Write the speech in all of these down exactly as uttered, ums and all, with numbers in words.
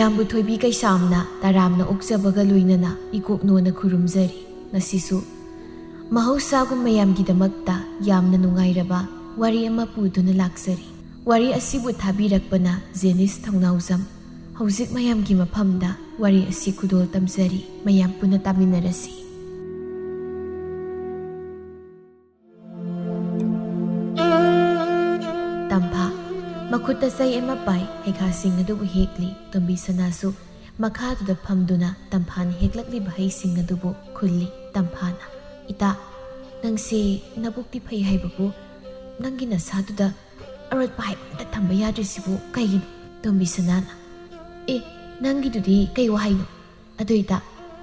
ꯃꯌꯥꯝꯕꯨ ꯊꯣꯏꯕꯤ ꯀꯩꯁꯥꯝꯅ ꯇꯔꯥꯝꯅ ꯑꯣꯛꯆꯕꯒ ꯂꯣꯏꯅꯅ ꯏꯀꯣꯛꯅꯣꯅ ꯈꯨꯔꯨꯝꯖꯔꯤ꯫ ꯉꯁꯤꯁꯨ ꯃꯍꯧꯁꯥꯒꯨꯝ ꯃꯌꯥꯝꯒꯤꯗꯃꯛꯇ ꯌꯥꯝꯅ ꯅꯨꯡꯉꯥꯏꯔꯕ ꯋꯥꯔꯤ ꯑꯃ ꯄꯨꯗꯨꯅ ꯂꯥꯛꯆꯔꯤ꯫ ꯋꯥꯔꯤ ꯑꯁꯤꯕꯨ ꯊꯥꯕꯤꯔꯛꯄꯅ ꯖꯦꯅꯤꯁ ꯊꯧꯅꯥꯎꯖꯝ꯫ ꯍꯧꯖꯤꯛ ꯃꯌꯥꯝꯒꯤ ꯃꯐꯝꯗ ꯋꯥꯔꯤ ꯑꯁꯤ ꯈꯨꯗꯣꯜ ꯇꯝꯖꯔꯤ꯫ ꯃꯌꯥꯝ ꯄꯨꯟꯅ ꯇꯥꯃꯤꯟꯅꯔꯁꯤ꯫ ꯇꯝꯐꯥ꯫ ꯃꯈꯨꯠꯇ ꯆꯩ ꯑꯃ ꯄꯥꯏ, ꯍꯩꯈꯥꯁꯤꯡ ꯑꯗꯨꯕꯨ ꯍꯦꯛꯂꯤ꯫ ꯇꯣꯝꯕꯤ ꯁꯅꯥꯁꯨ ꯃꯈꯥꯗꯨꯗ ꯐꯝꯗꯨꯅ ꯇꯝꯐꯥꯅ ꯍꯦꯛꯂꯛꯂꯤꯕ ꯍꯩꯁꯤꯡ ꯑꯗꯨꯕꯨ ꯈꯨꯜꯂꯤ꯫ ꯇꯝꯐꯥꯅ, "ꯏꯇꯥ, ꯅꯪꯁꯦ ꯅꯕꯨꯛꯇꯤ ꯐꯩ ꯍꯥꯏꯕꯕꯨ ꯅꯪꯒꯤ ꯅꯁꯥꯗꯨꯗ ꯑꯔꯣꯠꯄ ꯍꯥꯏꯕ ꯑꯝꯇ ꯊꯝꯕ ꯌꯥꯗ꯭ꯔꯤꯁꯤꯕꯨ ꯀꯩꯒꯤꯅꯣ?" ꯇꯣꯝꯕꯤ ꯁꯅꯥꯅ, "ꯑꯦ, ꯅꯪꯒꯤꯗꯨꯗꯤ ꯀꯩ ꯋꯥꯍꯩꯅꯣ? ꯑꯗꯨ ꯏꯇꯥ,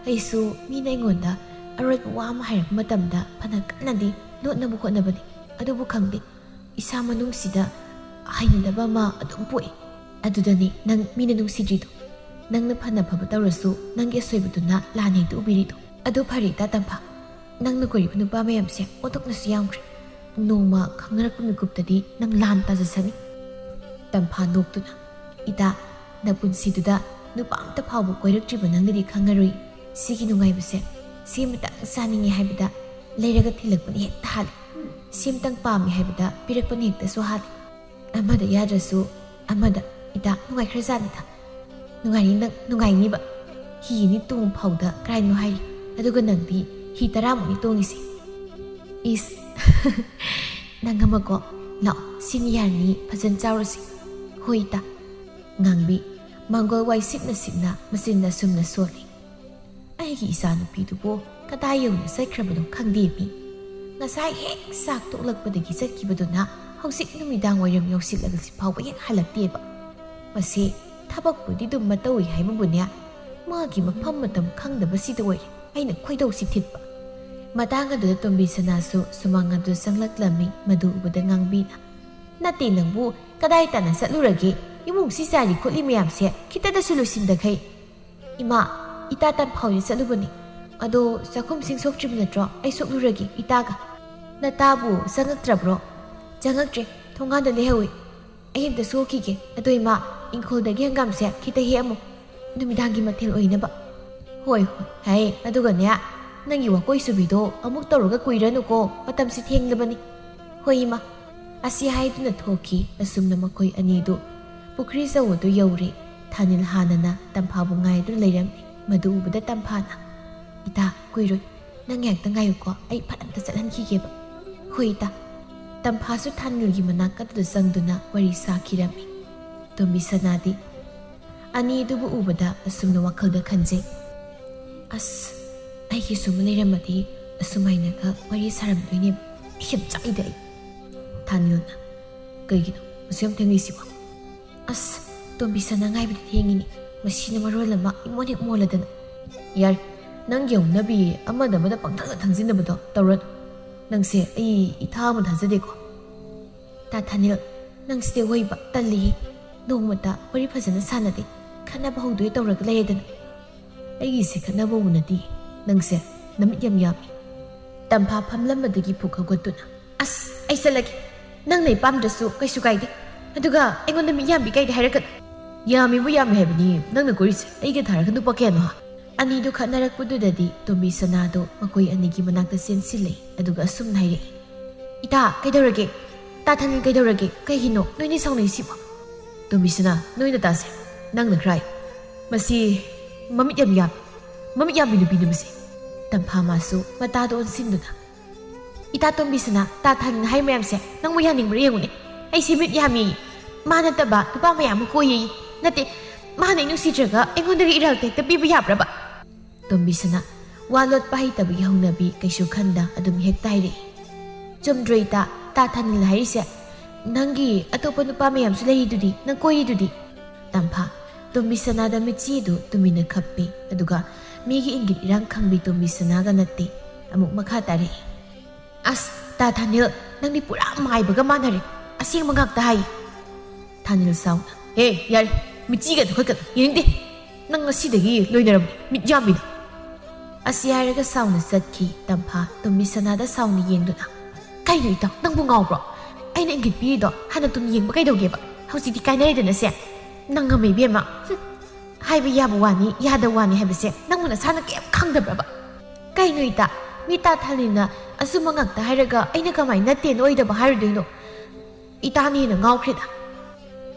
ꯑꯩꯁꯨ ꯃꯤꯅ ꯑꯩꯉꯣꯟꯗ ꯑꯔꯣꯠꯄ ꯋꯥ ꯑꯃ ꯍꯥꯏꯔꯛꯄ ꯃꯇꯝꯗ ꯐꯅ ꯀꯟꯅꯗꯤ ꯂꯣꯠꯅꯕ ꯍꯣꯠꯅꯕꯅꯤ, ꯑꯗꯨꯕꯨ ꯈꯪꯗꯦ, ꯏꯁꯥ ꯃꯅꯨꯡꯁꯤꯗ ꯍꯩꯅꯗꯕ ꯑꯃ ꯑꯗꯨꯝ ꯄꯣꯛꯏ꯫ ꯑꯗꯨꯗꯅꯤ ꯅꯪ ꯃꯤꯅ ꯅꯨꯡꯁꯤꯗ꯭ꯔꯤꯗꯣ꯫ ꯅꯪꯅ ꯐꯅ ꯐꯕ ꯇꯧꯔꯁꯨ ꯅꯪꯒꯤ ꯑꯁꯣꯏꯕꯗꯨꯅ ꯂꯥꯟꯅ ꯍꯦꯛꯇ ꯎꯕꯤꯔꯤꯗꯣ꯫ ꯑꯗꯨ ꯐꯔꯦ ꯏꯇꯥ ꯇꯝꯐꯥ, ꯅꯪꯅ ꯀꯣꯏꯔꯤꯕ ꯅꯨꯄꯥ ꯃꯌꯥꯝꯁꯦ ꯑꯣꯟꯊꯣꯛꯅꯁꯨ ꯌꯥꯝꯈ꯭ꯔꯦ꯫ ꯅꯣꯡꯃ ꯈꯪꯅꯔꯛꯄ ꯃꯤꯀꯨꯞꯇꯗꯤ ꯅꯪ ꯂꯥꯟ ꯇꯥꯖꯁꯅꯤ꯫" ꯇꯝꯐꯥ ꯅꯣꯛꯇꯨꯅ, "ꯏꯇꯥ, ꯅꯄꯨꯟꯁꯤꯗꯨꯗ ꯅꯨꯄꯥ ꯑꯝꯇ ꯐꯥꯎꯕ ꯀꯣꯏꯔꯛꯇ꯭ꯔꯤꯕ ꯅꯪꯅꯗꯤ ꯈꯪꯉꯔꯣꯏ꯫ ꯁꯤꯒꯤ ꯅꯨꯡꯉꯥꯏꯕꯁꯦ, ꯁꯤ ꯑꯃꯇꯪ ꯆꯥꯅꯤꯡꯉꯦ ꯍꯥꯏꯕꯗ ꯂꯩꯔꯒ ꯊꯤꯜꯂꯛꯄꯅ ꯍꯦꯛꯇ ꯍꯥꯜꯂꯤ꯫ ꯁꯤ ꯑꯃꯇꯪ ꯄꯥꯝꯃꯦ ꯍꯥꯏꯕꯗ ꯄꯤꯔꯛꯄꯅ ꯍꯦꯛꯇꯁꯨ ꯍꯥꯜꯂꯤ꯫ ꯑꯃꯗ ꯌꯥꯗ꯭ꯔꯁꯨ ꯑꯃꯗ, ꯏꯇꯥ, ꯅꯨꯡꯉꯥꯏꯈ꯭ꯔꯖꯥꯠꯅꯤꯗ꯫ ꯅꯨꯡꯉꯥꯏꯅꯤ ꯅꯪ, ꯅꯨꯡꯉꯥꯏꯅꯤꯕ꯫ ꯍꯤ ꯑꯅꯤ ꯇꯣꯡꯕ ꯐꯥꯎꯗ ꯀꯔꯥꯏꯅꯣ ꯍꯥꯏꯔꯤ, ꯑꯗꯨꯒ ꯅꯪꯗꯤ ꯍꯤ ꯇꯔꯥꯃꯨꯛꯅꯤ ꯇꯣꯡꯉꯤꯁꯦ꯫ ꯏꯁ, ꯅꯪ ꯑꯃꯀꯣ, ꯂꯥꯛꯑꯣ, ꯁꯤꯅꯤ ꯌꯥꯔꯅꯤ, ꯐꯖꯅ ꯆꯥꯎꯔꯁꯤ꯫" "ꯍꯣꯏ ꯏꯇꯥ꯫" ꯉꯥꯡꯕꯤ ꯃꯪꯒꯣꯜ ꯋꯥꯏ ꯁꯤꯠꯅ ꯁꯤꯠꯅ ꯃꯆꯤꯟ ꯑꯁꯨꯝꯅ ꯁꯣꯜꯂꯤ꯫ "ꯑꯩꯒꯤ ꯏꯆꯥꯅꯨꯄꯤꯗꯨꯕꯨ ꯀꯗꯥꯏ ꯌꯧꯅ ꯆꯠꯈ꯭ꯔꯕꯅꯣ ꯈꯪꯗꯦ ꯃꯤ꯫ ꯉꯁꯥꯏ ꯍꯦꯛ ꯆꯥꯛ ꯇꯣꯛꯂꯛꯄꯗꯒꯤ ꯆꯠꯈꯤꯕꯗꯨꯅ ꯍꯧꯖꯤꯛ ꯅꯨꯃꯤꯗꯥꯡ ꯋꯥꯏꯔꯝ ꯌꯧꯁꯤꯜꯂꯛꯂꯁꯤ ꯐꯥꯎꯕ ꯍꯦꯛ ꯍꯜꯂꯛꯇꯦꯕ꯫ ꯃꯁꯤ ꯊꯕꯛꯄꯨꯗꯤ ꯑꯗꯨꯝ ꯃꯇꯧꯏ ꯍꯥꯏꯕꯕꯨꯅꯦ, ꯃꯥꯒꯤ ꯃꯐꯝ ꯃꯇꯝ ꯈꯪꯗꯕꯁꯤꯗ ꯑꯣꯏꯔꯦ ꯑꯩꯅ ꯈꯣꯏꯗꯧꯁꯤ ꯊꯤꯠꯄ꯫" ꯃꯇꯥꯡ ꯑꯗꯨꯗ ꯇꯣꯝꯕꯤ ꯁꯅꯥꯁꯨ ꯁꯨꯃꯥꯡ ꯑꯗꯨ ꯆꯪꯂꯛꯂꯝꯃꯤ꯫ ꯃꯗꯨ ꯎꯕꯗ ꯉꯥꯡꯕꯤꯅ, "ꯅꯠꯇꯦ ꯅꯪꯕꯨ, ꯀꯗꯥꯏ ꯇꯥꯟꯅ ꯆꯠꯂꯨꯔꯒꯦ? ꯏꯃꯨꯡꯁꯤ ꯆꯥꯔꯤ ꯈꯣꯠꯂꯤ ꯃꯌꯥꯝꯁꯦ ꯈꯤꯇꯗꯁꯨ ꯂꯣꯏꯁꯤꯟꯗꯈꯩ꯫" "ꯏꯃꯥ, ꯏꯇꯥ ꯇꯝꯐꯥꯎꯗꯤ ꯆꯠꯂꯨꯕꯅꯤ꯫ ꯑꯗꯣ ꯆꯥꯛꯈꯨꯝꯁꯤꯡ ꯁꯣꯛꯇ꯭ꯔꯤꯕ ꯅꯠꯇ꯭ꯔꯣ? ꯑꯩ ꯁꯣꯛꯂꯨꯔꯒꯦ ꯏꯇꯥꯒ꯫" "ꯅꯇꯥꯕꯨ ꯆꯪꯉꯛꯇ꯭ꯔꯕ꯭ꯔꯣ?" "ꯆꯪꯉꯛꯇ꯭ꯔꯦ, ꯊꯣꯡꯒꯥꯟꯗ ꯂꯩꯍꯧꯋꯤ꯫" "ꯑꯩ ꯑꯝꯇ ꯁꯣꯛꯈꯤꯒꯦ꯫ ꯑꯗꯣ ꯏꯃꯥ, ꯏꯪꯈꯣꯜꯗꯒꯤ ꯍꯪꯒꯥꯝꯁꯦ ꯈꯤꯇ ꯍꯦꯛꯑꯝꯃꯨ꯫ ꯅꯨꯃꯤꯗꯥꯡꯒꯤ ꯃꯊꯦꯜ ꯑꯣꯏꯅꯕ꯫ ꯍꯣꯏ, ꯍꯣꯏ, ꯍꯥꯏ, ꯑꯗꯨꯒꯅꯦ, ꯅꯪꯒꯤ ꯋꯥꯀꯣꯏ ꯁꯨꯕꯤꯗꯣ ꯑꯃꯨꯛ ꯇꯧꯔꯒ ꯀꯨꯏꯔꯅꯨꯀꯣ, ꯃꯇꯝꯁꯤ ꯊꯦꯡꯂꯕꯅꯤ꯫ ꯍꯣꯏ, ꯏꯃꯥ꯫ ꯑꯁꯤ ꯍꯥꯏꯗꯨꯅ ꯊꯣꯛꯈꯤ꯫ ꯑꯁꯨꯝꯅ ꯃꯈꯣꯏ ꯑꯅꯤꯗꯨ ꯄꯨꯈ꯭ꯔꯤ ꯑꯆꯧꯕꯗꯨ ꯌꯧꯔꯦ꯫ ꯊꯥꯅꯤꯜ ꯍꯥꯟꯅꯅ ꯇꯝꯐꯥꯕꯨ ꯉꯥꯏꯗꯨꯅ ꯂꯩꯔꯝꯃꯤ꯫ ꯃꯗꯨ ꯎꯕꯗ ꯇꯝꯐꯥꯅ, "ꯏꯇꯥ, ꯀꯨꯏꯔꯣꯏ, ꯅꯪ ꯉꯥꯏꯍꯥꯛꯇ ꯉꯥꯏꯌꯨꯀꯣ, ꯑꯩ ꯐꯠ ꯑꯝꯇ ꯆꯠꯍꯟꯈꯤꯒꯦꯕ"꯫ "ꯍꯣꯏ, ꯏꯇꯥ"꯫ ꯇꯝꯐꯥꯁꯨ ꯊꯥꯅꯤꯜꯒꯤ ꯃꯅꯥꯛ ꯑꯗꯨꯗ ꯆꯪꯗꯨꯅ ꯋꯥꯔꯤ ꯁꯥꯈꯤꯔꯝꯃꯤ꯫ ꯇꯣꯝꯕꯤ ꯁꯅꯥꯗꯤ ꯑꯅꯤꯗꯨꯕꯨ ꯎꯕꯗ ꯑꯁꯨꯝꯅ ꯋꯥꯈꯜꯗ ꯈꯟꯖꯩ, "ꯑꯁ, ꯑꯩꯒꯤꯁꯨ ꯑꯃ ꯂꯩꯔꯝꯃꯗꯤ ꯑꯁꯨꯃꯥꯏꯅꯒ ꯋꯥꯔꯤ ꯁꯥꯔꯝꯗꯣꯏꯅꯦꯕ꯫ ꯑꯩ ꯌꯥꯝ ꯆꯥꯛꯏꯗ ꯑꯩ"꯫ ꯊꯥꯅꯤꯜꯅ, "ꯀꯩꯒꯤꯅꯣ ꯑꯁꯨꯛ ꯌꯥꯝ ꯊꯦꯡꯂꯤꯁꯤꯕꯣ?" "ꯑꯁ, ꯇꯣꯝꯕꯤ ꯁꯅꯥ ꯉꯥꯏꯕꯗꯤ ꯊꯦꯡꯉꯤꯅꯦ꯫ ꯃꯁꯤꯅ ꯃꯔꯣꯜ ꯑꯃ ꯏꯃꯣꯟ ꯍꯦꯛ ꯃꯣꯜꯂꯗꯅ"꯫ "ꯌꯥꯔꯦ, ꯅꯪꯒꯤ ꯍꯧꯅꯕꯤ ꯑꯃꯗ ꯑꯃꯗ ꯄꯪꯊꯥꯡꯗ ꯊꯥꯡꯖꯤꯟꯅꯕꯗꯣ ꯇꯧꯔꯅꯨ꯫ ꯅꯪꯁꯦ ꯑꯩ ꯏꯊꯥ ꯑꯃ ꯊꯥꯖꯗꯦꯀꯣ"꯫ "ꯇꯥ ꯊꯥꯅꯤꯜ, ꯅꯪꯁꯤꯗꯤ ꯑꯣꯏꯕ ꯇꯜꯂꯤꯍꯦ꯫ ꯅꯣꯡꯃꯇ ꯋꯥꯔꯤ ꯐꯖꯅ ꯁꯥꯟꯅꯗꯦ꯫ ꯈꯠꯅꯕ ꯍꯧꯗꯣꯏ ꯇꯧꯔꯒ ꯂꯩꯔꯦꯗꯅ"꯫ "ꯑꯩꯒꯤꯁꯦ ꯈꯠꯅꯕ ꯎꯅꯗꯤ, ꯅꯪꯁꯦ ꯅꯃꯤꯠ ꯌꯥꯝ ꯌꯥꯝꯃꯤ"꯫ ꯇꯝꯐꯥ ꯐꯝꯂꯝꯕꯗꯒꯤ ꯐꯨꯛ ꯍꯧꯒꯠꯇꯨꯅ, "ꯑꯁ, ꯑꯩ ꯆꯠꯂꯒꯦ꯫ ꯅꯪꯅ ꯑꯩ ꯄꯥꯝꯗ꯭ꯔꯁꯨ ꯀꯩꯁꯨ ꯀꯥꯏꯗꯦ꯫ ꯑꯗꯨꯒ ꯑꯩꯉꯣꯟꯗ ꯃꯤꯠ ꯌꯥꯝꯕꯤ ꯀꯥꯏꯗꯤ ꯍꯥꯏꯔꯛꯀꯅꯨ"꯫ "ꯌꯥꯝꯃꯤꯕꯨ ꯌꯥꯝꯃꯤ ꯍꯥꯏꯕꯅꯤ, ꯅꯪꯅ ꯀꯣꯏꯔꯤꯁꯦ ꯑꯩꯒ ꯊꯥꯔꯒ ꯅꯨꯄꯥ ꯀꯌꯥꯅꯣ, ꯍꯥ?" ꯑꯅꯤꯗꯨ ꯈꯠꯅꯔꯛꯄꯗꯨꯗꯗꯤ ꯇꯣꯝꯕꯤ ꯁꯅꯥꯗꯣ ꯃꯈꯣꯏ ꯑꯅꯤꯒꯤ ꯃꯅꯥꯛꯇ ꯆꯦꯟꯁꯤꯜꯂꯛꯏ, ꯑꯗꯨꯒ ꯑꯁꯨꯝꯅ ꯍꯥꯏꯔꯛꯏ, "ꯏꯇꯥ, ꯀꯩꯗꯧꯔꯒꯦ? ꯇꯥ ꯊꯥꯅꯤꯜ, ꯀꯩꯗꯧꯔꯒꯦ? ꯀꯩꯒꯤꯅꯣ ꯅꯣꯏꯅꯤ ꯁꯥꯎꯅꯩꯁꯤꯕꯣ?" "ꯇꯣꯝꯕꯤ ꯁꯅꯥ, ꯅꯣꯏ ꯅꯇꯥꯁꯦ ꯅꯪꯅ ꯈꯔ ꯍꯥꯏ꯫ ꯃꯁꯤ ꯃꯃꯤꯠ ꯌꯥꯝ ꯌꯥꯝꯃꯤ, ꯃꯃꯤꯠ ꯌꯥꯝꯕꯤ ꯅꯨꯄꯤꯅꯤ ꯃꯁꯤ"꯫ ꯇꯝꯐꯥ ꯃꯥꯁꯨ ꯃꯇꯥꯗ ꯑꯣꯟꯁꯤꯟꯗꯨꯅ, "ꯏꯇꯥ ꯇꯣꯝꯕꯤ ꯁꯅꯥ, ꯇꯥ ꯊꯥꯅꯤꯜꯅ ꯍꯥꯏ ꯃꯌꯥꯝꯁꯦ ꯅꯪꯕꯨ ꯌꯥꯅꯤꯡꯕ꯭ꯔꯥ ꯌꯦꯡꯉꯨꯅꯦ꯫ ꯑꯩꯁꯦ ꯃꯤꯠ ꯌꯥꯝꯃꯤ, ꯃꯥ ꯅꯠꯇꯕ ꯅꯨꯄꯥ ꯃꯌꯥꯝ ꯑꯃ ꯀꯣꯏꯌꯦ꯫ ꯅꯠꯇꯦ, ꯃꯥꯅ ꯑꯩ ꯅꯨꯡꯁꯤꯗ꯭ꯔꯒ ꯑꯩꯉꯣꯟꯗꯒꯤ ꯏꯔꯥꯜ ꯇꯦꯛꯇ ꯄꯤꯕ ꯌꯥꯕ꯭ꯔꯕ?" ꯇꯣꯝꯕꯤꯁꯅꯥ, ꯋꯥ ꯂꯣꯠꯄ ꯍꯩꯇꯕꯒꯤ ꯍꯧꯅꯕꯤ ꯀꯩꯁꯨ ꯈꯟꯗ ꯑꯗꯨꯝ ꯍꯦꯛꯇ ꯍꯥꯏꯔꯛꯏ꯫ "ꯆꯨꯝꯗ꯭ꯔꯣ ꯏꯇꯥ, ꯇꯥ ꯊꯥꯅꯤꯜ ꯍꯥꯏꯔꯤꯁꯦ? ꯅꯪꯒꯤ ꯑꯇꯣꯞꯄ ꯅꯨꯄꯥ ꯃꯌꯥꯝꯁꯨ ꯂꯩꯔꯤꯗꯨꯗꯤ, ꯅꯪ ꯀꯣꯏꯔꯤꯗꯨꯗꯤ?" ꯇꯝꯐꯥ, ꯇꯣꯝꯕꯤꯁꯅꯥꯗ ꯃꯤꯠꯆꯤꯗꯨ ꯇꯨꯃꯤꯟꯅ ꯈꯞꯄꯤ, ꯑꯗꯨꯒ ꯃꯤꯒꯤ ꯏꯪꯒꯤꯠ ꯏꯔꯥꯡ ꯈꯪꯕꯤ ꯇꯣꯝꯕꯤꯁꯅꯥꯒ ꯅꯠꯇꯦ꯫ ꯑꯃꯨꯛ ꯃꯈꯥ ꯇꯥꯔꯛꯏ꯫ "ꯑꯁ, ꯇꯥ ꯊꯥꯅꯤꯜ, ꯅꯪꯗꯤ ꯄꯨꯔꯥ ꯃꯥꯏꯕꯒ ꯃꯥꯟꯅꯔꯦ꯫ ꯑꯁꯦꯡꯕ ꯉꯥꯛꯇ ꯍꯥꯏ"꯫ ꯊꯥꯅꯤꯜ ꯁꯥꯎꯅ, "ꯍꯦ, ꯌꯥꯔꯦ, ꯃꯤꯠꯆꯤꯒ ꯊꯨꯈꯠꯀꯅꯨ, ꯌꯦꯡꯅꯤꯡꯗꯦ꯫ ꯅꯪ ꯉꯁꯤꯗꯒꯤ ꯂꯣꯏꯅꯔꯕꯅꯤ, ꯃꯤꯠ ꯌꯥꯝꯕꯤꯗꯣ"꯫ ꯑꯁꯤ ꯍꯥꯏꯔꯒ ꯁꯥꯎꯅ ꯆꯠꯈꯤ꯫ ꯇꯝꯐꯥ ꯇꯣꯝꯕꯤꯁꯅꯥꯗ ꯁꯥꯎꯅ ꯌꯦꯡꯗꯨꯅ, "ꯀꯩꯅꯣ ꯏꯇꯥꯎ, ꯅꯪꯕꯨ ꯉꯥꯎꯕ꯭ꯔꯣ? ꯑꯩꯅ ꯏꯪꯒꯤꯠ ꯄꯤꯔꯤꯗꯣ ꯍꯥꯟꯅ ꯇꯨꯅ ꯌꯦꯡꯕ ꯀꯩꯗꯧꯒꯦꯕ? ꯍꯧꯖꯤꯛꯇꯤ ꯀꯥꯏꯅꯔꯦꯗꯅ ꯁꯦ꯫ ꯅꯪ ꯑꯃ ꯏꯕꯦꯝꯃ"꯫ ꯍꯨꯝ꯫ ꯍꯥꯏꯕ ꯌꯥꯕ ꯋꯥꯅꯤ, ꯌꯥꯗꯕ ꯋꯥꯅꯤ ꯍꯥꯏꯕꯁꯦ ꯅꯪꯕꯨ ꯅꯁꯥꯅ ꯀꯩꯝ ꯈꯪꯗꯕ꯭ꯔꯕ? ꯀꯩꯅꯣ ꯏꯇꯥ, ꯃꯤ ꯇꯥ ꯊꯥꯅꯤꯜꯅ ꯑꯆꯨꯝꯕ ꯉꯥꯛꯇ ꯍꯥꯏꯔꯒ ꯑꯩꯅ ꯀꯃꯥꯏꯅ ꯅꯠꯇꯦꯅ ꯑꯣꯏꯗꯕ ꯍꯥꯏꯔꯨꯗꯣꯏꯅꯣ? ꯏꯇꯥꯅ ꯍꯦꯟꯅ ꯉꯥꯎꯈ꯭ꯔꯦꯗ꯫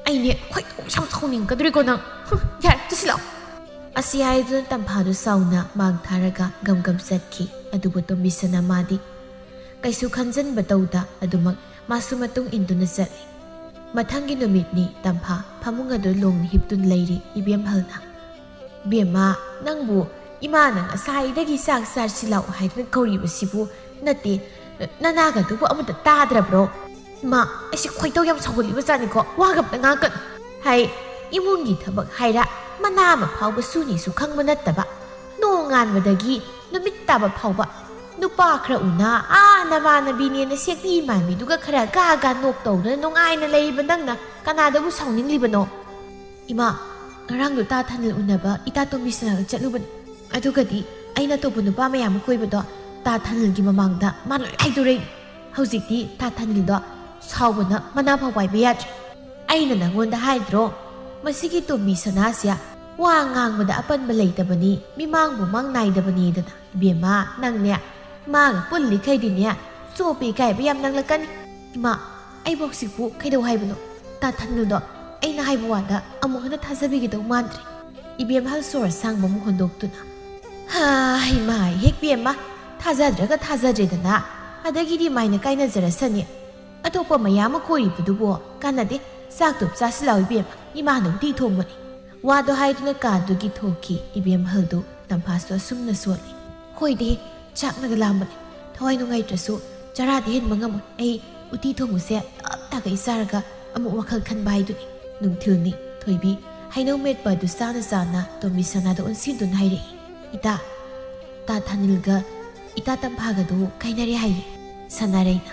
ꯑꯩꯅꯦ ꯈꯣꯏꯗꯧ ꯌꯥꯝ ꯁꯥꯎꯅꯤꯡꯒꯗꯧꯔꯤꯀꯣ ꯅꯪ꯫ ꯍꯨꯝ, ꯌꯥꯔꯦ, ꯆꯠꯁꯤꯜꯂꯛꯑꯣ꯫ ꯑꯁꯤ ꯍꯥꯏꯗꯨꯅ ꯇꯝꯐꯥꯗꯨ ꯁꯥꯎꯅ ꯃꯥꯡ ꯊꯥꯔꯒ ꯒꯝ ꯒꯝ ꯆꯠꯈꯤ꯫ ꯑꯗꯨꯕꯨ ꯇꯣꯝꯕꯤꯁꯅꯥ ꯃꯥꯗꯤ ꯀꯩꯁꯨ ꯈꯟꯖꯟꯕ ꯇꯧꯗ ꯑꯗꯨꯃꯛ ꯃꯥꯁꯨ ꯃꯇꯨꯡ ꯏꯟꯗꯨꯅ ꯆꯠꯂꯤ꯫ ꯃꯊꯪꯒꯤ ꯅꯨꯃꯤꯠꯅꯤ꯫ ꯇꯝꯐꯥ ꯐꯃꯨꯡ ꯑꯗꯨ ꯂꯣꯡꯅ ꯍꯤꯞꯇꯨꯅ ꯂꯩꯔꯤ꯫ ꯏꯕꯦꯝꯍꯜꯅ, "ꯕꯦꯝꯃ, ꯅꯪꯕꯨ ꯏꯃꯥꯅ ꯉꯁꯥꯏꯗꯒꯤ ꯆꯥꯛ ꯆꯥꯁꯤ ꯂꯥꯛꯑꯣ ꯍꯥꯏꯗꯨꯅ ꯀꯧꯔꯤꯕꯁꯤꯕꯨ ꯅꯠꯇꯦ, ꯅꯅꯥꯒꯗꯨꯕꯨ ꯑꯃꯠꯇ ꯇꯥꯗ꯭ꯔꯕ꯭ꯔꯣ?" "ꯏꯃꯥ, ꯑꯩꯁꯦ ꯈꯣꯏꯗꯧ ꯌꯥꯝ ꯁꯧꯒꯠꯂꯤꯕ ꯖꯥꯠꯅꯤꯀꯣ, ꯋꯥꯒ ꯑꯝꯇ ꯉꯥꯡꯀꯅꯨ꯫ ꯍꯥꯏ, ꯏꯃꯨꯡꯒꯤ ꯊꯕꯛ ꯍꯥꯏꯔ ꯃꯅꯥ ꯑꯃ ꯐꯥꯎꯕ ꯁꯨꯅꯤꯁꯨ ꯈꯪꯕ ꯅꯠꯇꯕ, ꯅꯣꯡꯉꯥꯟꯕꯗꯒꯤ ꯅꯨꯃꯤꯠ ꯇꯥꯕ ꯐꯥꯎꯕ ꯅꯨꯄꯥ ꯈꯔ ꯎꯅ, ꯑꯥ, ꯅꯃꯥꯟꯅꯕꯤꯅꯦꯅ ꯁꯦꯛꯅꯤ ꯃꯥꯟꯕꯤꯗꯨꯒ ꯈꯔ ꯒꯥ ꯒꯥ ꯅꯣꯛ ꯇꯧꯗꯨꯅ ꯅꯨꯡꯉꯥꯏꯅ ꯂꯩꯔꯤꯕ ꯅꯪꯅ ꯀꯅꯥꯗꯕꯨ ꯁꯥꯎꯅꯤꯡꯂꯤꯕꯅꯣ?" "ꯏꯃꯥ, ꯉꯔꯥꯡꯗꯣ ꯇꯥ ꯊꯥꯅꯤꯜ ꯎꯅꯕ ꯏꯇꯥ ꯇꯣꯝꯕꯤꯁꯅꯥꯒ ꯆꯠꯂꯨꯕꯅꯤ꯫ ꯑꯗꯨꯒꯗꯤ ꯑꯩꯅ ꯑꯇꯣꯞꯄ ꯅꯨꯄꯥ ꯃꯌꯥꯝ ꯑꯃ ꯀꯣꯏꯕꯗꯣ ꯇꯥ ꯊꯥꯅꯤꯜꯒꯤ ꯃꯃꯥꯡꯗ ꯃꯥ ꯂꯣꯏ ꯍꯥꯏꯗꯣꯔꯛꯏ꯫ ꯍꯧꯖꯤꯛꯇꯤ ꯇꯥ ꯊꯥꯅꯤꯜꯗꯣ ꯁꯥꯎꯕꯅ ꯃꯅꯥ ꯐꯥꯎ ꯄꯥꯏꯕ ꯌꯥꯗ꯭ꯔꯦ꯫ ꯑꯩꯅ ꯅꯪꯉꯣꯟꯗ ꯍꯥꯏꯗ꯭ꯔꯣ? ꯃꯁꯤꯒꯤ ꯇꯣꯝꯕꯤꯁꯅꯥꯁꯦ ꯋꯥ ꯉꯥꯡꯕꯗ ꯑꯄꯟꯕ ꯂꯩꯇꯕꯅꯤ, ꯃꯤꯃꯥꯡ ꯃꯃꯥꯡ ꯅꯥꯏꯗꯕꯅꯤꯗꯅ꯫ ꯏꯕꯦꯝꯃ, ꯅꯪꯅꯦ ꯃꯥꯒ ꯄꯨꯜꯂꯤꯈꯩꯗꯤꯅꯦ ꯆꯣꯞꯄꯦ ꯏꯀꯥꯏꯕ ꯌꯥꯝ ꯅꯪꯂꯛꯀꯅꯤ꯫ ꯏꯃꯥ, ꯑꯩꯕꯨ ꯍꯧꯖꯤꯛꯄꯨ ꯀꯩꯗꯧ ꯍꯥꯏꯕꯅꯣ? ꯇꯥ ꯊꯥꯅꯤꯜꯗꯣ ꯑꯩꯅ ꯍꯥꯏꯕ ꯋꯥꯗ ꯑꯃꯨꯛ ꯍꯟꯅ ꯊꯥꯖꯕꯤꯒꯗꯧ ꯃꯥꯟꯗ꯭ꯔꯦ꯫" ꯏꯕꯦꯝꯍꯜ ꯁꯣꯔ ꯑꯁꯥꯡꯕ ꯑꯃꯨꯛ ꯍꯣꯟꯗꯣꯛꯇꯨꯅ, "ꯍꯥ, ꯏꯃꯥ, ꯍꯦꯛ ꯕꯦꯝꯃ, ꯊꯥꯖꯗ꯭ꯔꯒ ꯊꯥꯖꯗ꯭ꯔꯦꯗꯅ, ꯑꯗꯒꯤꯗꯤ ꯃꯥꯏꯅ ꯀꯥꯏꯅꯖꯔꯁꯅꯤ꯫ ꯑꯇꯣꯞꯄ ꯃꯌꯥꯝ ꯑꯃ ꯀꯣꯏꯔꯤꯕꯗꯨꯕꯨ ꯀꯥꯟꯅꯗꯦ꯫ ꯆꯥꯛꯇꯨ ꯆꯥꯁꯤꯜꯂꯛꯑꯣ ꯏꯕꯦꯝꯃ, ꯏꯃꯥꯅ ꯎꯇꯤ ꯊꯣꯡꯕꯅꯤ꯫" ꯋꯥꯗꯣ ꯍꯥꯏꯗꯨꯅ ꯀꯥꯗꯨꯒꯤ ꯊꯣꯛꯈꯤ꯫ ꯏꯕꯦꯝꯍꯜꯗꯨ ꯇꯝꯐꯥꯁꯨ ꯑꯁꯨꯝꯅ ꯁꯣꯜꯂꯤ꯫ "ꯍꯣꯏꯗꯤ, ꯆꯥꯛꯅꯒ ꯂꯥꯝꯕꯅꯦ꯫ ꯊꯋꯥꯏ ꯅꯨꯡꯉꯥꯏꯇ꯭ꯔꯁꯨ ꯆꯔꯥꯗꯤ ꯍꯦꯟꯕ ꯉꯝꯃꯣꯏ꯫ ꯑꯩ ꯎꯇꯤ ꯊꯣꯡꯕꯁꯦ ꯇꯞ ꯇꯥꯒꯩ ꯆꯥꯔꯒ ꯑꯃꯨꯛ ꯋꯥꯈꯜ ꯈꯟꯕ ꯍꯥꯏꯗꯨꯅꯤ꯫" ꯅꯨꯡꯊꯤꯜꯅꯤ꯫ ꯊꯣꯏꯕꯤ ꯍꯩꯅꯧ ꯃꯦꯠꯄ ꯑꯗꯨ ꯆꯥꯅ ꯆꯥꯅ ꯇꯣꯝꯕꯤ ꯁꯅꯥꯗ ꯑꯣꯟꯁꯤꯟꯗꯨꯅ ꯍꯥꯏꯔꯛꯏ, "ꯏꯇꯥ, ꯇꯥ ꯊꯥꯅꯤꯜꯒ ꯏꯇꯥ ꯇꯝꯐꯥꯒꯗꯨ ꯀꯥꯏꯅꯔꯦ ꯍꯥꯏꯌꯦ꯫" ꯁꯅꯥꯔꯩꯅ,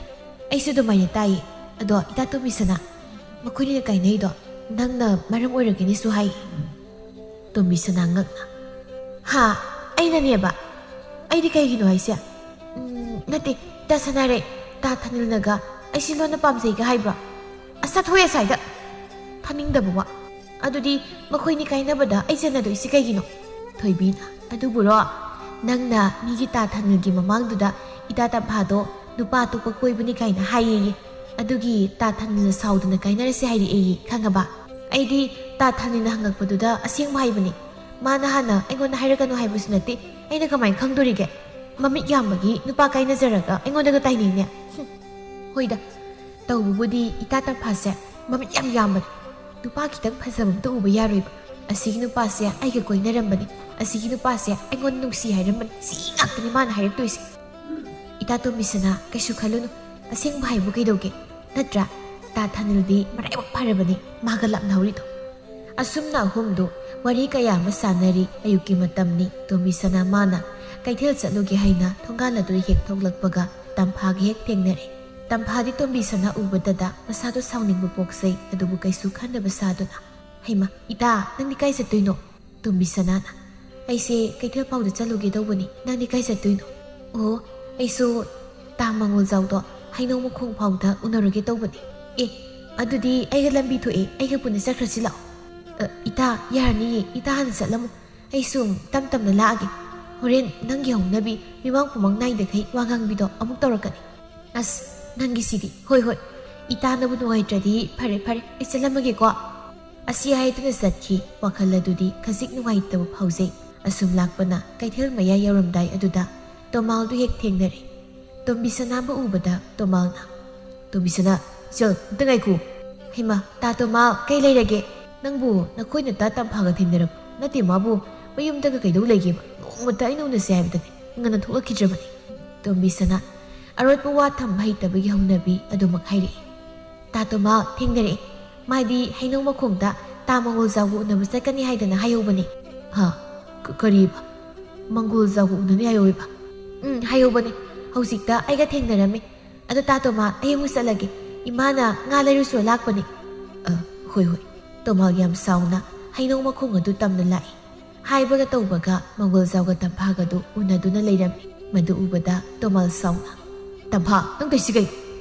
"ꯑꯩꯁꯨ ꯑꯗꯨꯃꯥꯏꯅ ꯇꯥꯏꯌꯦ꯫ ꯑꯗꯣ ꯏꯇꯥ ꯇꯣꯝꯕꯤ ꯁꯅꯥ, ꯃꯈꯣꯏꯅꯤꯅ ꯀꯥꯏꯅꯩꯗꯣ ꯅꯪꯅ ꯃꯔꯝ ꯑꯣꯏꯔꯒꯅꯤꯁꯨ ꯍꯥꯏ꯫" ꯇꯣꯝꯕꯤ ꯁꯅꯥ ꯉꯛꯅ, "ꯍꯥ? ꯑꯩꯅꯅꯦꯕ? ꯑꯩꯗꯤ ꯀꯩꯒꯤꯅꯣ ꯍꯥꯏꯁꯦ? ꯎꯝ, ꯅꯠꯇꯦ, ꯇꯥ ꯁꯅꯥꯔꯩ, ꯇꯥ ꯊꯥꯅꯤꯜꯅꯒ ꯑꯩꯁꯤ ꯂꯣꯟꯅ ꯄꯥꯝꯖꯩꯒ ꯍꯥꯏꯕ꯭ꯔꯣ? ꯑꯁ, ꯆꯠꯊꯣꯛꯑꯦ ꯑꯁ꯭ꯋꯥꯏꯗ꯫ ꯊꯥꯅꯤꯡꯗꯕ ꯋꯥ꯫" "ꯑꯗꯨꯗꯤ ꯃꯈꯣꯏꯅꯤ ꯀꯥꯏꯅꯕꯗ ꯑꯩ ꯆꯟꯅꯗꯣꯏꯁꯤ ꯀꯩꯒꯤꯅꯣ?" ꯊꯣꯏꯕꯤꯅ, "ꯑꯗꯨꯕꯨꯔꯣ, ꯅꯪꯅ ꯃꯤꯒꯤ ꯇꯥ ꯊꯥꯅꯤꯜꯒꯤ ꯃꯃꯥꯡꯗꯨꯗ ꯏꯇꯥ ꯇꯝꯐꯥꯗꯣ ꯅꯨꯄꯥ ꯑꯇꯣꯞꯄ ꯀꯣꯏꯕꯅꯤ ꯀꯥꯏꯅ ꯍꯥꯏꯌꯦꯌꯦ꯫ ꯑꯗꯨꯒꯤ ꯇꯥ ꯊꯥꯅꯤꯜꯅ ꯁꯥꯎꯗꯅ ꯀꯥꯏꯅꯔꯁꯦ ꯍꯥꯏꯔꯛꯑꯦꯌꯦ, ꯈꯪꯉꯕ? ꯑꯩꯗꯤ ꯇꯥ ꯊꯥꯅꯤꯜꯅ ꯍꯪꯉꯛꯄꯗꯨꯗ ꯑꯁꯦꯡꯕ ꯍꯥꯏꯕꯅꯤ꯫ ꯃꯥꯅ ꯍꯥꯟꯅ ꯑꯩꯉꯣꯟꯗ ꯍꯥꯏꯔꯛꯀꯅꯨ ꯍꯥꯏꯕꯁꯨ ꯅꯠꯇꯦ, ꯑꯩꯅ ꯀꯃꯥꯏꯅ ꯈꯪꯗꯣꯔꯤꯒꯦ? ꯃꯃꯤꯠ ꯌꯥꯝꯕꯒꯤ ꯅꯨꯄꯥ ꯀꯥꯏꯅꯖꯔꯒ ꯑꯩꯉꯣꯟꯗꯒ ꯇꯥꯏꯅꯩꯅꯦ꯫ ꯍꯨꯝ, ꯍꯣꯏꯗ, ꯇꯧꯕꯕꯨꯗꯤ ꯏꯇꯥ ꯇꯝꯐꯥꯁꯦ ꯃꯃꯤꯠ ꯌꯥꯝ ꯌꯥꯝꯕꯅꯤ꯫ ꯅꯨꯄꯥ ꯈꯤꯇꯪ ꯐꯖꯕ ꯑꯝꯇ ꯎꯕ ꯌꯥꯔꯣꯏꯕ꯫ ꯑꯁꯤꯒꯤ ꯅꯨꯄꯥꯁꯦ ꯑꯩꯒ ꯀꯣꯏꯅꯔꯝꯕꯅꯤ, ꯑꯁꯤꯒꯤ ꯅꯨꯄꯥꯁꯦ ꯑꯩꯉꯣꯟꯗ ꯅꯨꯡꯁꯤ ꯍꯥꯏꯔꯝꯕꯅꯤ, ꯁꯤ ꯉꯥꯛꯇꯅꯤ ꯃꯥꯅ ꯍꯥꯏꯔꯛꯇꯣꯏꯁꯦ꯫ ꯏꯇꯥ ꯇꯣꯝꯕꯤꯁꯅꯥ, ꯀꯩꯁꯨ ꯈꯜꯂꯨꯅꯨ, ꯑꯁꯦꯡꯕ ꯍꯥꯏꯕꯨ ꯀꯩꯗꯧꯒꯦ? ꯅꯠꯇ꯭ꯔꯥ? ꯇꯥ ꯊꯥꯅꯤꯜꯗꯤ ꯃꯔꯥꯏꯕꯛ ꯐꯔꯕꯅꯤ ꯃꯥꯒ ꯂꯥꯞꯅꯍꯧꯔꯤꯗꯣ꯫ ꯑꯁꯨꯝꯅ ꯑꯍꯨꯝꯗꯨ ꯋꯥꯔꯤ ꯀꯌꯥ ꯑꯃ ꯁꯥꯟꯅꯔꯤ꯫ ꯑꯌꯨꯛꯀꯤ ꯃꯇꯝꯅꯤ꯫ ꯇꯣꯝꯕꯤꯁꯅꯥ ꯃꯥꯅ ꯀꯩꯊꯦꯜ ꯆꯠꯂꯨꯒꯦ ꯍꯥꯏꯅ ꯊꯣꯡꯒꯥꯜ ꯑꯗꯨ ꯍꯦꯛ ꯊꯣꯛꯂꯛꯄꯒ ꯇꯝꯐꯥꯒ ꯍꯦꯛ ꯊꯦꯡꯅꯔꯦ꯫ ꯇꯝꯐꯥꯗꯤ ꯇꯣꯝꯕꯤꯁꯅꯥ ꯎꯕꯗꯗ ꯃꯁꯥꯗꯣ ꯁꯥꯎꯅꯤꯡꯕ ꯄꯣꯛꯆꯩ, ꯑꯗꯨꯕꯨ ꯀꯩꯁꯨ ꯈꯟꯗꯕ ꯁꯥꯗꯨꯅ, "ꯍꯩꯃꯥ, ꯏꯇꯥ, ꯅꯪꯗꯤ ꯀꯥꯏ ꯆꯠꯇꯣꯏꯅꯣ?" ꯇꯣꯝꯕꯤꯁꯅꯥꯅ, "ꯑꯩꯁꯦ ꯀꯩꯊꯦꯜ ꯐꯥꯎꯗ ꯆꯠꯂꯨꯒꯦ ꯇꯧꯕꯅꯤ, ꯅꯪꯗꯤ ꯀꯥꯏ ꯆꯠꯇꯣꯏꯅꯣ?" "ꯑꯣ, ꯑꯩꯁꯨ ꯇꯥ ꯃꯉꯣꯜꯖꯥꯎꯗꯣ ꯍꯩꯅꯧ ꯃꯈꯣꯡ ꯐꯥꯎꯗ ꯎꯅꯔꯨꯒꯦ ꯇꯧꯕꯅꯤ꯫" "ꯑꯦ, ꯑꯗꯨꯗꯤ ꯑꯩꯒ ꯂꯝꯕꯤ ꯊꯣꯛꯑꯦ, ꯑꯩꯒ ꯄꯨꯟꯅ ꯆꯠꯈ꯭ꯔꯁꯤ ꯂꯥꯛꯑꯣ꯫" "ꯑ, ꯏꯇꯥ, ꯌꯥꯔꯅꯤꯌꯦ, ꯏꯇꯥ ꯍꯥꯟꯅ ꯆꯠꯂꯝꯃꯣ, ꯑꯩꯁꯨ ꯇꯞ ꯇꯞꯅ ꯂꯥꯛꯑꯒꯦ꯫ ꯍꯣꯔꯦꯟ ꯅꯪꯒꯤ ꯍꯧꯅꯕꯤ ꯃꯤꯃꯥꯡ ꯄꯨꯃꯥꯡ ꯅꯥꯏꯗꯈꯩ ꯋꯥ ꯉꯥꯡꯕꯤꯗꯣ ꯑꯃꯨꯛ ꯇꯧꯔꯛꯀꯅꯤ꯫" "ꯑꯁ, ꯅꯪꯒꯤꯁꯤꯗꯤ꯫ ꯍꯣꯏ, ꯍꯣꯏ, ꯏꯇꯥꯅꯕꯨ ꯅꯨꯡꯉꯥꯏꯇ꯭ꯔꯗꯤ ꯐꯔꯦ, ꯐꯔꯦ, ꯑꯩ ꯆꯠꯂꯝꯃꯒꯦꯀꯣ꯫" ꯑꯁꯤ ꯍꯥꯏꯗꯨꯅ ꯆꯠꯈꯤ꯫ ꯋꯥꯈꯜ ꯑꯗꯨꯗꯤ ꯈꯖꯤꯛ ꯅꯨꯡꯉꯥꯏꯇꯕ ꯐꯥꯎꯖꯩ꯫ ꯑꯁꯨꯝ ꯂꯥꯛꯄꯅ ꯀꯩꯊꯦꯜ ꯃꯌꯥꯏ ꯌꯧꯔꯝꯗꯥꯏ ꯑꯗꯨꯗ ꯇꯣꯃꯥꯜꯗꯨ ꯍꯦꯛ ꯊꯦꯡꯅꯔꯦ꯫ ꯇꯣꯝꯕꯤꯁꯅꯥꯕꯨ ꯎꯕꯗ ꯇꯣꯃꯥꯜꯅ, "ꯇꯣꯝꯕꯤꯁꯅꯥ, ꯏꯆꯜ, ꯑꯝꯇ ꯉꯥꯏꯈꯣ꯫" "ꯍꯩꯃꯥ, ꯇꯥ ꯇꯣꯃꯥꯜ, ꯀꯩ ꯂꯩꯔꯒꯦ? ꯅꯪꯕꯨ ꯅꯈꯣꯏ ꯅꯇꯥ ꯇꯝꯐꯥꯒ ꯊꯦꯡꯅꯔꯕꯣ? ꯅꯠꯇꯦ, ꯃꯥꯕꯨ ꯃꯌꯨꯝꯗꯒ ꯀꯩꯗꯧ ꯂꯩꯒꯦꯕ? ꯅꯣꯡꯃꯇ ꯑꯩꯅ ꯎꯅꯁꯦ ꯍꯥꯏꯕꯗꯅꯦ, ꯉꯟꯅ ꯊꯣꯛꯂꯛꯈꯤꯗ꯭ꯔꯕꯅꯤ꯫" ꯇꯣꯝꯕꯤꯁꯅꯥ ꯑꯔꯣꯠꯄ ꯋꯥ ꯊꯝꯕ ꯍꯩꯇꯕꯒꯤ ꯍꯧꯅꯕꯤ ꯑꯗꯨꯃꯛ ꯍꯥꯏꯔꯛꯏ꯫ "ꯇꯥ ꯇꯣꯃꯥꯜ ꯊꯦꯡꯅꯔꯛꯑꯦ꯫ ꯃꯥꯗꯤ ꯍꯩꯅꯧ ꯃꯈꯣꯡꯗ ꯇꯥ ꯃꯪꯒꯣꯜꯖꯥꯎꯒ ꯎꯅꯕ ꯆꯠꯀꯅꯤ ꯍꯥꯏꯗꯅ ꯍꯥꯏꯍꯧꯕꯅꯦ꯫" "ꯍꯥ? ꯀ-, ꯀꯔꯤꯕ? ꯃꯪꯒꯣꯜꯖꯥꯎꯒ ꯎꯅꯅꯤ ꯍꯥꯏꯍꯧꯋꯦꯕ?" "ꯎꯝ, ꯍꯥꯏꯍꯧꯕꯅꯦ꯫ ꯍꯧꯖꯤꯛꯇ ꯑꯩꯒ ꯊꯦꯡꯅꯔꯝꯃꯦ꯫ ꯑꯗꯣ ꯇꯥ ꯇꯣꯃꯥꯜ, ꯑꯩ ꯑꯃꯨꯛ ꯆꯠꯂꯒꯦ꯫ ꯏꯃꯥꯅ ꯉꯥ ꯂꯩꯔꯨꯁꯣ ꯂꯥꯛꯄꯅꯦ꯫" "ꯑ, ꯍꯣꯏ, ꯍꯣꯏ꯫" ꯇꯣꯃꯥꯜ ꯌꯥꯝ ꯁꯥꯎꯅ ꯍꯩꯅꯧ ꯃꯈꯣꯡ ꯑꯗꯨ ꯇꯝꯅ ꯂꯥꯛꯏ꯫ ꯍꯥꯏꯕꯒ ꯇꯧꯕꯒ ꯃꯪꯒꯣꯜꯖꯥꯎꯒ ꯇꯝꯐꯥꯒꯗꯨ ꯎꯅꯗꯨꯅ ꯂꯩꯔꯝꯃꯤ꯫ ꯃꯗꯨ ꯎꯕꯗ ꯇꯣꯃꯥꯜ ꯁꯥꯎꯅ, "ꯇꯝꯐꯥ, ꯅꯪ ꯇꯧꯏꯁꯤ ꯀꯩꯅꯣ?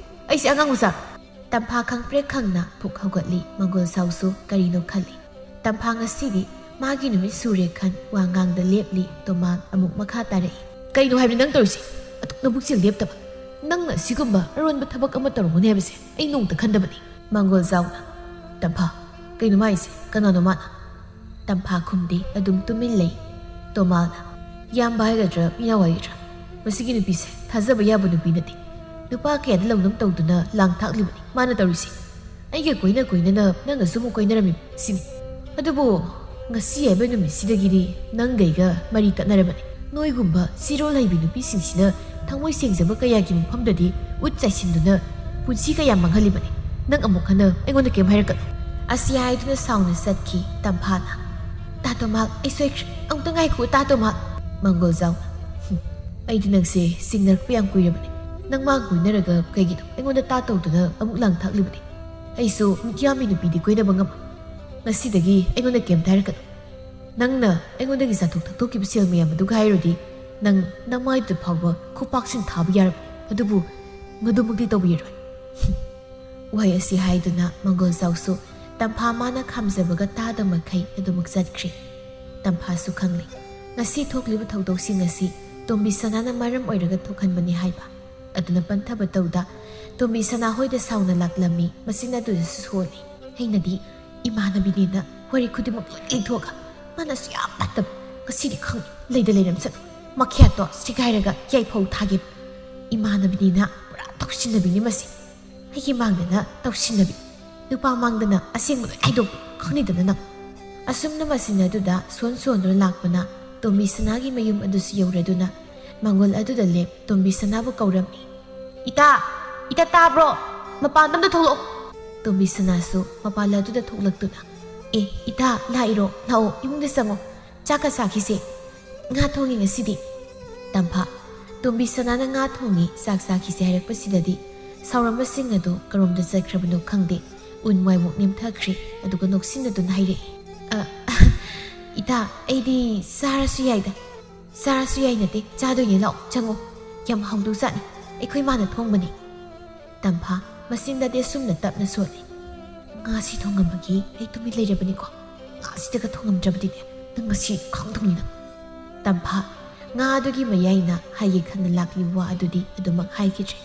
ꯑꯩꯁꯦ ꯑꯉꯥꯡ ꯃꯆꯥ?" ꯇꯝꯐꯥ ꯈꯪꯄ꯭ꯔꯦꯛ ꯈꯪꯅ ꯄꯨꯛ ꯍꯧꯒꯠꯂꯤ꯫ ꯃꯪꯒꯣꯜꯖꯥꯎꯁꯨ ꯀꯔꯤꯅꯣ ꯈꯜꯂꯤ꯫ ꯇꯝꯐꯥ ꯉꯁꯤꯗꯤ ꯃꯥꯒꯤ ꯅꯨꯃꯤꯠ ꯁꯨꯔꯦ ꯈꯟ ꯋꯥ ꯉꯥꯡꯗ ꯂꯦꯞꯂꯤ꯫ ꯇꯣꯃꯥꯜ ꯑꯃꯨꯛ ꯃꯈꯥ ꯇꯥꯔꯛꯏ꯫ "ꯀꯩꯅꯣ ꯍꯥꯏꯕꯅꯤ ꯅꯪ ꯇꯧꯔꯤꯁꯦ? ꯑꯗꯨꯛ ꯅꯕꯨꯛꯆꯦꯜ ꯂꯦꯞꯇꯕ꯫ ꯅꯪꯅ ꯁꯤꯒꯨꯝꯕ ꯑꯔꯣꯟꯕ ꯊꯕꯛ ꯑꯃ ꯇꯧꯔꯝꯒꯅꯤ ꯍꯥꯏꯕꯁꯦ ꯑꯩ ꯅꯣꯡꯃꯇ ꯈꯟꯗꯕꯅꯤ꯫" ꯃꯪꯒꯣꯜꯖꯥꯎꯅ, "ꯇꯝꯐꯥ, ꯀꯩꯅꯣ ꯃꯥ ꯍꯥꯏꯁꯦ? ꯀꯅꯥꯅꯣ ꯃꯥꯅ?" ꯇꯝꯐꯥ ꯈꯨꯝꯗꯦ, ꯑꯗꯨꯝ ꯇꯨꯃꯤꯟ ꯂꯩ꯫ ꯇꯣꯃꯥꯜꯅ, "ꯏꯌꯥꯝꯕ ꯍꯥꯏꯒꯗ꯭ꯔꯥ ꯏꯅꯥꯎ ꯍꯥꯏꯒꯗ꯭ꯔꯥ, ꯃꯁꯤꯒꯤ ꯅꯨꯄꯤꯁꯦ ꯊꯥꯖꯕ ꯌꯥꯕ ꯅꯨꯄꯤ ꯅꯠꯇꯦ꯫ ꯅꯨꯄꯥ ꯀꯌꯥꯗ ꯂꯧꯅꯝ ꯇꯧꯗꯨꯅ ꯂꯥꯡ ꯊꯥꯛꯂꯤꯕꯅꯤ ꯃꯥꯅ ꯇꯧꯔꯤꯁꯦ꯫ ꯑꯩꯒ ꯀꯣꯏꯅ ꯀꯣꯏꯅꯅ ꯅꯪꯒꯁꯨ ꯑꯃꯨꯛ ꯀꯣꯏꯅꯔꯝꯃꯤ ꯁꯤꯅꯤ꯫ ꯑꯗꯨꯕꯨ ꯉꯁꯤ ꯍꯥꯏꯕ ꯅꯨꯃꯤꯠꯁꯤꯗꯒꯤꯗꯤ ꯅꯪꯒꯩꯒ ꯃꯔꯤ ꯇꯠꯅꯔꯕꯅꯤ꯫ ꯅꯣꯏꯒꯨꯝꯕ ꯁꯤꯔꯣꯜ ꯍꯩꯕꯤ ꯅꯨꯄꯤꯁꯤꯡꯁꯤꯅ ꯊꯃꯣꯏ ꯁꯦꯡꯖꯕ ꯀꯌꯥꯒꯤ ꯃꯐꯝꯗꯗꯤ ꯎꯠ ꯆꯥꯏꯁꯤꯟꯗꯨꯅ ꯄꯨꯟꯁꯤ ꯀꯌꯥ ꯃꯥꯡꯍꯜꯂꯤꯕꯅꯤ꯫ ꯅꯪ ꯑꯃꯨꯛ ꯍꯟꯅ ꯑꯩꯉꯣꯟꯗ ꯀꯩꯝ ꯍꯥꯏꯔꯛꯀꯅꯨ꯫" ꯑꯁꯤ ꯍꯥꯏꯗꯨꯅ ꯁꯥꯎꯅ ꯆꯠꯈꯤ ꯇꯝꯐꯥꯅ꯫ "ꯇꯥ ꯇꯣꯃꯥꯜ, ꯑꯩ ꯁꯣꯏꯈ꯭ꯔꯦ꯫ ꯑꯃꯨꯛꯇ ꯉꯥꯏꯈꯣ, ꯇꯥ ꯇꯣꯃꯥꯜ꯫" ꯃꯪꯒꯣꯜꯖꯥꯎꯅ, "ꯍꯨꯝ, ꯑꯩꯗꯤ ꯅꯪꯁꯦ ꯆꯤꯡꯅꯔꯛꯄ ꯌꯥꯝ ꯀꯨꯏꯔꯕꯅꯤ꯫ ꯅꯪ ꯃꯥ ꯀꯣꯏꯅꯔꯒ ꯀꯩꯒꯤꯅꯣ ꯑꯩꯉꯣꯟꯗ ꯇꯥ ꯇꯧꯗꯨꯅ ꯑꯃꯨꯛ ꯂꯥꯡ ꯊꯥꯛꯂꯤꯕꯅꯤ? ꯑꯩꯁꯨ ꯃꯤꯠꯌꯥꯝꯕꯤ ꯅꯨꯄꯤꯗꯤ ꯀꯣꯏꯅꯕ ꯉꯝꯃꯣꯏ꯫ ꯉꯁꯤꯗꯒꯤ ꯑꯩꯉꯣꯟꯗ ꯀꯩꯝꯇ ꯍꯥꯏꯔꯛꯀꯅꯨ꯫ ꯅꯪꯅ ꯑꯩꯉꯣꯟꯗꯒꯤ ꯆꯥꯊꯣꯛ ꯊꯛꯇꯣꯛꯈꯤꯕ ꯁꯦꯜ ꯃꯌꯥꯝ ꯑꯗꯨꯒ ꯍꯥꯏꯔꯨꯔꯗꯤ ꯅꯪ ꯅꯃꯥꯏꯗꯨꯗ ꯐꯥꯎꯕ ꯈꯨꯄꯥꯛꯁꯤꯡ ꯊꯥꯕ ꯌꯥꯔꯕꯅꯤ꯫ ꯑꯗꯨꯕꯨ ꯃꯗꯨꯃꯛꯇꯤ ꯇꯧꯕꯤꯔꯣꯏ꯫" ꯍꯨꯝ꯫ ꯋꯥꯍꯩ ꯑꯁꯤ ꯍꯥꯏꯗꯨꯅ ꯃꯪꯒꯣꯜꯖꯥꯎꯁꯨ ꯇꯝꯐꯥ ꯃꯥꯅ ꯈꯥꯝꯖꯕꯒ ꯇꯥꯗ ꯃꯈꯩ ꯑꯗꯨꯃꯛ ꯆꯠꯈ꯭ꯔꯤ꯫ ꯇꯝꯐꯥꯁꯨ ꯈꯪꯂꯦ ꯉꯁꯤ ꯊꯣꯛꯂꯤꯕ ꯊꯧꯗꯣꯛꯁꯤꯡ ꯑꯁꯤ ꯇꯣꯝꯕꯤ ꯁꯅꯥꯅ ꯃꯔꯝ ꯑꯣꯏꯔꯒ ꯊꯣꯛꯍꯟꯕꯅꯤ ꯍꯥꯏꯕ꯫ ꯑꯗꯨꯅ ꯄꯟꯊꯕ ꯇꯧꯗ ꯇꯣꯝꯕꯤ ꯁꯅꯥ ꯍꯣꯏꯗ ꯁꯥꯎꯅ ꯂꯥꯛꯂꯝꯃꯤ꯫ ꯃꯆꯤꯟ ꯑꯗꯨꯗꯁꯨ ꯁꯣꯜꯂꯤ꯫ "ꯑꯩꯅꯗꯤ ꯏꯃꯥꯟꯅꯕꯤꯅꯦꯅ ꯋꯥꯔꯤ ꯈꯨꯗꯤꯡꯃꯛ ꯂꯣꯏ ꯂꯩꯊꯣꯛꯑꯒ ꯃꯥꯅꯁꯨ ꯌꯥꯝ ꯐꯠꯇꯕ꯫ ꯉꯁꯤꯗꯤ ꯈꯪꯉꯤ, ꯂꯩꯗ ꯂꯩꯔꯝꯁꯅꯨ꯫ ꯃꯈꯌꯥꯠꯇꯣ ꯁꯤꯒꯥꯏꯔꯒ ꯌꯥꯏꯐꯧ ꯊꯥꯒꯦ꯫ ꯏꯃꯥꯟꯅꯕꯤꯅꯦꯅ ꯄꯨꯔꯥ ꯇꯧꯁꯤꯟꯅꯕꯤꯅꯤ ꯃꯁꯤ꯫ ꯑꯩꯒꯤ ꯃꯥꯡꯗꯅ ꯇꯧꯁꯤꯟꯅꯕꯤ, ꯅꯨꯄꯥ ꯃꯥꯡꯗꯅ ꯑꯁꯦꯡꯕ ꯂꯣꯏ ꯍꯥꯏꯗꯣꯛꯄꯤ, ꯈꯪꯅꯤꯗꯅ ꯅꯪ꯫" ꯑꯁꯨꯝꯅ ꯃꯆꯤꯟ ꯑꯗꯨꯗ ꯁꯣꯟ ꯁꯣꯟꯗꯨꯅ ꯂꯥꯛꯄꯅ ꯇꯣꯝꯕꯤ ꯁꯅꯥꯒꯤ ꯃꯌꯨꯝ ꯑꯗꯨꯁꯨ ꯌꯧꯔꯗꯨꯅ ꯃꯪꯒꯣꯜ ꯑꯗꯨꯗ ꯂꯦꯞ ꯇꯣꯝꯕꯤ ꯁꯅꯥꯕꯨ ꯀꯧꯔꯝꯃꯤ꯫ "ꯏꯇꯥ! ꯏꯇꯥ ꯇꯥꯕ꯭ꯔꯣ? ꯃꯄꯥꯟꯗ ꯑꯝꯇ ꯊꯣꯛꯂꯛꯑꯣ!" ꯇꯣꯝꯕꯤ ꯁꯅꯥꯁꯨ ꯃꯄꯥꯟ ꯑꯗꯨꯗ ꯊꯣꯛꯂꯛꯇꯨꯅ, "ꯑꯦ, ꯏꯇꯥ, ꯂꯥꯛꯏꯔꯣ? ꯂꯥꯛꯑꯣ, ꯏꯃꯨꯡꯗ ꯆꯪꯉꯣ꯫ ꯆꯥꯛꯀ ꯆꯥꯈꯤꯁꯦ꯫ ꯉꯥ ꯊꯣꯡꯉꯤ ꯉꯁꯤꯗꯤ꯫" ꯇꯝꯐꯥ, ꯇꯣꯝꯕꯤ ꯁꯅꯥꯅ ꯉꯥ ꯊꯣꯡꯉꯤ, ꯆꯥꯛ ꯆꯥꯈꯤꯁꯦ ꯍꯥꯏꯔꯛꯄꯁꯤꯗꯗꯤ ꯁꯥꯎꯔꯝꯕꯁꯤꯡ ꯑꯗꯨ ꯀꯔꯣꯝꯗ ꯆꯠꯈ꯭ꯔꯕꯅꯣ ꯈꯪꯗꯦ꯫ ꯎꯟ ꯋꯥꯏꯃꯨꯛ ꯅꯦꯝꯊꯈ꯭ꯔꯦ, ꯑꯗꯨꯒ ꯅꯣꯛꯁꯤꯟꯅꯗꯨꯅ ꯍꯥꯏꯔꯛꯏ, "ꯑ, ꯏꯇꯥ, ꯑꯩꯗꯤ ꯆꯥꯔꯁꯨ ꯌꯥꯏꯗ꯫" "ꯆꯥꯔꯁꯨ ꯌꯥꯏ ꯅꯠꯇꯦ, ꯆꯥꯗꯣꯏꯅꯦ, ꯂꯥꯛꯑꯣ, ꯆꯪꯉꯣ꯫ ꯌꯥꯝ ꯍꯥꯎꯗꯧꯖꯥꯠꯅꯤ, ꯑꯩꯈꯣꯏ ꯃꯥꯅ ꯊꯣꯡꯕꯅꯤ꯫" ꯇꯝꯐꯥ, ꯃꯆꯤꯟꯗꯗꯤ ꯑꯁꯨꯝꯅ ꯇꯞꯅ ꯁꯣꯜꯂꯤ, "ꯉꯥꯁꯤ ꯊꯣꯡꯉꯝꯕꯒꯤ ꯑꯩ ꯇꯨꯃꯤꯟ ꯂꯩꯔꯕꯅꯤꯀꯣ꯫ ꯑꯁꯤꯗꯒ ꯊꯣꯡꯉꯝꯗ꯭ꯔꯕꯗꯤꯅꯦ, ꯅꯪ ꯉꯁꯤ ꯈꯪꯗꯧꯅꯤꯅ꯫ ꯇꯝꯐꯥ, ꯉꯥꯗꯨꯒꯤ ꯃꯌꯥꯏꯅ ꯍꯥꯏꯒꯦ ꯈꯟꯅ ꯂꯥꯛꯂꯤꯕ ꯋꯥ ꯑꯗꯨꯗꯤ ꯑꯗꯨꯃꯛ ꯍꯥꯏꯈꯤꯗ꯭ꯔꯦ꯫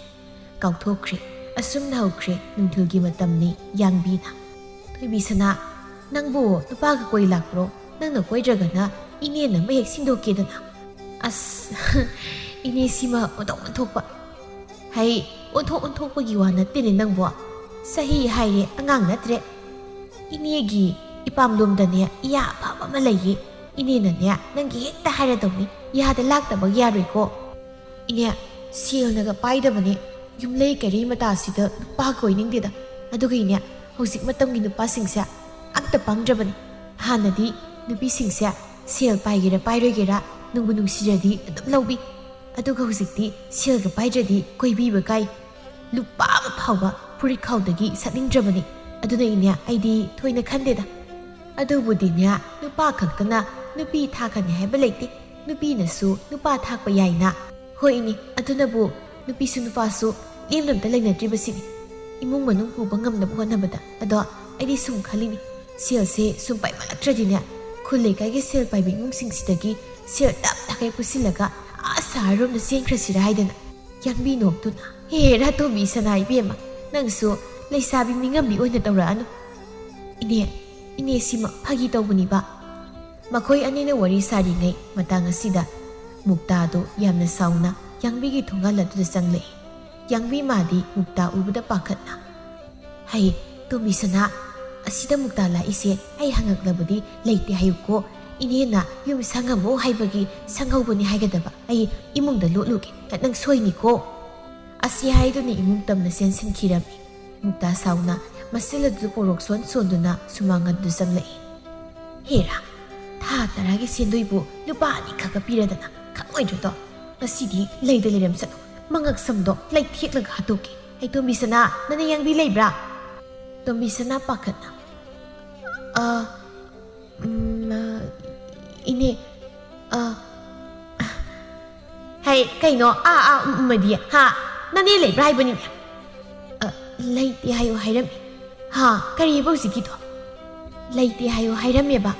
ꯀꯥꯎꯊꯣꯛꯈ꯭ꯔꯦ꯫ ꯑꯁꯨꯝꯅ ꯍꯧꯈ꯭ꯔꯦ ꯅꯨꯡꯊꯤꯜꯒꯤ ꯃꯇꯝꯅꯤ꯫ ꯌꯥꯡꯕꯤꯅ, "ꯊꯣꯏꯕꯤ ꯁꯅꯥ, ꯅꯪꯕꯨ ꯅꯨꯄꯥꯒ ꯀꯣꯏ ꯂꯥꯛꯄ꯭ꯔꯣ? ꯅꯪꯅ ꯀꯣꯏꯗ꯭ꯔꯒꯅ ꯏꯅꯦꯅ ꯑꯃ ꯍꯦꯛ ꯁꯤꯟꯗꯣꯛꯀꯦꯗꯅ꯫" ꯑꯁ, ꯏꯅꯦꯁꯤꯃ ꯑꯣꯟꯊꯣꯛ ꯑꯣꯟꯊꯣꯛꯄ꯫ ꯍꯩ, ꯑꯣꯟꯊꯣꯛ ꯑꯣꯟꯊꯣꯛꯄꯒꯤ ꯋꯥ ꯅꯠꯇꯦꯅꯦ ꯅꯪꯕꯣ꯫ ꯆꯍꯤ ꯍꯥꯏꯔꯦ ꯑꯉꯥꯡ ꯅꯠꯇ꯭ꯔꯦ꯫ ꯏꯅꯦꯒꯤ ꯏꯄꯥꯝꯂꯣꯝꯗꯅꯦ ꯏꯌꯥ ꯑꯐꯕ ꯑꯃ ꯂꯩꯌꯦ꯫ ꯏꯅꯦꯅꯅꯦ ꯅꯪꯒꯤ ꯍꯦꯛꯇ ꯍꯥꯏꯔꯗꯧꯅꯤ, ꯌꯥꯗ ꯂꯥꯛꯇꯕ ꯌꯥꯔꯣꯏꯀꯣ꯫ ꯏꯅꯦ, ꯁꯦꯜꯅꯒ ꯄꯥꯏꯗꯕꯅꯦ꯫ ꯌꯨꯝꯂꯩ ꯀꯩꯔꯩ ꯃꯇꯥꯁꯤꯗ ꯅꯨꯄꯥ ꯀꯣꯏꯅꯤꯡꯗꯦꯗ꯫ ꯑꯗꯨꯒ ꯏꯅꯦ, ꯍꯧꯖꯤꯛ ꯃꯇꯝꯒꯤ ꯅꯨꯄꯥꯁꯤꯡꯁꯦ ꯑꯝꯇ ꯄꯪꯗ꯭ꯔꯕꯅꯤ꯫ ꯍꯥꯟꯅꯗꯤ ꯅꯨꯄꯤꯁꯤꯡꯁꯦ ꯁꯦꯜ ꯄꯥꯏꯒꯦꯔꯥ ꯄꯥꯏꯔꯣꯏꯒꯦꯔꯥ, ꯅꯨꯡꯕꯨ ꯅꯨꯡꯁꯤꯔꯗꯤ ꯑꯗꯨꯝ ꯂꯧꯕꯤ꯫ ꯑꯗꯨꯒ ꯍꯧꯖꯤꯛꯇꯤ ꯁꯦꯜꯒ ꯄꯥꯏꯗ꯭ꯔꯗꯤ ꯀꯣꯏꯕꯤꯕ ꯀꯥꯏ꯫ ꯂꯨꯄꯥ ꯑꯃ ꯐꯥꯎꯕ ꯐꯨꯔꯤꯠꯈꯥꯎꯗꯒꯤ ꯁꯠꯅꯤꯡꯗ꯭ꯔꯕꯅꯤ꯫ ꯑꯗꯨꯅ ꯏꯅꯦ, ꯑꯩꯗꯤ ꯊꯣꯏꯅ ꯈꯟꯗꯦꯗ꯫ ꯑꯗꯨꯕꯨꯗꯤꯅꯦ, ꯅꯨꯄꯥ ꯈꯛꯇꯅ ꯅꯨꯄꯤ ꯊꯥꯛꯀꯅꯤ ꯍꯥꯏꯕ ꯂꯩꯇꯦ꯫ ꯅꯨꯄꯤꯅꯁꯨ ꯅꯨꯄꯥ ꯊꯥꯛꯄ ꯌꯥꯏꯅ꯫ ꯍꯣꯏ ꯏꯅꯦ, ꯑꯗꯨꯅꯕꯨ ꯅꯨꯄꯤꯁꯨ ꯅꯨꯄꯥꯁꯨ ꯂꯦꯝꯅ ꯑꯝꯇ ꯂꯩꯅꯗ꯭ꯔꯤꯕꯁꯤꯅꯤ, ꯏꯃꯨꯡ ꯃꯅꯨꯡ ꯄꯨꯕ ꯉꯝꯅꯕ ꯍꯣꯠꯅꯕꯗ꯫ ꯑꯗꯣ ꯑꯩꯗꯤ ꯁꯨꯝ ꯈꯜꯂꯤꯅꯤ, ꯁꯦꯜꯁꯦ ꯁꯨꯝ ꯄꯥꯏꯃꯜꯂꯛꯇ꯭ꯔꯗꯤꯅꯦ, ꯈꯨꯜ ꯂꯩꯀꯥꯏꯒꯤ ꯁꯦꯜ ꯄꯥꯏꯕ ꯏꯃꯨꯡꯁꯤꯡꯁꯤꯗꯒꯤ ꯁꯦꯜ ꯇꯞ ꯇꯈꯩ ꯄꯨꯁꯤꯜꯂꯒ ꯑꯥ ꯁꯍꯔꯔꯣꯝꯗ ꯆꯦꯟꯈ꯭ꯔꯁꯤꯔꯥ ꯍꯥꯏꯗꯅ꯫ ꯌꯥꯡꯕꯤ ꯅꯣꯛꯇꯨꯅ, "ꯍꯦ ꯔꯥꯇꯣꯝꯕꯤ ꯁꯅꯥ ꯏꯕꯦꯝꯃ, ꯅꯪꯁꯨ ꯂꯩꯁꯥꯕꯤ ꯃꯤꯉꯝꯕꯤ ꯑꯣꯏꯅ ꯇꯧꯔꯛꯑꯅꯨ꯫" "ꯏꯅꯦ, ꯏꯅꯦꯁꯤꯃ ꯐꯥꯒꯤ ꯇꯧꯕꯅꯤꯕ꯫" ꯃꯈꯣꯏ ꯑꯅꯤꯅ ꯋꯥꯔꯤ ꯁꯥꯔꯤꯉꯩ ꯃꯇꯥꯡ ꯑꯁꯤꯗ ꯃꯨꯛꯇꯥꯗꯨ ꯌꯥꯝꯅ ꯁꯥꯎꯅ ꯌꯥꯡꯕꯤꯒꯤ ꯊꯣꯡꯒꯥꯜ ꯑꯗꯨꯗ ꯆꯪꯂꯛꯏ꯫ ꯌꯥꯡꯕꯤ ꯃꯥꯗꯤ ꯃꯨꯛꯇꯥ ꯎꯕꯗ ꯄꯥꯈꯠꯅ, "ꯍꯩ, ꯇꯣꯝꯕꯤ ꯁꯅꯥ, ꯑꯁꯤꯗ ꯃꯨꯛꯇꯥ ꯂꯥꯛꯏꯁꯦ ꯑꯩ ꯍꯪꯉꯛꯂꯕꯗꯤ ꯂꯩꯇꯦ ꯍꯥꯏꯌꯨꯀꯣ꯫ ꯏꯅꯦꯅ ꯌꯨꯝ ꯁꯪꯉꯝꯃꯣ ꯍꯥꯏꯕꯒꯤ ꯁꯪꯍꯧꯕꯅꯤ ꯍꯥꯏꯒꯗꯕ꯫ ꯑꯩ ꯏꯃꯨꯡꯗ ꯂꯣꯠꯂꯨꯒꯦ, ꯅꯪ ꯁꯣꯏꯅꯤꯀꯣ꯫" ꯑꯁꯤ ꯍꯥꯏꯗꯨꯅ ꯏꯃꯨꯡ ꯇꯝꯅ ꯆꯦꯟꯁꯤꯟꯈꯤꯔꯝꯃꯤ꯫ ꯃꯨꯛꯇꯥ ꯁꯥꯎꯅ ꯃꯁꯦꯜ ꯑꯗꯨ ꯄꯣꯔꯣꯛ ꯁꯣꯟ ꯁꯣꯟꯗꯨꯅ ꯁꯨꯃꯥꯡ ꯑꯗꯨꯗ ꯆꯪꯂꯛꯏ꯫ "ꯍꯦꯔꯥ, ꯊꯥ ꯇꯔꯥꯒꯤ ꯁꯦꯟꯗꯣꯏꯕꯨ ꯂꯨꯄꯥ ꯑꯅꯤꯈꯛꯀ ꯄꯤꯔꯗꯅ ꯈꯪꯉꯣꯏꯗ꯭ꯔꯗꯣ? ꯉꯁꯤꯗꯤ ꯂꯩꯗ ꯂꯩꯔꯝꯁꯅꯨ, ꯃꯉꯛ ꯁꯝꯗꯣ ꯂꯩꯊꯦꯛꯂꯒ ꯍꯥꯠꯇꯣꯛꯀꯦ꯫ ꯑꯩ ꯇꯣꯝꯕꯤ ꯁꯅꯥ, ꯅꯅꯦ ꯌꯥꯡꯕꯤ ꯂꯩꯕ꯭ꯔꯥ?" ꯇꯣꯝꯕꯤ ꯁꯅꯥ ꯄꯥꯈꯠꯅ, "ꯑ, ꯎꯝ, ꯑ, ꯏꯅꯦ, ꯑ, ꯍꯩ, ꯀꯩꯅꯣ? ꯑꯥ, ꯑꯥ, ꯎꯝ, ꯎꯝ ꯑꯗꯤ? ꯍꯥ? ꯅꯅꯦ ꯂꯩꯕ꯭ꯔꯥ ꯍꯥꯏꯕꯅꯤꯅꯦ?" "ꯑ, ꯂꯩꯇꯦ ꯍꯥꯏꯌꯨ ꯍꯥꯏꯔꯝꯃꯤ꯫" "ꯍꯥ? ꯀꯔꯤꯕ ꯍꯧꯖꯤꯛꯀꯤꯗꯣ?" "ꯂꯩꯇꯦ ꯍꯥꯏꯌꯨ ꯍꯥꯏꯔꯝꯃꯦꯕ?"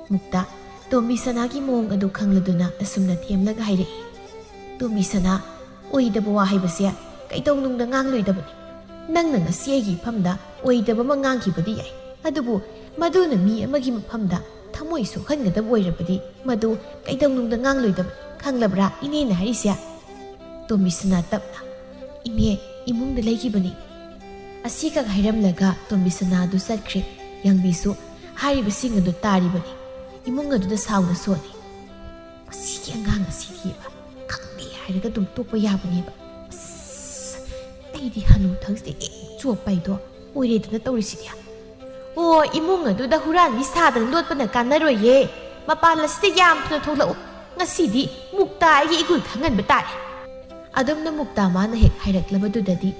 ꯃꯨꯛꯇ ꯇꯣꯝꯕꯤ ꯁꯅꯥꯒꯤ ꯃꯑꯣꯡ ꯑꯗꯨ ꯈꯪꯂꯗꯨꯅ ꯑꯁꯨꯝꯅ ꯊꯦꯝꯂꯒ ꯍꯥꯏꯔꯛꯏ꯫ "ꯇꯣꯝꯕꯤ ꯁꯅꯥ, ꯑꯣꯏꯗꯕ ꯋꯥ ꯍꯥꯏꯕꯁꯦ ꯀꯩꯗꯧꯅꯨꯡꯗ ꯉꯥꯡꯂꯣꯏꯗꯕꯅꯤ꯫ ꯅꯪꯅ ꯉꯁꯤ ꯑꯩꯒꯤ ꯏꯐꯝꯗ ꯑꯣꯏꯗꯕ ꯑꯃ ꯉꯥꯡꯈꯤꯕꯗꯤ ꯌꯥꯏ, ꯑꯗꯨꯕꯨ ꯃꯗꯨꯅ ꯃꯤ ꯑꯃꯒꯤ ꯃꯐꯝꯗ ꯊꯃꯣꯏ ꯁꯣꯛꯍꯟꯒꯗꯕ ꯑꯣꯏꯔꯕꯗꯤ ꯃꯗꯨ ꯀꯩꯗꯧꯅꯨꯡꯗ ꯉꯥꯡꯂꯣꯏꯗꯕꯅꯤ, ꯈꯪꯂꯕ꯭ꯔꯥ ꯏꯅꯦꯅ ꯍꯥꯏꯔꯤꯁꯦ?" ꯇꯣꯝꯕꯤꯁꯅꯥ ꯇꯞꯅ, "ꯏꯅꯦ, ꯏꯃꯨꯡꯗ ꯂꯩꯈꯤꯕꯅꯤ꯫" ꯑꯁꯤꯈꯛ ꯍꯥꯏꯔꯝꯂꯒ ꯇꯣꯝꯕꯤꯁꯅꯥ ꯑꯗꯨ ꯆꯠꯈ꯭ꯔꯦ꯫ ꯌꯥꯡꯕꯤꯁꯨ ꯍꯥꯏꯔꯤꯕꯁꯤꯡ ꯑꯗꯨ ꯇꯥꯔꯤꯕꯅꯤ꯫ ꯏꯃꯨꯡ ꯑꯗꯨꯗ ꯁꯥꯎꯅ ꯁꯣꯜꯂꯤ꯫ "ꯃꯁꯤꯒꯤ ꯑꯉꯥꯡ ꯑꯁꯤꯗꯤꯕ, ꯈꯪꯗꯦ ꯍꯥꯏꯔꯒ ꯑꯗꯨꯝ ꯇꯣꯛꯄ ꯌꯥꯕꯅꯦꯕ꯫ ꯑꯁ, ꯑꯩꯗꯤ ꯍꯅꯨꯊꯪꯁꯦ ꯍꯦꯛ ꯆꯣꯞꯄ ꯍꯥꯏꯗꯣ ꯑꯣꯏꯔꯦꯗꯅ ꯇꯧꯔꯤꯁꯤꯗꯤ꯫ ꯑꯣ, ꯏꯃꯨꯡ ꯑꯗꯨꯗ ꯍꯨꯔꯥꯟꯕꯤ ꯁꯥꯗꯅ ꯂꯣꯠꯄꯅ ꯀꯥꯟꯅꯔꯣꯏꯌꯦ꯫ ꯃꯄꯥꯟ ꯑꯁꯤꯗ ꯌꯥꯝ ꯊꯨꯅ ꯊꯣꯛꯂꯛꯎ꯫ ꯉꯁꯤꯗꯤ ꯃꯨꯛꯇ ꯑꯩꯒꯤ ꯏꯒꯨꯜ ꯈꯪꯍꯟꯕ ꯇꯥꯔꯦ꯫" ꯑꯗꯨꯝꯅ ꯃꯨꯛꯇ ꯃꯥꯅ ꯍꯦꯛ ꯍꯥꯏꯔꯛꯂꯕꯗꯨꯗꯗꯤ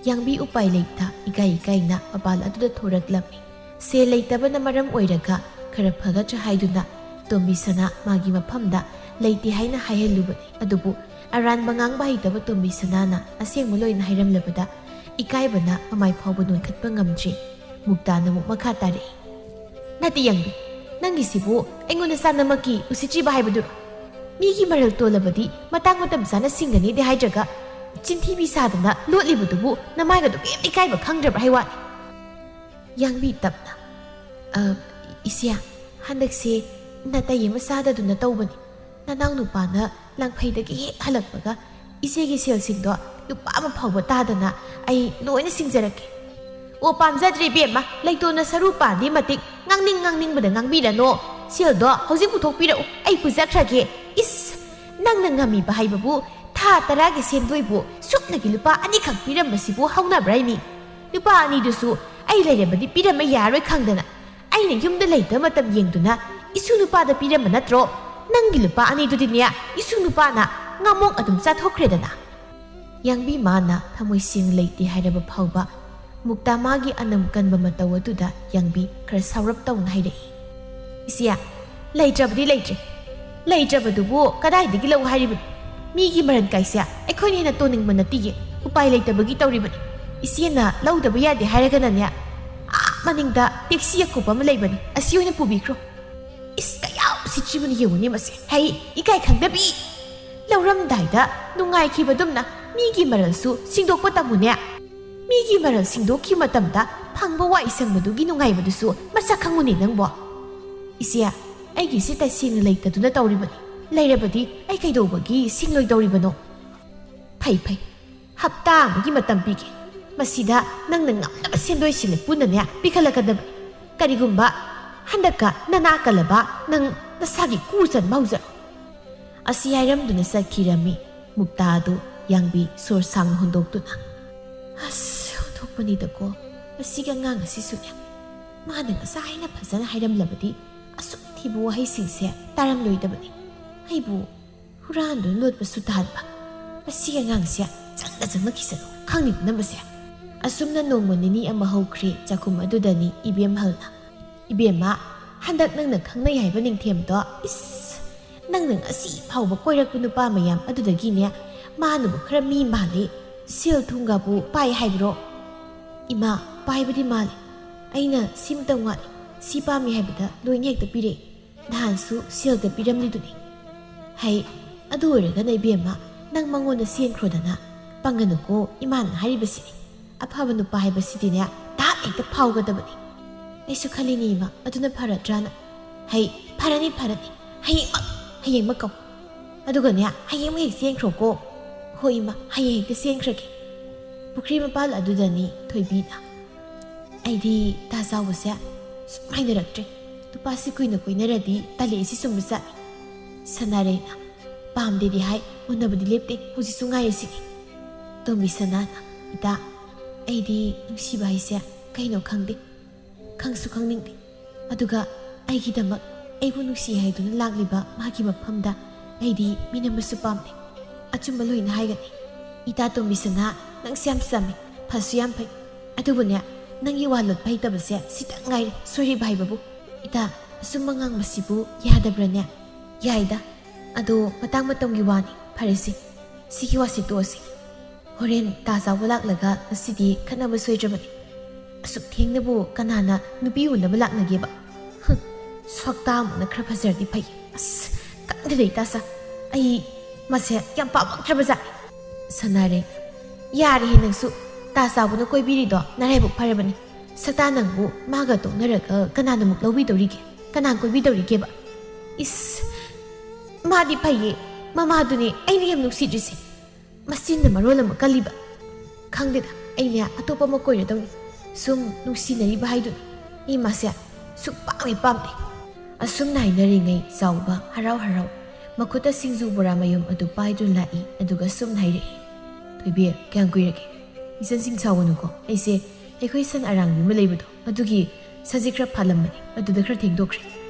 ꯌꯥꯡꯕꯤ ꯎꯄꯥꯏ ꯂꯩꯇ ꯏꯀꯥꯏ ꯏꯀꯥꯏꯅ ꯃꯄꯥꯟ ꯑꯗꯨꯗ ꯊꯣꯔꯛꯂꯝꯃꯤ꯫ ꯁꯦꯜ ꯂꯩꯇꯕꯅ ꯃꯔꯝ ꯑꯣꯏꯔꯒ ꯈꯔ ꯐꯒꯗ꯭ꯔꯥ ꯍꯥꯏꯗꯨꯅ ꯇꯣꯝꯕꯤ ꯁꯅꯥ ꯃꯥꯒꯤ ꯃꯐꯝꯗ ꯂꯩꯇꯦ ꯍꯥꯏꯅ ꯍꯥꯏꯍꯜꯂꯨꯕꯅꯤ꯫ ꯑꯗꯨꯕꯨ ꯑꯔꯥꯟꯕ ꯉꯥꯡꯕ ꯍꯩꯇꯕ ꯇꯣꯝꯕꯤ ꯁꯅꯥꯅ ꯑꯁꯦꯡꯕ ꯂꯣꯏꯅ ꯍꯥꯏꯔꯝꯂꯕꯗ ꯏꯀꯥꯏꯕꯅ ꯃꯃꯥꯏ ꯐꯥꯎꯕ ꯅꯣꯟꯈꯠꯄ ꯉꯝꯗ꯭ꯔꯦ꯫ ꯃꯨꯛꯇꯥꯅ ꯑꯃꯨꯛ ꯃꯈꯥ ꯇꯥꯔꯛꯏ꯫ "ꯅꯠꯇꯦ ꯌꯥꯡꯕꯤ, ꯅꯪꯒꯤꯁꯤꯕꯨ ꯑꯩꯉꯣꯟꯗ ꯆꯥꯅꯃꯛꯀꯤ ꯎꯁꯤꯠꯇ꯭ꯔꯤꯕ ꯍꯥꯏꯕꯗꯨꯔꯣ? ꯃꯤꯒꯤ ꯃꯔꯜ ꯇꯣꯜꯂꯕꯗꯤ ꯃꯇꯥꯡ ꯃꯇꯝ ꯆꯥꯅ ꯁꯤꯡꯒꯅꯤꯗꯤ ꯍꯥꯏꯗ꯭ꯔꯒ ꯆꯤꯟꯊꯤꯕꯤ ꯁꯥꯗꯅ ꯂꯣꯠꯂꯤꯕꯗꯨꯕꯨ ꯅꯃꯥꯏꯒꯗꯨ ꯀꯩꯝꯇ ꯏꯀꯥꯏꯕ ꯈꯪꯗ꯭ꯔꯕ꯭ꯔꯥ ꯍꯥꯏ ꯋꯥꯅꯤ꯫" ꯌꯥꯡꯕꯤ ꯇꯞꯅ, "ꯑ, ꯏꯆꯦ, ꯍꯟꯗꯛꯁꯦ ꯅꯥꯇꯩ ꯑꯃ ꯆꯥꯗꯗꯨꯅ ꯇꯧꯕꯅꯤ꯫ ꯅꯅꯥꯎ ꯅꯨꯄꯥꯅ ꯂꯥꯡꯐꯩꯗꯒꯤ ꯍꯦꯛ ꯍꯜꯂꯛꯄꯒ ꯏꯆꯦꯒꯤ ꯁꯦꯜꯁꯤꯡꯗꯣ ꯂꯨꯄꯥ ꯑꯃ ꯐꯥꯎꯕ ꯇꯥꯗꯅ ꯑꯩ ꯂꯣꯏꯅ ꯁꯤꯡꯖꯔꯛꯀꯦ꯫" "ꯑꯣ, ꯄꯥꯝꯖꯗ꯭ꯔꯦ ꯏꯕꯦꯝꯃ, ꯂꯩꯇꯣꯟꯅ ꯁꯔꯨ ꯄꯥꯟꯗꯦ ꯃꯇꯤꯛ ꯉꯥꯡꯅꯤꯡ ꯉꯥꯡꯅꯤꯡꯕꯗ ꯉꯥꯡꯕꯤꯔꯅꯣ꯫ ꯁꯦꯜꯗꯣ ꯍꯧꯖꯤꯛ ꯄꯨꯊꯣꯛꯄꯤꯔꯛꯎ, ꯑꯩ ꯄꯨꯖꯈ꯭ꯔꯒꯦ꯫" "ꯏꯁ, ꯅꯪꯅ ꯉꯝꯃꯤꯕ ꯍꯥꯏꯕꯕꯨ ꯊꯥ ꯇꯔꯥꯒꯤ ꯁꯦꯟꯗꯣꯏꯕꯨ ꯁꯨꯞꯅꯒꯤ ꯂꯨꯄꯥ ꯑꯅꯤꯈꯛ ꯄꯤꯔꯝꯕꯁꯤꯕꯨ ꯍꯧꯅꯕ꯭ꯔꯥ ꯏꯃꯤ? ꯂꯨꯄꯥ ꯑꯅꯤꯗꯨꯁꯨ ꯑꯩ ꯂꯩꯔꯕꯗꯤ ꯄꯤꯔꯝꯕ ꯌꯥꯔꯣꯏ ꯈꯪꯗꯅ ꯑꯩꯅ ꯌꯨꯝꯗ ꯂꯩꯇꯕ ꯃꯇꯝ ꯌꯦꯡꯗꯨꯅ ꯏꯁꯨ ꯅꯨꯄꯥꯗ ꯄꯤꯔꯝꯕ ꯅꯠꯇ꯭ꯔꯣ? ꯅꯪꯒꯤ ꯂꯨꯄꯥ ꯑꯅꯤꯗꯨꯗꯤꯅꯦ ꯏꯁꯨ ꯅꯨꯄꯥꯅ ꯉꯥꯃꯣꯛ ꯑꯗꯨꯝ ꯆꯥꯊꯣꯛꯈ꯭ꯔꯦꯗꯅ꯫" ꯌꯥꯡꯕꯤ ꯃꯥꯅ ꯊꯃꯣꯏ ꯁꯦꯡꯅ ꯂꯩꯇꯦ ꯍꯥꯏꯔꯕ ꯐꯥꯎꯕ ꯃꯨꯛꯇꯥ ꯃꯥꯒꯤ ꯑꯅꯝ ꯀꯟꯕ ꯃꯇꯧ ꯑꯗꯨꯗ ꯌꯥꯡꯕꯤ ꯈꯔ ꯁꯥꯎꯔꯞ ꯇꯧꯅ ꯍꯥꯏꯔꯛꯏ꯫ "ꯏꯆꯦ, ꯂꯩꯇ꯭ꯔꯕꯗꯤ ꯂꯩꯇ꯭ꯔꯦ꯫ ꯂꯩꯇ꯭ꯔꯕꯗꯨꯕꯨ ꯀꯗꯥꯏꯗꯒꯤ ꯂꯧ ꯍꯥꯏꯔꯤꯕꯅꯣ? ꯃꯤꯒꯤ ꯃꯔꯟ ꯀꯥꯏꯁꯦ ꯑꯩꯈꯣꯏꯅ ꯍꯦꯟꯅ ꯇꯣꯟꯅꯤꯡꯕ ꯅꯠꯇꯤꯌꯦ꯫ ꯎꯄꯥꯏ ꯂꯩꯇꯕꯒꯤ ꯇꯧꯔꯤꯕꯅꯤ꯫ ꯏꯆꯦꯅ ꯂꯧꯗꯕ ꯌꯥꯗꯦ ꯍꯥꯏꯔꯒꯅꯅꯦ, ꯑꯥ, ꯃꯅꯤꯡꯗ ꯇꯦꯛꯁꯤ ꯑꯀꯨꯞꯄ ꯑꯃ ꯂꯩꯕꯅꯤ, ꯑꯁꯤ ꯑꯣꯏꯅ ꯄꯨꯕꯤꯈ꯭ꯔꯣ꯫ ꯏꯁ, ꯀꯌꯥ ꯎꯁꯤꯠꯇ꯭ꯔꯤꯕꯅꯣ ꯌꯦꯡꯉꯨꯅꯦ ꯃꯁꯦ꯫ ꯍꯩ, ꯏꯀꯥꯏ ꯈꯪꯗꯕꯤ! ꯂꯧꯔꯝꯗꯥꯏꯗ ꯅꯨꯡꯉꯥꯏꯈꯤꯕꯗꯨꯝꯅ ꯃꯤꯒꯤ ꯃꯔꯜꯁꯨ ꯁꯤꯡꯗꯣꯛꯄ ꯇꯝꯃꯨꯅꯦ꯫ ꯃꯤꯒꯤ ꯃꯔꯜ ꯁꯤꯡꯗꯣꯛꯈꯤꯕ ꯃꯇꯝꯗ ꯐꯪꯕ ꯋꯥꯏ ꯁꯪꯕꯗꯨꯒꯤ ꯅꯨꯡꯉꯥꯏꯕꯗꯨꯁꯨ ꯃꯁꯛ ꯈꯪꯉꯨꯅꯦ ꯅꯪꯕꯣ꯫ ꯏꯆꯦ, ꯑꯩꯒꯤꯁꯤ ꯇꯁꯦꯡꯅ ꯂꯩꯇꯗꯨꯅ ꯇꯧꯔꯤꯕꯅꯤ꯫ ꯂꯩꯔꯕꯗꯤ ꯑꯩ ꯀꯩꯗꯧꯕꯒꯤ ꯁꯤꯡꯂꯣꯏꯗꯧꯔꯤꯕꯅꯣ? ꯐꯩ, ꯐꯩ꯫ ꯍꯞꯇꯥ ꯑꯃꯒꯤ ꯃꯇꯝ ꯄꯤꯒꯦ꯫ ꯃꯁꯤꯗ ꯅꯪꯅ ꯉꯝꯅꯕ ꯁꯦꯟꯗꯣꯏ ꯁꯤꯜꯂꯦ ꯄꯨꯟꯅꯅꯦ ꯄꯤꯈꯠꯂꯛꯀꯗꯕꯅꯤ꯫ ꯀꯔꯤꯒꯨꯝꯕ ꯍꯟꯗꯛꯀ ꯅꯅꯥ ꯀꯜꯂꯕ ꯅꯪ ꯅꯁꯥꯒꯤ ꯀꯨ ꯆꯟꯕ ꯍꯧꯖꯔꯣ꯫ ꯑꯁꯤ ꯍꯥꯏꯔꯝꯗꯨꯅ ꯆꯠꯈꯤꯔꯝꯃꯤ ꯃꯨꯛꯇꯥ ꯑꯗꯨ ꯌꯥꯡꯕꯤ ꯁꯣꯔ ꯁꯥꯡꯅ ꯍꯣꯟꯗꯣꯛꯇꯨꯅ꯫ ꯑꯁ, ꯑꯣꯟꯊꯣꯛꯄꯅꯤꯗꯀꯣ, ꯃꯁꯤꯒꯤ ꯑꯉꯥꯡ ꯑꯁꯤꯁꯨꯅꯦ꯫ ꯃꯥꯅ ꯉꯁꯥꯏꯅ ꯐꯖꯅ ꯍꯥꯏꯔꯝꯂꯕꯗꯤ ꯑꯁꯨꯛ ꯊꯤꯕ ꯋꯥꯍꯩꯁꯤꯡꯁꯦ ꯇꯥꯔꯝꯂꯣꯏꯗꯕꯅꯤ꯫ ꯑꯩꯕꯨ ꯍꯨꯔꯥꯟꯗꯨꯅ ꯂꯣꯠꯄꯁꯨ ꯇꯥꯍꯟꯕ꯫ ꯃꯁꯤꯒꯤ ꯑꯉꯥꯡꯁꯦ ꯆꯪꯅ ꯆꯪꯅ ꯈꯤꯁꯅꯨ, ꯈꯪꯅꯤꯗꯅ ꯃꯁꯦ꯫ ꯑꯁꯨꯝꯅ ꯅꯣꯡꯃ ꯅꯤꯅꯤ ꯑꯃ ꯍꯧꯈ꯭ꯔꯦ꯫ ꯆꯥꯛꯈꯨꯝ ꯑꯗꯨꯗꯅꯤ ꯏꯕꯦꯝꯍꯜꯅ, "ꯏꯕꯦꯝꯃ, ꯍꯟꯗꯛ ꯅꯪꯅ ꯈꯪꯅꯩ ꯍꯥꯏꯕ ꯅꯤꯡꯊꯦꯝꯗꯣ, ꯏꯁ, ꯅꯪꯅ ꯉꯁꯤ ꯐꯥꯎꯕ ꯀꯣꯏꯔꯛꯄ ꯅꯨꯄꯥ ꯃꯌꯥꯝ ꯑꯗꯨꯗꯒꯤꯅꯦ ꯃꯥꯅꯕꯨ ꯈꯔ ꯃꯤ ꯃꯥꯜꯂꯤ꯫ ꯁꯦꯜ ꯊꯨꯝꯒꯕꯨ ꯄꯥꯏ ꯍꯥꯏꯕ꯭ꯔꯣ?" "ꯏꯃꯥ, ꯄꯥꯏꯕꯗꯤ ꯃꯥꯜꯂꯤ꯫ ꯑꯩꯅ ꯁꯤꯃꯇꯪ ꯋꯥꯠꯂꯤ, ꯁꯤ ꯄꯥꯝꯃꯤ ꯍꯥꯏꯕꯗ ꯂꯣꯏꯅ ꯍꯦꯛꯇ ꯄꯤꯔꯛꯏ꯫ ꯅꯍꯥꯟꯁꯨ ꯁꯦꯜꯒ ꯄꯤꯔꯝꯂꯤꯗꯨꯅꯤ꯫" "ꯍꯩ, ꯑꯗꯨ ꯑꯣꯏꯔꯒꯅ ꯏꯕꯦꯝꯃ, ꯅꯪ ꯃꯉꯣꯟꯗ ꯆꯦꯟꯈ꯭ꯔꯣꯗꯅ꯫ ꯄꯪꯒꯅꯨꯀꯣ, ꯏꯃꯥꯅ ꯍꯥꯏꯔꯤꯕꯁꯤꯅꯤ꯫ ꯑꯐꯕ ꯅꯨꯄꯥ ꯍꯥꯏꯕꯁꯤꯗꯤꯅꯦ ꯇꯥꯞ ꯍꯦꯛꯇ ꯐꯥꯎꯒꯗꯕꯅꯤ꯫" "ꯑꯩꯁꯨ ꯈꯜꯂꯤꯅꯦ ꯏꯃꯥ, ꯑꯗꯨꯅ ꯐꯔꯗ꯭ꯔꯥꯅ꯫" "ꯍꯩ, ꯐꯔꯅꯤ, ꯐꯔꯅꯤ꯫ ꯍꯌꯦꯡꯃꯛ, ꯍꯌꯦꯡꯃꯛ ꯀꯧ꯫ ꯑꯗꯨꯒꯅꯦ ꯍꯌꯦꯡꯃꯛ ꯍꯦꯛ ꯆꯦꯟꯈ꯭ꯔꯣꯀꯣ꯫" "ꯍꯣꯏ ꯏꯃꯥ, ꯍꯌꯦꯡ ꯍꯦꯛꯇ ꯆꯦꯟꯈ꯭ꯔꯒꯦ꯫" ꯄꯨꯈ꯭ꯔꯤ ꯃꯄꯥꯜ ꯑꯗꯨꯗꯅꯤ ꯊꯣꯏꯕꯤꯅ꯫ "ꯑꯩꯗꯤ ꯇꯥ ꯆꯥꯎꯕꯁꯦ ꯁꯨꯝ ꯍꯩꯅꯔꯛꯇ꯭ꯔꯦ꯫ ꯅꯨꯄꯥꯁꯤ ꯀꯨꯏꯅ ꯀꯣꯏꯅꯔꯗꯤ ꯇꯜꯂꯛꯏꯁꯤ ꯆꯨꯝꯕ ꯖꯥꯠꯅꯤ꯫" ꯁꯅꯥꯔꯩꯅ, "ꯄꯥꯝꯗꯦꯗꯤ ꯍꯥꯏ, ꯎꯅꯕꯗꯤ ꯂꯦꯞꯇꯦ, ꯍꯧꯖꯤꯛꯁꯨ ꯉꯥꯏꯔꯤꯁꯤꯅꯤ꯫" ꯇꯣꯝꯕꯤ ꯁꯅꯥꯅ, "ꯏꯇꯥ, ꯑꯩꯗꯤ ꯅꯨꯡꯁꯤꯕ ꯍꯥꯏꯁꯦ ꯀꯩꯅꯣ ꯈꯪꯗꯦ, ꯈꯪꯁꯨ ꯈꯪꯅꯤꯡꯗꯦ꯫ ꯑꯗꯨꯒ ꯑꯩꯒꯤꯗꯃꯛ ꯑꯩꯕꯨ ꯅꯨꯡꯁꯤ ꯍꯥꯏꯗꯨꯅ ꯂꯥꯛꯂꯤꯕ ꯃꯥꯒꯤ ꯃꯐꯝꯗ ꯑꯩꯗꯤ ꯃꯤꯅꯝꯕꯁꯨ ꯄꯥꯝꯗꯦ꯫ ꯑꯆꯨꯝꯕ ꯂꯣꯏꯅ ꯍꯥꯏꯒꯅꯤ꯫ ꯏꯇꯥ ꯇꯣꯝꯕꯤ ꯁꯅꯥ, ꯅꯪꯁꯦ ꯌꯥꯝ ꯆꯝꯃꯤ, ꯐꯁꯨ ꯌꯥꯝ ꯐꯩ꯫ ꯑꯗꯨꯕꯨꯅꯦ, ꯅꯪꯒꯤ ꯋꯥ ꯂꯣꯠꯄ ꯍꯩꯇꯕꯁꯦ ꯁꯤꯇꯪ ꯉꯥꯏꯔꯦ ꯁꯣꯏꯔꯤꯕ ꯍꯥꯏꯕꯕꯨ꯫ ꯏꯇꯥ, ꯑꯆꯨꯝꯕ ꯉꯥꯡꯕꯁꯤꯕꯨ ꯌꯥꯗꯕ꯭ꯔꯥꯅꯦ?" "ꯌꯥꯏꯗ, ꯑꯗꯣ ꯃꯇꯥꯡ ꯃꯇꯝꯒꯤ ꯋꯥꯅꯤ꯫ ꯐꯔꯦꯁꯦ, ꯁꯤꯒꯤ ꯋꯥꯁꯤ ꯇꯣꯛꯑꯁꯤ꯫ ꯍꯣꯔꯦꯟ ꯇꯥ ꯆꯥꯎꯕ ꯂꯥꯛꯂꯒ ꯉꯁꯤꯗꯤ ꯈꯠꯅꯕ ꯁꯣꯏꯗ꯭ꯔꯕꯅꯤ꯫" ꯑꯁꯨꯛ ꯊꯦꯡꯅꯕꯨ ꯀꯅꯥꯅ ꯅꯨꯄꯤ ꯎꯅꯕ ꯂꯥꯛꯅꯒꯦꯕ? ꯍꯨꯝ, ꯁꯛꯇꯥ ꯑꯃꯅ ꯈꯔ ꯐꯖꯔꯗꯤ ꯐꯩ꯫ ꯑꯁ, ꯈꯪꯗꯦꯗ ꯏꯇꯥꯆꯥ, ꯑꯩ ꯃꯁꯦ ꯌꯥꯝ ꯄꯥꯝꯃꯛꯇ꯭ꯔꯕꯖꯥꯠꯅꯤ꯫ ꯁꯅꯥꯔꯩ, ꯌꯥꯔꯦꯍꯦ ꯅꯪꯁꯨ, ꯇꯥ ꯆꯥꯎꯕꯅ ꯀꯣꯏꯕꯤꯔꯤꯗꯣ ꯅꯔꯥꯏꯕꯛ ꯐꯔꯕꯅꯤ꯫ ꯁꯛꯇꯥ ꯅꯪꯕꯨ ꯃꯥꯒ ꯇꯣꯛꯅꯔꯒ ꯀꯅꯥꯅ ꯑꯃꯨꯛ ꯂꯧꯕꯤꯗꯧꯔꯤꯒꯦ? ꯀꯅꯥ ꯀꯣꯏꯕꯤꯗꯧꯔꯤꯒꯦꯕ? ꯏꯁ, ꯃꯥꯗꯤ ꯐꯩꯌꯦ, ꯃꯃꯥꯗꯨꯅꯦ ꯑꯩꯅ ꯌꯥꯝ ꯅꯨꯡꯁꯤꯗ꯭ꯔꯤꯁꯦ꯫ ꯃꯆꯤꯟꯅ ꯃꯔꯣꯜ ꯑꯃ ꯀꯜꯂꯤꯕ꯫ ꯈꯪꯗꯦꯗ, ꯑꯩꯅꯦ ꯑꯇꯣꯞꯄ ꯑꯃ ꯀꯣꯏꯔꯗꯧꯅꯤ꯫ ꯁꯨꯝ ꯅꯨꯡꯁꯤꯅꯔꯤꯕ ꯍꯥꯏꯗꯨꯅꯤ꯫ ꯑꯩ ꯃꯥꯁꯦ ꯁꯨꯛꯄꯥꯝ ꯍꯦꯛ ꯄꯥꯝꯗꯦ꯫ ꯑꯁꯨꯝꯅ ꯍꯥꯏꯅꯔꯤꯉꯩ ꯆꯥꯎꯕ ꯍꯔꯥꯎ ꯍꯔꯥꯎ ꯃꯈꯨꯠꯇ ꯁꯤꯡꯖꯨ ꯕꯣꯔꯥ ꯃꯌꯨꯝ ꯑꯗꯨ ꯄꯥꯏꯗꯨꯅ ꯂꯥꯛꯏ, ꯑꯗꯨꯒ ꯑꯁꯨꯝꯅ ꯍꯥꯏꯔꯛꯏ, "ꯊꯣꯏꯕꯤ, ꯀꯌꯥꯝ ꯀꯨꯏꯔꯒꯦ? ꯏꯆꯟꯁꯤꯡ ꯁꯥꯎꯒꯅꯨꯀꯣ, ꯑꯩꯁꯦ ꯑꯩꯈꯣꯏ ꯁꯟ ꯑꯔꯥꯡꯕꯤ ꯑꯃ ꯂꯩꯕꯗꯣ ꯑꯗꯨꯒꯤ ꯁꯖꯤꯛ ꯈꯔ ꯐꯥꯜꯂꯝꯕꯅꯤ, ꯑꯗꯨꯗ ꯈꯔ ꯊꯦꯡꯗꯣꯛꯈ꯭ꯔꯦ꯫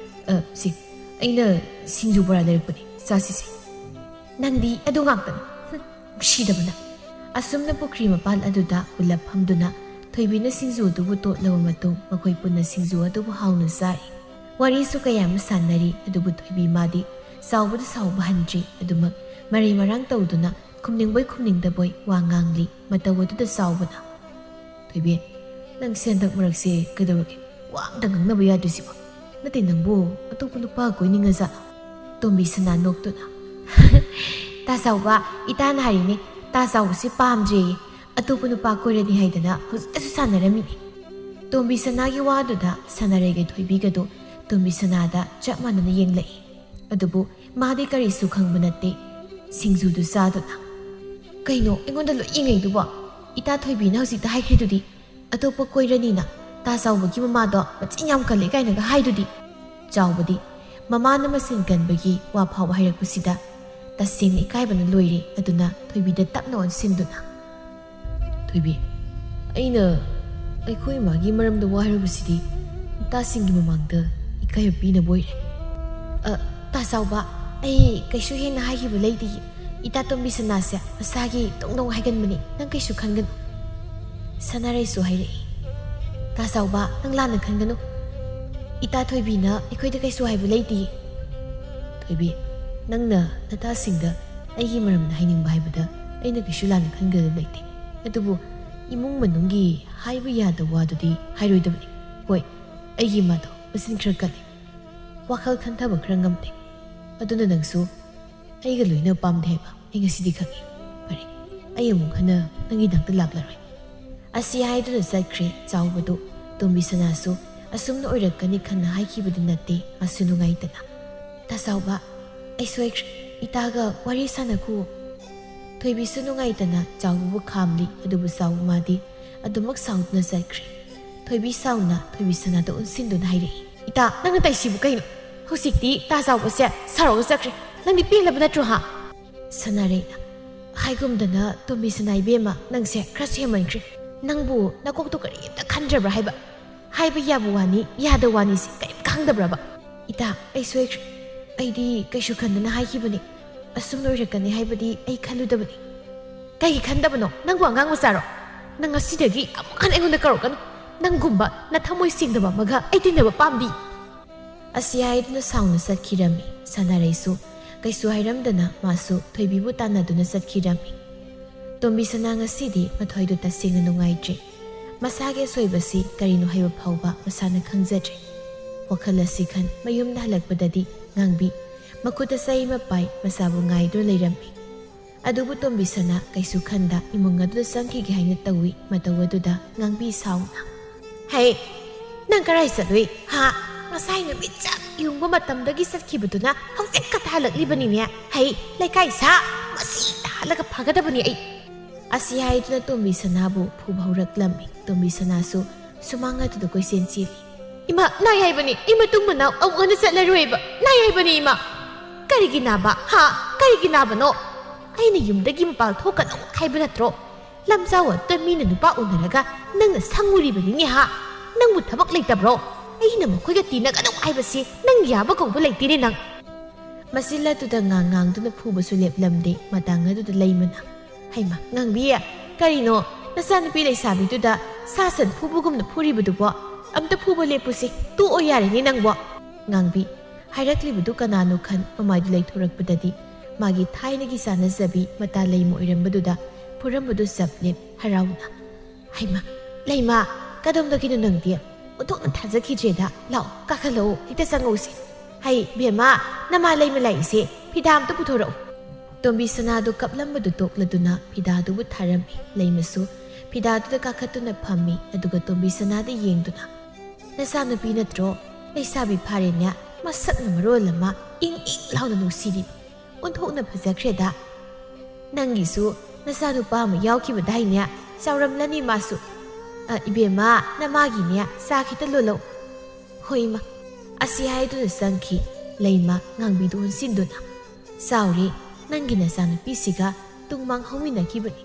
ꯑ, ꯁꯤ, ꯑꯩꯅ ꯁꯤꯡꯖꯨ ꯕꯣꯔꯥ ꯂꯩꯔꯛꯄꯅꯤ, ꯆꯥꯁꯤꯁꯦ꯫ ꯅꯪꯗꯤ ꯑꯗꯨ ꯉꯥꯛꯇꯅꯤ꯫ ꯍꯨꯝ, ꯅꯨꯡꯁꯤꯗꯕꯅ꯫" ꯑꯁꯨꯝꯅ ꯄꯨꯈ꯭ꯔꯤ ꯃꯄꯥꯟ ꯑꯗꯨꯗ ꯄꯨꯂꯞ ꯐꯝꯗꯨꯅ ꯊꯣꯏꯕꯤꯅ ꯁꯤꯡꯖꯨ ꯑꯗꯨꯕꯨ ꯇꯣꯠꯂꯕ ꯃꯇꯨꯡ ꯃꯈꯣꯏ ꯄꯨꯟꯅ ꯁꯤꯡꯖꯨ ꯑꯗꯨꯕꯨ ꯍꯥꯎꯅ ꯆꯥꯏ꯫ ꯋꯥꯔꯤꯁꯨ ꯀꯌꯥ ꯑꯃ ꯁꯥꯟꯅꯔꯤ, ꯑꯗꯨꯕꯨ ꯊꯣꯏꯕꯤ ꯃꯥꯗꯤ ꯆꯥꯎꯕꯗ ꯁꯥꯎꯕ ꯍꯟꯗ꯭ꯔꯤ꯫ ꯑꯗꯨꯃꯛ ꯃꯔꯩ ꯃꯔꯥꯡ ꯇꯧꯗꯨꯅ ꯈꯨꯝꯅꯤꯡꯕꯣꯏ ꯈꯨꯝꯅꯤꯡꯗꯕꯣꯏ ꯋꯥ ꯉꯥꯡꯂꯤ꯫ ꯃꯇꯧ ꯑꯗꯨꯗ ꯆꯥꯎꯕꯅ, "ꯊꯣꯏꯕꯤ, ꯅꯪꯁꯦ ꯍꯟꯗꯛ ꯃꯔꯛꯁꯦ ꯀꯩꯗꯧꯔꯒꯦ? ꯋꯥ ꯑꯝꯇ ꯉꯥꯡꯅꯕ ꯌꯥꯗ꯭ꯔꯤꯁꯤꯕꯣ? ꯅꯠꯇꯦ, ꯅꯪꯕꯨ ꯑꯇꯣꯞꯄ ꯅꯨꯄꯥ ꯀꯣꯏꯅꯤꯡꯉꯖꯥꯠꯂꯣ?" ꯇꯣꯝꯕꯤ ꯁꯅꯥ ꯅꯣꯛꯇꯨꯅ, "ꯇꯥ ꯆꯥꯎꯕ, ꯏꯇꯥꯅ ꯍꯥꯏꯔꯤꯅꯦ, ꯇꯥ ꯆꯥꯎꯕꯁꯦ ꯄꯥꯝꯗ꯭ꯔꯦꯌꯦ꯫ ꯑꯇꯣꯞꯄ ꯅꯨꯄꯥ ꯀꯣꯏꯔꯅꯤ ꯍꯥꯏꯗꯅ ꯍꯧꯖꯤꯛꯇꯁꯨ ꯁꯥꯟꯅꯔꯝꯃꯤꯅꯦ꯫" ꯇꯣꯝꯕꯤ ꯁꯅꯥꯒꯤ ꯋꯥꯗꯨꯗ ꯁꯅꯥꯔꯩꯒ ꯊꯣꯏꯕꯤꯒꯗꯣ ꯇꯣꯝꯕꯤ ꯁꯅꯥꯗ ꯆꯞ ꯃꯥꯟꯅꯅ ꯌꯦꯡꯂꯛꯏ꯫ ꯑꯗꯨꯕꯨ ꯃꯥꯗꯤ ꯀꯔꯤꯁꯨ ꯈꯪꯕ ꯅꯠꯇꯦ꯫ ꯁꯤꯡꯖꯨꯗꯨ ꯆꯥꯗꯨꯅ, "ꯀꯩꯅꯣ ꯑꯩꯉꯣꯟꯗ ꯂꯣꯏ ꯌꯦꯡꯉꯛꯏꯗꯨꯕꯣ? ꯏꯇꯥ ꯊꯣꯏꯕꯤꯅ ꯍꯧꯖꯤꯛꯇ ꯍꯥꯏꯈ꯭ꯔꯤꯗꯨꯗꯤ, ꯑꯇꯣꯞꯄ ꯀꯣꯏꯔꯅꯤꯅ꯫ ꯇꯥ ꯆꯥꯎꯕꯒꯤ ꯃꯃꯥꯗꯣ ꯃꯆꯤꯟ ꯌꯥꯝ ꯀꯜꯂꯦ ꯀꯥꯏꯅꯒ ꯍꯥꯏꯗꯨꯗꯤ꯫" ꯆꯥꯎꯕꯗꯤ ꯃꯃꯥꯅ ꯃꯆꯤꯟ ꯀꯟꯕꯒꯤ ꯋꯥ ꯐꯥꯎꯕ ꯍꯥꯏꯔꯛꯄꯁꯤꯗ ꯇꯁꯦꯡꯅ ꯏꯀꯥꯏꯕꯅ ꯂꯣꯏꯔꯦ꯫ ꯑꯗꯨꯅ ꯊꯣꯏꯕꯤꯗ ꯇꯞꯅ ꯑꯣꯟꯁꯤꯟꯗꯨꯅ, "ꯊꯣꯏꯕꯤ, ꯑꯩꯅ ꯑꯩꯈꯣꯏ ꯏꯃꯥꯒꯤ ꯃꯔꯝꯗ ꯋꯥ ꯍꯥꯏꯔꯨꯕꯁꯤꯗꯤ ꯏꯇꯥꯁꯤꯡꯒꯤ ꯃꯃꯥꯡꯗ ꯏꯀꯥꯏꯕ ꯄꯤꯅꯕ ꯑꯣꯏꯔꯦ꯫" "ꯑ, ꯇꯥ ꯆꯥꯎꯕ, ꯑꯩ ꯀꯩꯁꯨ ꯍꯦꯟꯅ ꯍꯥꯏꯈꯤꯕ ꯂꯩꯇꯦ꯫ ꯏꯇꯥ ꯇꯣꯝꯕꯤ ꯁꯅꯥꯁꯦ ꯃꯁꯥꯒꯤ ꯗꯣꯡ ꯗꯣꯡ ꯍꯥꯏꯒꯟꯕꯅꯤ, ꯅꯪ ꯀꯩꯁꯨ ꯈꯟꯒꯅꯨ꯫" ꯁꯅꯥꯔꯩꯁꯨ ꯍꯥꯏꯔꯛꯏ, "ꯇꯥ ꯆꯥꯎꯕ, ꯅꯪ ꯂꯥꯟꯅ ꯈꯟꯒꯅꯨ꯫ ꯏꯇꯥ ꯊꯣꯏꯕꯤꯅ ꯑꯩꯈꯣꯏꯗ ꯀꯩꯁꯨ ꯍꯥꯏꯕ ꯂꯩꯇꯦ꯫" "ꯊꯣꯏꯕꯤ, ꯅꯪꯅ ꯅꯇꯥꯁꯤꯡꯗ ꯑꯩꯒꯤ ꯃꯔꯝꯗ ꯍꯥꯏꯅꯤꯡꯕ ꯍꯥꯏꯕꯗ ꯑꯩꯅ ꯀꯩꯁꯨ ꯂꯥꯟꯅ ꯈꯟꯒꯗꯕ ꯂꯩꯇꯦ꯫ ꯑꯗꯨꯕꯨ ꯏꯃꯨꯡ ꯃꯅꯨꯡꯒꯤ ꯍꯥꯏꯕ ꯌꯥꯗꯕ ꯋꯥꯗꯨꯗꯤ ꯍꯥꯏꯔꯣꯏꯗꯕꯅꯤ꯫ ꯍꯣꯏ, ꯑꯩꯒꯤ ꯏꯃꯥꯗꯣ ꯃꯆꯤꯟ ꯈꯔ ꯀꯜꯂꯤ, ꯋꯥꯈꯜ ꯈꯟꯊꯕ ꯈꯔ ꯉꯝꯗꯦ꯫ ꯑꯗꯨꯅ ꯅꯪꯁꯨ ꯑꯩꯒ ꯂꯣꯏꯅ ꯄꯥꯝꯗꯦ ꯍꯥꯏꯕ ꯑꯩ ꯉꯁꯤꯗꯤ ꯈꯪꯉꯤ꯫ ꯐꯔꯦ, ꯑꯩ ꯑꯃꯨꯛ ꯍꯟꯅ ꯅꯪꯒꯤ ꯅꯥꯛꯇ ꯂꯥꯛꯂꯔꯣꯏ꯫ ꯑꯁꯤ ꯍꯥꯏꯗꯨꯅ ꯆꯠꯈ꯭ꯔꯦ ꯆꯥꯎꯕꯗꯨ꯫ ꯇꯣꯝꯕꯤ ꯁꯅꯥꯁꯨ ꯑꯁꯨꯝꯅ ꯑꯣꯏꯔꯛꯀꯅꯤ ꯈꯟꯅ ꯍꯥꯏꯈꯤꯕꯗꯤ ꯅꯠꯇꯦ꯫ ꯃꯥꯁꯨ ꯅꯨꯡꯉꯥꯏꯇꯅ, "ꯇꯥ ꯆꯥꯎꯕ, ꯑꯩ ꯁꯣꯏꯈ꯭ꯔꯦ꯫ ꯏꯇꯥꯒ ꯋꯥꯔꯤ ꯁꯥꯟꯅꯈꯨ꯫" ꯊꯣꯏꯕꯤꯁꯨ ꯅꯨꯡꯉꯥꯏꯇꯅ ꯆꯥꯎꯕꯕꯨ ꯈꯥꯝꯂꯤ꯫ ꯑꯗꯨꯕꯨ ꯆꯥꯎꯕ ꯃꯥꯗꯤ ꯑꯗꯨꯃꯛ ꯁꯥꯎꯗꯨꯅ ꯆꯠꯈ꯭ꯔꯦ꯫ ꯊꯣꯏꯕꯤ ꯁꯥꯎꯅ ꯊꯣꯏꯕꯤ ꯁꯅꯥꯗ ꯑꯣꯟꯁꯤꯟꯗꯨꯅ ꯍꯥꯏꯔꯛꯏ, "ꯏꯇꯥ, ꯅꯪꯅ ꯇꯧꯏꯁꯤꯕꯨ ꯀꯩꯅꯣ? ꯍꯧꯖꯤꯛꯇꯤ ꯇꯥ ꯆꯥꯎꯕꯁꯦ ꯁꯥꯎꯔꯒ ꯆꯠꯈ꯭ꯔꯦ꯫ ꯅꯪꯗꯤ ꯄꯦꯜꯂꯕ ꯅꯠꯇ꯭ꯔꯣ, ꯍꯥ?" ꯁꯅꯥꯔꯩꯅ, "ꯍꯥꯏꯒꯨꯝꯗꯅ ꯇꯣꯝꯕꯤ ꯁꯅꯥ ꯏꯕꯦꯝꯃ, ꯅꯪꯁꯦ ꯈꯔꯁꯨ ꯍꯦꯟꯃꯟꯈ꯭ꯔꯦ꯫ ꯅꯪꯕꯨ ꯅꯀꯣꯛꯇꯣ ꯀꯔꯤꯝꯇ ꯈꯟꯗ꯭ꯔꯕ꯭ꯔꯥ ꯍꯥꯏꯕ? ꯍꯥꯏꯕ ꯌꯥꯕ ꯋꯥꯅꯤ, ꯌꯥꯗꯕ ꯋꯥꯅꯤꯁꯦ ꯀꯔꯤꯝ ꯈꯪꯗꯕ꯭ꯔꯕ?" "ꯏꯇꯥ, ꯑꯩ ꯁꯣꯏꯈ꯭ꯔꯦ꯫ ꯑꯩꯗꯤ ꯀꯩꯁꯨ ꯈꯟꯗꯅ ꯍꯥꯏꯈꯤꯕꯅꯤ꯫ ꯑꯁꯨꯝ ꯂꯣꯏꯔꯛꯀꯅꯤ ꯍꯥꯏꯕꯗꯤ ꯑꯩ ꯈꯜꯂꯨꯗꯕꯅꯤ꯫" "ꯀꯩꯒꯤ ꯈꯟꯗꯕꯅꯣ? ꯅꯪꯕꯨ ꯑꯉꯥꯡ ꯃꯆꯥꯔꯣ? ꯅꯪ ꯉꯁꯤꯗꯒꯤ ꯑꯃꯨꯛ ꯍꯟꯅ ꯑꯩꯉꯣꯟꯗ ꯀꯧꯔꯛꯀꯅꯨ꯫ ꯅꯪꯒꯨꯝꯕ ꯅꯊꯃꯣꯏ ꯁꯦꯡꯗꯕ ꯑꯃꯒ ꯑꯩ ꯇꯤꯟꯅꯕ ꯄꯥꯝꯗꯦ꯫" ꯑꯁꯤ ꯍꯥꯏꯗꯨꯅ ꯁꯥꯎꯅ ꯆꯠꯈꯤꯔꯝꯃꯤ꯫ ꯁꯅꯥꯔꯩꯁꯨ ꯀꯩꯁꯨ ꯍꯥꯏꯔꯝꯗꯅ ꯃꯥꯁꯨ ꯊꯣꯏꯕꯤꯕꯨ ꯇꯥꯟꯅꯗꯨꯅ ꯆꯠꯈꯤꯔꯝꯃꯤ꯫ ꯇꯣꯝꯕꯤ ꯁꯅꯥ ꯉꯁꯤꯗꯤ ꯃꯊ꯭ꯋꯥꯏꯗꯨ ꯇꯁꯦꯡꯅ ꯅꯨꯡꯉꯥꯏꯇ꯭ꯔꯦ꯫ ꯃꯁꯥꯒꯤ ꯑꯁꯣꯏꯕꯁꯤ ꯀꯔꯤꯅꯣ ꯍꯥꯏꯕ ꯐꯥꯎꯕ ꯃꯁꯥꯅ ꯈꯪꯖꯗ꯭ꯔꯦ꯫ ꯋꯥꯈꯜ ꯑꯁꯤ ꯈꯟ ꯃꯌꯨꯝꯗ ꯍꯜꯂꯛꯄꯗꯗꯤ ꯉꯥꯡꯕꯤ ꯃꯈꯨꯠꯇ ꯆꯩ ꯑꯃ ꯄꯥꯏ ꯃꯆꯥꯕꯨ ꯉꯥꯏꯗꯨꯅ ꯂꯩꯔꯝꯃꯤ꯫ ꯑꯗꯨꯕꯨ ꯇꯣꯝꯕꯤ ꯁꯅꯥ ꯀꯩꯁꯨ ꯈꯟꯗ ꯏꯃꯨꯡ ꯑꯗꯨꯗ ꯆꯪꯈꯤꯒꯦ ꯍꯥꯏꯅ ꯇꯧꯏ꯫ ꯃꯇꯧ ꯑꯗꯨꯗ ꯉꯥꯡꯕꯤ ꯁꯥꯎꯅ, "ꯍꯩ, ꯅꯪ ꯀꯔꯥꯏ ꯆꯠꯂꯨꯏ, ꯍꯥ? ꯉꯁꯥꯏ ꯅꯨꯃꯤꯠ ꯆꯞ ꯌꯨꯡꯕ ꯃꯇꯝꯗꯒꯤ ꯆꯠꯈꯤꯕꯗꯨꯅ ꯍꯧꯖꯤꯛ ꯈꯛꯇ ꯍꯜꯂꯛꯂꯤꯕꯅꯤꯅꯦ꯫ ꯍꯩ, ꯂꯩꯀꯥꯏ ꯁꯥ, ꯃꯁꯤ ꯇꯥꯍꯜꯂꯒ ꯐꯒꯗꯕꯅꯤ ꯑꯩ꯫" ꯑꯁꯤ ꯍꯥꯏꯗꯨꯅ ꯇꯣꯝꯕꯤ ꯁꯅꯥꯕꯨ ꯐꯨꯕ ꯍꯧꯔꯛꯂꯝꯃꯤ꯫ ꯇꯣꯝꯕꯤ ꯁꯅꯥꯁꯨ ꯁꯨꯃꯥꯡ ꯑꯗꯨꯗ ꯀꯣꯏꯆꯦꯟ ꯆꯦꯜꯂꯤ꯫ "ꯏꯃꯥ, ꯅꯥꯏ ꯍꯥꯏꯕꯅꯤ, ꯑꯩ ꯃꯇꯨꯡ ꯃꯅꯥꯎ ꯑꯃꯨꯛ ꯍꯟꯅ ꯆꯠꯂꯔꯣꯏꯕ, ꯅꯥꯏ ꯍꯥꯏꯕꯅꯤ ꯏꯃꯥ꯫" "ꯀꯔꯤꯒꯤ ꯅꯥꯕ, ꯍꯥ? ꯀꯔꯤꯒꯤ ꯅꯥꯕꯅꯣ? ꯑꯩꯅ ꯌꯨꯝꯗꯒꯤ ꯃꯄꯥꯜ ꯊꯣꯛꯀꯅꯨ ꯍꯥꯏꯕ ꯅꯠꯇ꯭ꯔꯣ? ꯂꯝꯖꯥꯎ ꯑꯗꯨꯗ ꯃꯤꯅ ꯅꯨꯄꯥ ꯎꯅꯔꯒ ꯅꯪꯅ ꯁꯪꯉꯨꯔꯤꯕꯅꯤꯅꯦ, ꯍꯥ? ꯅꯪꯕꯨ ꯊꯕꯛ ꯂꯩꯇꯕ꯭ꯔꯣ? ꯑꯩꯅ ꯃꯈꯣꯏꯒ ꯇꯤꯟꯅꯒꯅꯨ ꯍꯥꯏꯕꯁꯤ ꯅꯪ ꯌꯥꯕ ꯀꯧꯕ ꯂꯩꯇꯦꯅꯦ ꯅꯪ꯫" ꯃꯆꯤꯜ ꯑꯗꯨꯗ ꯉꯥꯡ ꯉꯥꯡꯗꯨꯅ ꯐꯨꯕꯁꯨ ꯂꯦꯞꯂꯝꯗꯦ꯫ ꯃꯇꯥꯡ ꯑꯗꯨꯗ ꯂꯩꯃꯅ, "ꯍꯩꯃꯥ, ꯉꯥꯡꯕꯤ, ꯀꯔꯤꯅꯣ ꯅꯆꯥꯅꯨꯄꯤ ꯂꯩꯁꯥꯕꯤꯗꯨꯗ ꯁꯥ ꯁꯟ ꯐꯨꯕꯒꯨꯝꯅ ꯐꯨꯔꯤꯕꯗꯨꯕꯣ? ꯑꯝꯇ ꯐꯨꯕ ꯂꯦꯞꯄꯨꯁꯤ, ꯇꯣꯛꯑꯣ ꯌꯥꯔꯦꯅꯦ ꯅꯪꯕꯣ꯫" ꯉꯥꯡꯕꯤ ꯍꯥꯏꯔꯛꯂꯤꯕꯗꯨ ꯀꯅꯥꯅꯣ ꯈꯟ ꯃꯃꯥꯏꯗꯨ ꯂꯩꯊꯣꯔꯛꯄꯗꯗꯤ ꯃꯥꯒꯤ ꯊꯥꯏꯅꯒꯤ ꯆꯥꯟꯅꯖꯕꯤ ꯃꯇꯥ ꯂꯩꯃ ꯑꯣꯏꯔꯝꯕꯗꯨꯗ ꯐꯨꯔꯝꯕꯗꯨ ꯆꯞ ꯂꯦꯞ ꯍꯔꯥꯎꯅ, "ꯍꯩꯃꯥ, ꯂꯩꯃ, ꯀꯗꯣꯝꯗꯒꯤꯅꯣ ꯅꯪꯗꯤ? ꯑꯣꯟꯊꯣꯛꯅ ꯊꯥꯖꯈꯤꯗ꯭ꯔꯦꯗ꯫ ꯂꯥꯛꯑꯣ, ꯀꯥꯈꯠꯂꯛꯑꯣ, ꯍꯦꯛꯇ ꯆꯪꯉꯧꯁꯤ꯫ ꯍꯩ, ꯕꯦꯝꯃ, ꯅꯃꯥ ꯂꯩꯃ ꯂꯥꯛꯏꯁꯦ, ꯐꯤꯗꯥ ꯑꯝꯇ ꯄꯨꯊꯣꯔꯛꯎ꯫" ꯇꯣꯝꯕꯤ ꯁꯅꯥꯗꯨ ꯀꯞꯂꯝꯕꯗꯨ ꯇꯣꯛꯂꯗꯨꯅ ꯐꯤꯗꯥꯗꯨꯕꯨ ꯊꯥꯔꯝꯃꯤ꯫ ꯂꯩꯃꯁꯨ ꯐꯤꯗꯥꯗꯨꯗ ꯀꯥꯈꯠꯇꯨꯅ ꯐꯝꯃꯤ, ꯑꯗꯨꯒ ꯇꯣꯝꯕꯤ ꯁꯅꯥꯗ ꯌꯦꯡꯗꯨꯅ, "ꯅꯆꯥꯅꯨꯄꯤ ꯅꯠꯇ꯭ꯔꯣ? ꯂꯩꯁꯥꯕꯤ ꯐꯥꯔꯦꯅꯦ, ꯃꯁꯛꯅ ꯃꯔꯣꯜ ꯑꯃ ꯏꯪ ꯏꯪ ꯂꯥꯎꯅ ꯅꯨꯡꯁꯤꯔꯤ꯫ ꯑꯣꯟꯊꯣꯛꯅ ꯐꯖꯈ꯭ꯔꯦꯗ꯫ ꯅꯪꯒꯤꯁꯨ ꯅꯆꯥꯅꯨꯄꯥ ꯑꯃ ꯌꯥꯎꯈꯤꯕꯗꯥꯏꯅꯦ? ꯆꯥꯎꯔꯝꯂꯅꯤ ꯃꯥꯁꯨ꯫ ꯑ, ꯏꯕꯦꯝꯃ, ꯅꯃꯥꯒꯤꯅꯦ ꯆꯥ ꯈꯤꯇ ꯂꯣꯜꯂꯧ꯫" "ꯍꯣꯏ, ꯏꯃꯥ꯫" ꯑꯁꯤ ꯍꯥꯏꯗꯨꯅ ꯆꯪꯈꯤ꯫ ꯂꯩꯃ ꯉꯥꯡꯕꯤꯗꯨ ꯑꯣꯟꯁꯤꯟꯗꯨꯅ, "ꯆꯥꯎꯔꯦ, ꯅꯪꯒꯤ ꯅꯆꯥꯅꯨꯄꯤꯁꯤꯒ ꯇꯨꯡꯃꯥꯡ ꯍꯧꯃꯤꯟꯅꯈꯤꯕꯅꯤ꯫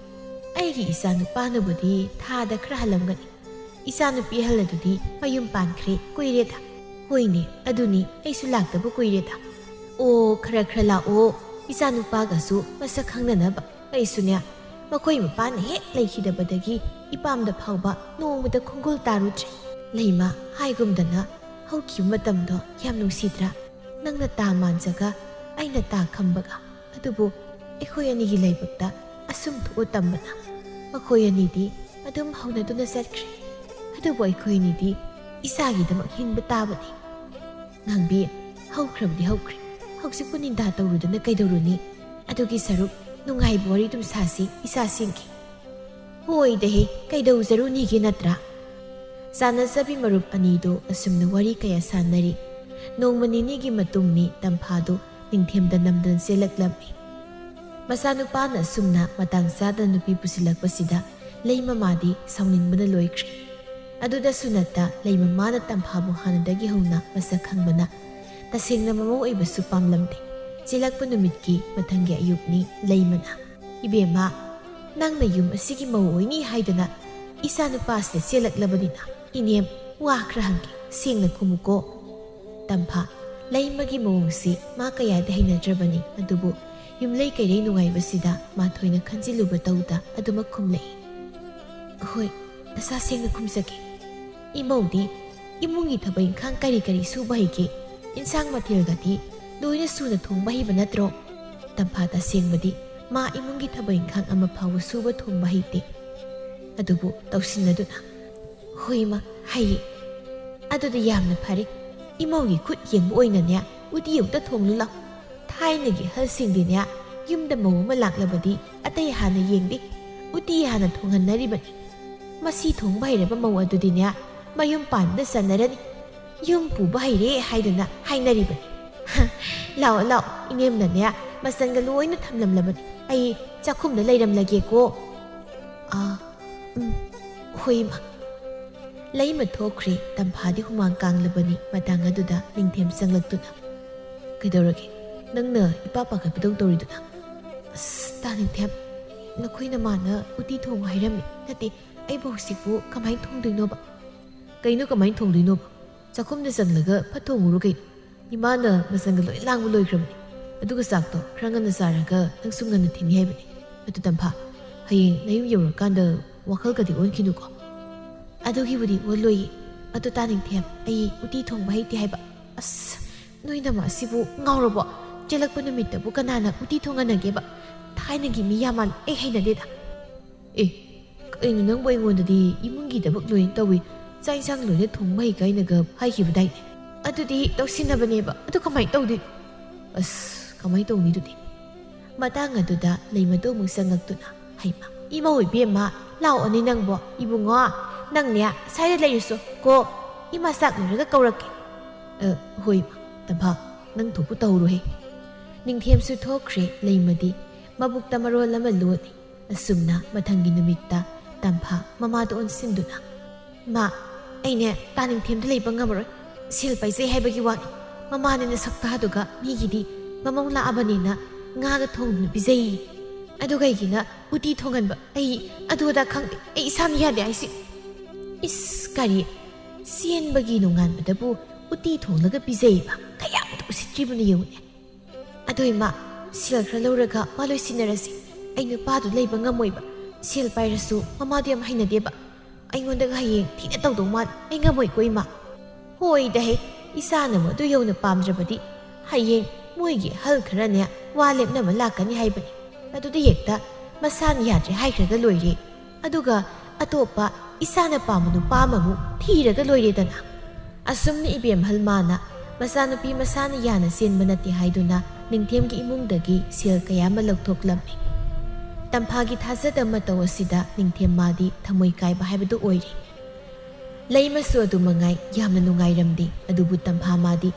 ꯑꯩꯒꯤ ꯏꯆꯥꯅꯨꯄꯥꯅꯕꯨꯗꯤ ꯊꯥꯗ ꯈꯔ ꯍꯜꯂꯝꯒꯅꯤ꯫ ꯏꯆꯥꯅꯨꯄꯤ ꯑꯍꯜ ꯑꯗꯨꯗꯤ ꯃꯌꯨꯝ ꯄꯥꯟꯈ꯭ꯔꯦ ꯀꯨꯏꯔꯦꯗ꯫" "ꯍꯣꯏꯅꯦ, ꯑꯗꯨꯅꯤ, ꯑꯩꯁꯨ ꯂꯥꯛꯇꯕ ꯀꯨꯏꯔꯦꯗ꯫" "ꯑꯣ, ꯈꯔ ꯈꯔ ꯂꯥꯛꯑꯣ, ꯏꯆꯥꯅꯨꯄꯥꯒꯁꯨ ꯃꯁꯛ ꯈꯪꯅꯅꯕ꯫ ꯑꯩꯁꯨꯅꯦ, ꯃꯈꯣꯏ ꯃꯄꯥꯅ ꯍꯦꯛ ꯂꯩꯈꯤꯗꯕꯗꯒꯤ ꯏꯄꯥꯝꯗ ꯐꯥꯎꯕ ꯅꯣꯡꯃꯇ ꯈꯣꯡꯒꯨꯜ ꯇꯥꯔꯨꯗ꯭ꯔꯦ꯫" "ꯂꯩꯃ, ꯍꯥꯏꯒꯨꯝꯗꯅ ꯍꯧꯈꯤꯕ ꯃꯇꯝꯗꯣ ꯌꯥꯝ ꯅꯨꯡꯁꯤꯗ꯭ꯔꯥ? ꯅꯪꯅ ꯇꯥ ꯃꯥꯟꯖꯒ ꯑꯩꯅ ꯇꯥ ꯈꯝꯕꯒ꯫ ꯑꯗꯨꯕꯨ ꯑꯩꯈꯣꯏ ꯑꯅꯤꯒꯤ ꯂꯥꯏꯕꯛꯇ ꯑꯁꯨꯝ ꯊꯣꯛꯑ ꯇꯝꯕꯅ꯫ ꯃꯈꯣꯏ ꯑꯅꯤꯗꯤ ꯑꯗꯨꯝ ꯍꯧꯅꯗꯨꯅ ꯆꯠꯈ꯭ꯔꯦ꯫ ꯑꯗꯨꯕꯨ ꯑꯩꯈꯣꯏ ꯑꯅꯤꯗꯤ ꯏꯆꯥꯒꯤꯗꯃꯛ ꯍꯤꯡꯕ ꯇꯥꯕꯅꯤ꯫" "ꯉꯥꯡꯕꯤ, ꯍꯧꯈ꯭ꯔꯕꯗꯤ ꯍꯧꯈ꯭ꯔꯦ꯫ ꯍꯧꯖꯤꯛꯄꯨ ꯅꯤꯟꯗꯥ ꯇꯧꯔꯨꯗꯅ ꯀꯩꯗꯧꯔꯨꯅꯤ? ꯑꯗꯨꯒꯤ ꯁꯔꯨꯛ ꯅꯨꯡꯉꯥꯏꯕ ꯋꯥꯔꯤ ꯑꯗꯨꯝ ꯁꯥꯁꯤ ꯏꯆꯥꯁꯤꯡꯒꯤ꯫" "ꯍꯣꯏꯗꯍꯦ, ꯀꯩꯗꯧꯖꯔꯨꯅꯤꯒꯦ ꯅꯠꯇ꯭ꯔꯥ?" ꯆꯥꯟꯅꯖꯕꯤ ꯃꯔꯨꯞ ꯑꯅꯤꯗꯨ ꯑꯁꯨꯝꯅ ꯋꯥꯔꯤ ꯀꯌꯥ ꯁꯥꯟꯅꯔꯤ꯫ ꯅꯣꯡꯃ ꯅꯤꯅꯤꯒꯤ ꯃꯇꯨꯡꯅꯤ ꯇꯝꯐꯥꯗꯨ ꯅꯤꯡꯊꯦꯝꯗ ꯅꯝꯗꯅ ꯆꯦꯜꯂꯛꯂꯝꯃꯤ꯫ ꯃꯆꯥꯅꯨꯄꯥꯅ ꯑꯁꯨꯝꯅ ꯃꯇꯥꯡ ꯆꯥꯗꯅ ꯅꯨꯄꯤ ꯄꯨꯁꯤꯜꯂꯛꯄꯁꯤꯗ ꯂꯩꯃꯃꯥꯗꯤ ꯁꯥꯎꯅꯤꯡꯕꯅ ꯂꯣꯏꯈ꯭ꯔꯦ꯫ ꯑꯗꯨꯗ ꯁꯨꯅꯠꯇ ꯂꯩꯃꯃꯥꯅ ꯇꯝꯐꯥꯕꯨ ꯍꯥꯟꯅꯗꯒꯤ ꯍꯧꯅ ꯃꯁꯛ ꯈꯪꯕꯅ ꯇꯁꯦꯡꯅ ꯃꯃꯧ ꯑꯣꯏꯕꯁꯨ ꯄꯥꯝꯂꯝꯗꯦ꯫ ꯆꯦꯜꯂꯛꯄ ꯅꯨꯃꯤꯠꯀꯤ ꯃꯊꯪꯒꯤ ꯑꯌꯨꯛꯅꯤ꯫ ꯂꯩꯃꯅ, "ꯏꯕꯦꯝꯃ, ꯅꯪꯅ ꯌꯨꯝ ꯑꯁꯤꯒꯤ ꯃꯧ ꯑꯣꯏꯅꯤ ꯍꯥꯏꯗꯅ ꯏꯆꯥ ꯅꯨꯄꯥꯁꯤꯗ ꯆꯦꯜꯂꯛꯂꯕꯅꯤꯅ, ꯏꯅꯦꯝ, ꯋꯥ ꯈꯔ ꯍꯪꯒꯦ, ꯁꯦꯡꯅ ꯈꯨꯝꯃꯨꯀꯣ꯫" ꯇꯝꯐꯥ, ꯂꯩꯃꯒꯤ ꯃꯑꯣꯡꯁꯤ ꯃꯥ ꯀꯌꯥꯗꯤ ꯍꯩꯅꯗ꯭ꯔꯕꯅꯤ, ꯑꯗꯨꯕꯨ ꯌꯨꯝꯂꯩ ꯀꯩꯔꯩ ꯅꯨꯡꯉꯥꯏꯕꯁꯤꯗ ꯃꯥ ꯊꯣꯏꯅ ꯈꯟꯖꯤꯜꯂꯨꯕ ꯇꯧꯗ ꯑꯗꯨꯃꯛ ꯈꯨꯝꯂꯛꯏ꯫ "ꯍꯣꯏ, ꯅꯁꯥ ꯁꯦꯡꯅ ꯈꯨꯝꯖꯒꯦ꯫ ꯏꯃꯧꯗꯤ ꯏꯃꯨꯡꯒꯤ ꯊꯕꯛ ꯏꯪꯈꯥꯡ ꯀꯔꯤ ꯀꯔꯤ ꯁꯨꯕ ꯍꯩꯒꯦ? ꯏꯟꯁꯥꯡ ꯃꯊꯦꯜꯒꯗꯤ ꯂꯣꯏꯅ ꯁꯨꯅ ꯊꯣꯡꯕ ꯍꯩꯕ ꯅꯠꯇ꯭ꯔꯣ?" ꯇꯝꯐꯥ ꯇꯁꯦꯡꯕꯗꯤ ꯃꯥ ꯏꯃꯨꯡꯒꯤ ꯊꯕꯛ ꯏꯪꯈꯥꯡ ꯑꯃ ꯐꯥꯎꯕ ꯁꯨꯕ ꯊꯣꯡꯕ ꯍꯩꯇꯦ꯫ ꯑꯗꯨꯕꯨ ꯇꯧꯁꯤꯟꯅꯗꯨꯅ, "ꯍꯣꯏ ꯏꯃꯥ, ꯍꯩꯌꯦ꯫ ꯑꯗꯨꯗꯤ ꯌꯥꯝꯅ ꯐꯔꯦ꯫ ꯏꯃꯧꯒꯤ ꯈꯨꯠ ꯌꯦꯡꯕ ꯑꯣꯏꯅꯅꯦ, ꯎꯇꯤ ꯑꯃꯨꯛꯇ ꯊꯣꯡꯂꯨ ꯂꯥꯎ꯫ ꯊꯥꯏꯅꯒꯤ ꯑꯍꯜꯁꯤꯡꯗꯤꯅꯦ, ꯌꯨꯝꯗ ꯃꯧ ꯑꯃ ꯂꯥꯛꯂꯕꯗꯤ ꯑꯇꯩ ꯍꯥꯟꯅ ꯌꯦꯡꯗꯦ, ꯎꯇꯤ ꯍꯥꯟꯅ ꯊꯣꯡꯍꯟꯅꯔꯤꯕꯅꯤ꯫ ꯃꯁꯤ ꯊꯣꯡꯕ ꯍꯩꯔꯕ ꯃꯧ ꯑꯗꯨꯗꯤꯅꯦ, ꯃꯌꯨꯝ ꯄꯥꯟꯕꯗ ꯆꯟꯅꯔꯅꯤ꯫ ꯌꯨꯝ ꯄꯨꯕ ꯍꯩꯔꯦ ꯍꯥꯏꯗꯨꯅ ꯍꯥꯏꯅꯔꯤꯕꯅꯤ꯫ ꯍ, ꯂꯥꯛꯑꯣ, ꯂꯥꯛꯑꯣ, ꯏꯅꯦꯝꯅꯅꯦ ꯃꯆꯟꯒ ꯂꯣꯏꯅ ꯊꯝꯂꯝꯂꯕꯅꯤ꯫ ꯑꯩ ꯆꯥꯛꯈꯨꯝꯗ ꯂꯩꯔꯝꯂꯒꯦꯀꯣ꯫" "ꯑꯥ, ꯎꯝ, ꯍꯣꯏ ꯏꯃꯥ꯫" ꯂꯩꯃ ꯊꯣꯛꯈ꯭ꯔꯦ꯫ ꯇꯝꯐꯥꯗꯤ ꯍꯨꯃꯥꯡ ꯀꯥꯡꯂꯕꯅꯤ꯫ ꯃꯇꯥꯡ ꯑꯗꯨꯗ ꯅꯤꯡꯊꯦꯝ ꯆꯪꯂꯛꯇꯨꯅ, "ꯀꯩꯗꯧꯔꯒꯦ? ꯅꯪꯅ ꯏꯄꯥ ꯄꯥꯈꯠꯄꯗꯧ ꯇꯧꯔꯤꯗꯨꯅ?" "ꯑꯁ, ꯇꯥ ꯅꯤꯡꯊꯦꯝ, ꯅꯈꯣꯏ ꯅꯃꯥꯅ ꯎꯇꯤ ꯊꯣꯡꯉꯨ ꯍꯥꯏꯔꯝꯃꯤ꯫ ꯅꯠꯇꯦ, ꯑꯩꯕꯨ ꯍꯧꯖꯤꯛꯄꯨ ꯀꯃꯥꯏꯅ ꯊꯣꯡꯗꯣꯏꯅꯣꯕ?" "ꯀꯩꯅꯣ ꯀꯃꯥꯏꯅ ꯊꯣꯡꯗꯣꯏꯅꯣꯕ? ꯆꯥꯛꯈꯨꯝꯗ ꯆꯪꯂꯒ ꯐꯠ ꯊꯣꯡꯉꯨꯔꯣ ꯀꯩꯅꯣ꯫ ꯏꯃꯥꯅ ꯃꯆꯟꯒ ꯂꯣꯏ ꯂꯥꯡꯕ ꯂꯣꯏꯈ꯭ꯔꯕꯅꯤ꯫ ꯑꯗꯨꯒ ꯆꯥꯛꯇꯣ ꯈꯔ ꯉꯟꯅ ꯆꯥꯔꯒ ꯅꯪꯁꯨ ꯉꯟꯅ ꯊꯤꯟꯅꯤ ꯍꯥꯏꯕꯅꯤ꯫ ꯑꯗꯨ ꯇꯝꯐꯥ, ꯍꯌꯦꯡ ꯅꯌꯨꯝ ꯌꯧꯔꯀꯥꯟꯗ ꯋꯥꯈꯜꯒꯗꯤ ꯑꯣꯟꯈꯤꯅꯨꯀꯣ꯫" "ꯑꯗꯨꯒꯤꯕꯨꯗꯤ ꯑꯣꯜꯂꯣꯏꯌꯦ꯫ ꯑꯗꯨ ꯇꯥ ꯅꯤꯡꯊꯦꯝ, ꯑꯩ ꯎꯇꯤ ꯊꯣꯡꯕ ꯍꯩꯇꯦ ꯍꯥꯏꯕ꯫" "ꯑꯁ, ꯅꯣꯏ ꯅꯃꯥ ꯑꯁꯤꯕꯨ ꯉꯥꯎꯔꯕꯣ? ꯆꯦꯜꯂꯛꯄ ꯅꯨꯃꯤꯠꯇꯕꯨ ꯀꯅꯥꯅ ꯎꯇꯤ ꯊꯣꯡꯍꯟꯅꯒꯦꯕ? ꯊꯥꯏꯅꯒꯤ ꯃꯤ ꯌꯥꯝ ꯃꯥꯜꯂꯦ, ꯑꯩ ꯍꯩꯅꯗꯦꯗ꯫" "ꯑꯦ, ꯀꯩꯅꯣ ꯅꯪꯕꯨ ꯑꯩꯉꯣꯟꯗꯗꯤ ꯏꯃꯨꯡꯒꯤ ꯊꯕꯛ ꯂꯣꯏꯅ ꯇꯧꯏ, ꯆꯥꯛ ꯏꯟꯁꯥꯡ ꯂꯣꯏꯅ ꯊꯣꯡꯕ ꯍꯩ ꯀꯥꯏꯅꯒ ꯍꯥꯏꯈꯤꯕꯗꯥꯏꯅꯦ?" "ꯑꯗꯨꯗꯤ ꯇꯧꯁꯤꯟꯅꯕꯅꯦꯕ, ꯑꯗꯨ ꯀꯃꯥꯏꯅ ꯇꯧꯗꯣꯏꯅꯣ?" "ꯑꯁ, ꯀꯃꯥꯏꯅ ꯇꯧꯅꯤ ꯑꯗꯨꯗꯤ?" ꯃꯇꯥꯡ ꯑꯗꯨꯗ ꯂꯩꯃꯗꯣ ꯑꯃꯨꯛ ꯆꯪꯉꯛꯇꯨꯅ, "ꯍꯩꯃꯥ, ꯏꯃꯧ ꯏꯕꯦꯝꯃ, ꯂꯥꯛꯑꯣꯅꯦ ꯅꯪꯕꯣ꯫ ꯏꯕꯨꯡꯉꯣ, ꯅꯪꯅꯦ ꯁ꯭ꯋꯥꯏꯗ ꯂꯩꯔꯨꯁꯣ ꯀꯣ, ꯏꯃꯥ ꯆꯥꯛ ꯂꯣꯏꯔꯒ ꯀꯧꯔꯛꯀꯦ꯫" "ꯑ, ꯍꯣꯏ ꯏꯃꯥ꯫ ꯇꯝꯐꯥ, ꯅꯪ ꯊꯣꯛꯄ ꯇꯧꯔꯨꯍꯦ꯫" ꯅꯤꯡꯊꯦꯝꯁꯨ ꯊꯣꯛꯈ꯭ꯔꯦ꯫ ꯂꯩꯃꯗꯤ ꯃꯕꯨꯛꯇ ꯃꯔꯣꯜ ꯑꯃ ꯂꯣꯠꯂꯤ꯫ ꯑꯁꯨꯝꯅ ꯃꯊꯪꯒꯤ ꯅꯨꯃꯤꯠꯇ ꯇꯝꯐꯥ ꯃꯃꯥꯗ ꯑꯣꯟꯁꯤꯟꯗꯨꯅ, "ꯃꯥ, ꯑꯩꯅꯦ ꯇꯥ ꯅꯤꯡꯊꯦꯝꯗ ꯂꯩꯕ ꯉꯝꯃꯔꯣꯏ꯫ ꯁꯦꯜ ꯄꯥꯏꯖꯩ ꯍꯥꯏꯕꯒꯤ ꯋꯥꯅꯤ꯫ ꯃꯃꯥꯅꯦꯅ ꯁꯛꯇꯥꯗꯨꯒ ꯃꯤꯒꯤꯗꯤ ꯃꯃꯧ ꯂꯥꯛꯑꯕꯅꯦꯅ ꯉꯥꯒ ꯊꯣꯡꯗꯨꯅ ꯄꯤꯖꯩꯌꯦ꯫ ꯑꯗꯨ ꯀꯩꯒꯤꯅ ꯎꯇꯤ ꯊꯣꯡꯍꯟꯕ? ꯑꯩ ꯑꯗꯨ ꯑꯗꯥ ꯈꯪꯗꯦ꯫ ꯑꯩ ꯏꯁꯥꯅ ꯌꯥꯗꯦ ꯍꯥꯏꯁꯤ꯫" "ꯏꯁ, ꯀꯔꯤ? ꯆꯦꯟꯕꯒꯤ ꯅꯣꯡꯉꯥꯟꯕꯗꯕꯨ ꯎꯇꯤ ꯊꯣꯡꯂꯒ ꯄꯤꯖꯩꯕ? ꯀꯌꯥꯝꯇ ꯎꯁꯤꯠꯇ꯭ꯔꯤꯕꯅꯣ ꯌꯦꯡꯉꯨꯅꯦ꯫ ꯑꯗꯣ ꯏꯃꯥ, ꯁꯦꯜ ꯈꯔ ꯂꯧꯔꯒ ꯃꯥ ꯂꯣꯏꯁꯤꯟꯅꯔꯁꯤ꯫ ꯑꯩ ꯅꯨꯄꯥꯗꯨ ꯂꯩꯕ ꯉꯝꯃꯣꯏꯕ꯫ ꯁꯦꯜ ꯄꯥꯏꯔꯁꯨ ꯃꯃꯥꯗꯨ ꯌꯥꯝ ꯍꯩꯅꯗꯦꯕ꯫ ꯑꯩꯉꯣꯟꯗꯒ ꯍꯌꯦꯡ ꯊꯤꯅ ꯇꯧꯗꯧ ꯃꯥꯜꯂꯦ꯫ ꯑꯩ ꯉꯝꯃꯣꯏꯀꯣ ꯏꯃꯥ꯫" "ꯍꯣꯏꯗꯍꯦ, ꯏꯆꯥꯅꯕꯨ ꯑꯗꯨ ꯌꯧꯅ ꯄꯥꯝꯗ꯭ꯔꯕꯗꯤ ꯍꯌꯦꯡ ꯃꯣꯏꯒꯤ ꯑꯍꯜ ꯈꯔꯅꯦ ꯋꯥ ꯂꯦꯞꯅꯕ ꯂꯥꯛꯀꯅꯤ ꯍꯥꯏꯕꯅꯤ꯫ ꯑꯗꯨꯗꯤ ꯍꯦꯛꯇ ꯃꯁꯥꯅ ꯌꯥꯗ꯭ꯔꯦ ꯍꯥꯏꯈ꯭ꯔꯒ ꯂꯣꯏꯔꯦ꯫ ꯑꯗꯨꯒ ꯑꯇꯣꯞꯄ ꯏꯁꯥꯅ ꯄꯥꯝꯕ ꯅꯨꯄꯥ ꯑꯃꯃꯨꯛ ꯊꯤꯔꯒ ꯂꯣꯏꯔꯦꯗꯅ꯫ ꯑꯁꯨꯝꯅ ꯏꯕꯦꯝꯍꯜ ꯃꯥꯅ ꯃꯆꯥꯅꯨꯄꯤ ꯃꯁꯥꯅ ꯌꯥꯅ ꯆꯦꯟꯕ ꯅꯠꯇꯦ ꯍꯥꯏꯗꯨꯅ ꯅꯤꯡꯊꯦꯝꯒꯤ ꯏꯃꯨꯡꯗꯒꯤ ꯁꯦꯜ ꯀꯌꯥ ꯑꯃ ꯂꯧꯊꯣꯛꯂꯝꯃꯤ꯫ ꯇꯝꯐꯥꯒꯤ ꯊꯥꯖꯗꯕ ꯃꯇꯧ ꯑꯁꯤꯗ ꯅꯤꯡꯊꯦꯝ ꯃꯥꯗꯤ ꯊꯃꯣꯏ ꯀꯥꯏꯕ ꯍꯥꯏꯕꯗꯨ ꯑꯣꯏꯔꯦ꯫ ꯂꯩꯃꯁꯨ ꯑꯗꯨ ꯃꯉꯥꯏ ꯌꯥꯝꯅ ꯅꯨꯡꯉꯥꯏꯔꯝꯗꯦ꯫ ꯑꯗꯨꯕꯨ ꯇꯝꯐꯥ ꯃꯥꯗꯤ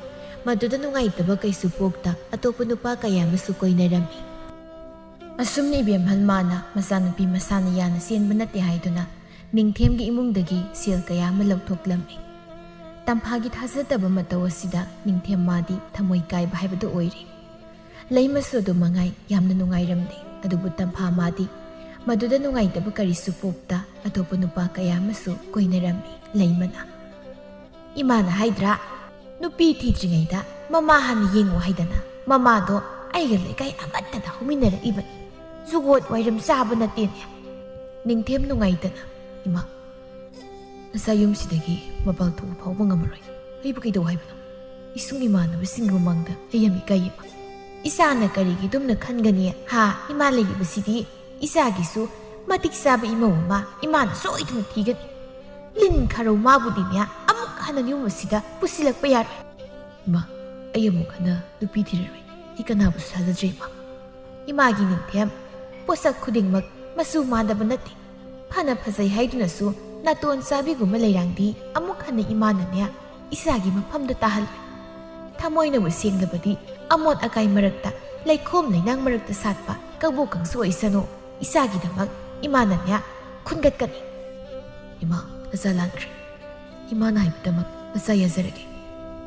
ꯃꯗꯨꯗ ꯅꯨꯡꯉꯥꯏꯇꯕ ꯀꯩꯁꯨ ꯄꯣꯛꯇ ꯑꯇꯣꯞꯄ ꯅꯨꯄꯥ ꯀꯌꯥ ꯑꯃꯁꯨ ꯀꯣꯏꯅꯔꯝꯃꯤ꯫ ꯑꯁꯨꯝꯅ ꯏꯕꯦꯝꯍꯜ ꯃꯥꯅ ꯃꯆꯥꯅꯨꯄꯤ ꯃꯁꯥꯅ ꯌꯥꯅ ꯆꯦꯟꯕ ꯅꯠꯇꯦ ꯍꯥꯏꯗꯨꯅ ꯅꯤꯡꯊꯦꯝꯒꯤ ꯏꯃꯨꯡꯗꯒꯤ ꯁꯦꯜ ꯀꯌꯥ ꯑꯃ ꯂꯧꯊꯣꯛꯂꯝꯃꯤ꯫ ꯇꯝꯐꯥꯒꯤ ꯊꯥꯖꯗꯕ ꯃꯇꯧ ꯑꯁꯤꯗ ꯅꯤꯡꯊꯦꯝ ꯃꯥꯗꯤ ꯊꯃꯣꯏ ꯀꯥꯏꯕ ꯍꯥꯏꯕꯗꯨ ꯑꯣꯏꯔꯦ꯫ ꯂꯩꯃꯁꯨ ꯑꯗꯨ ꯃꯉꯥꯏ ꯌꯥꯝꯅ ꯅꯨꯡꯉꯥꯏꯔꯝꯗꯦ꯫ ꯑꯗꯨꯕꯨ ꯇꯝꯐꯥ ꯃꯥꯗꯤ ꯃꯗꯨꯗ ꯅꯨꯡꯉꯥꯏꯇꯕ ꯀꯔꯤꯁꯨ ꯄꯣꯛꯇ ꯑꯇꯣꯞꯄ ꯅꯨꯄꯥ ꯀꯌꯥ ꯑꯃꯁꯨ ꯀꯣꯏꯅꯔꯝꯃꯤ꯫ ꯂꯩꯃꯅ, "ꯏꯃꯥꯅ ꯍꯥꯏꯗ꯭ꯔꯥ, ꯅꯨꯄꯤ ꯊꯤꯗ꯭ꯔꯤꯉꯩꯗ ꯃꯃꯥ ꯍꯥꯟꯅ ꯌꯦꯡꯉꯨ ꯍꯥꯏꯗꯅ? ꯃꯃꯥꯗꯣ ꯑꯩꯒ ꯂꯩꯀꯥꯏ ꯑꯃꯠꯇꯗ ꯍꯧꯃꯤꯟꯅꯔꯛꯏꯕꯅꯤ꯫ ꯖꯨꯒꯣꯠ ꯋꯥꯏꯔꯝ ꯆꯥꯕ ꯅꯠꯇꯦꯅꯦ?" ꯅꯤꯡꯊꯦꯝ ꯅꯨꯡꯉꯥꯏꯇꯅ, "ꯏꯃꯥ, ꯅꯆꯥ ꯌꯨꯝꯁꯤꯗꯒꯤ ꯃꯄꯥꯜ ꯊꯣꯛꯄ ꯐꯥꯎꯕ ꯉꯝꯃꯔꯣꯏ꯫ ꯑꯩꯕꯨ ꯀꯩꯗꯧ ꯍꯥꯏꯕꯅꯣ? ꯏꯁꯨꯡ ꯏꯃꯥꯟꯅꯕꯁꯤꯡꯒꯤ ꯃꯃꯥꯡꯗ ꯑꯩ ꯌꯥꯝ ꯏꯀꯥꯏꯌꯦ, ꯏꯃꯥ꯫ ꯏꯆꯥꯅ ꯀꯔꯤꯒꯤ ꯑꯗꯨꯝꯅ ꯈꯟꯒꯅꯤ? ꯍꯥ? ꯏꯃꯥ ꯂꯩꯔꯤꯕꯁꯤꯗꯤ ꯏꯆꯥꯒꯤꯁꯨ ꯃꯇꯤꯛ ꯆꯥꯕ ꯏꯃꯧ ꯑꯃ ꯏꯃꯥꯅ ꯁꯣꯏꯗꯅ ꯊꯤꯒꯅꯤ꯫ ꯂꯤꯟ ꯈꯥꯔꯧ ꯃꯥꯕꯨꯗꯤꯅꯦ ꯑꯃꯨꯛ ꯍꯟꯅ ꯌꯨꯝ ꯑꯁꯤꯗ ꯄꯨꯁꯤꯜꯂꯛꯄ ꯌꯥꯔꯣꯏ꯫ ꯏꯃꯥ, ꯑꯩ ꯑꯃꯨꯛ ꯍꯟꯅ ꯅꯨꯄꯤ ꯊꯤꯔꯔꯣꯏ꯫ ꯑꯩ ꯀꯅꯥꯕꯨꯁꯨ ꯊꯥꯖꯗ꯭ꯔꯦ, ꯏꯃꯥ꯫ ꯏꯃꯥꯒꯤ ꯅꯤꯡꯊꯦꯝ, ꯄꯣꯠꯁꯛ ꯈꯨꯗꯤꯡꯃꯛ ꯃꯆꯨ ꯃꯥꯟꯅꯕ ꯅꯠꯇꯦ꯫ ꯐꯅ ꯐꯖꯩ ꯍꯥꯏꯗꯨꯅꯁꯨ ꯅꯥꯇꯣꯟ ꯆꯥꯕꯤꯒꯨꯝꯕ ꯂꯩꯔꯥꯡꯗꯤ ꯑꯃꯨꯛ ꯍꯟꯅ ꯏꯃꯥꯅꯅꯦ ꯏꯆꯥꯒꯤ ꯃꯐꯝꯗ ꯇꯥꯍꯜꯂꯣꯏ꯫ ꯊꯃꯣꯏꯅꯕꯨ ꯁꯦꯡꯂꯕꯗꯤ ꯑꯃꯣꯠ ꯑꯀꯥꯏ ꯃꯔꯛꯇ, ꯂꯩꯈꯣꯝ ꯂꯩꯅꯥꯡ ꯃꯔꯛꯇ ꯁꯥꯠꯄ ꯀꯕꯣꯛ ꯀꯥꯡꯁꯨ ꯑꯣꯏꯁꯅꯨ, ꯏꯆꯥꯒꯤꯗꯃꯛ ꯏꯃꯥꯅꯅꯦ ꯈꯨꯟꯒꯠꯀꯅꯤ꯫ ꯏꯃꯥ, ꯅꯆꯥ ꯂꯥꯟꯈ꯭ꯔꯦ꯫ ꯏꯃꯥꯅ ꯍꯥꯏꯕꯗꯃꯛ ꯅꯆꯥ ꯌꯥꯖꯔꯒꯦ꯫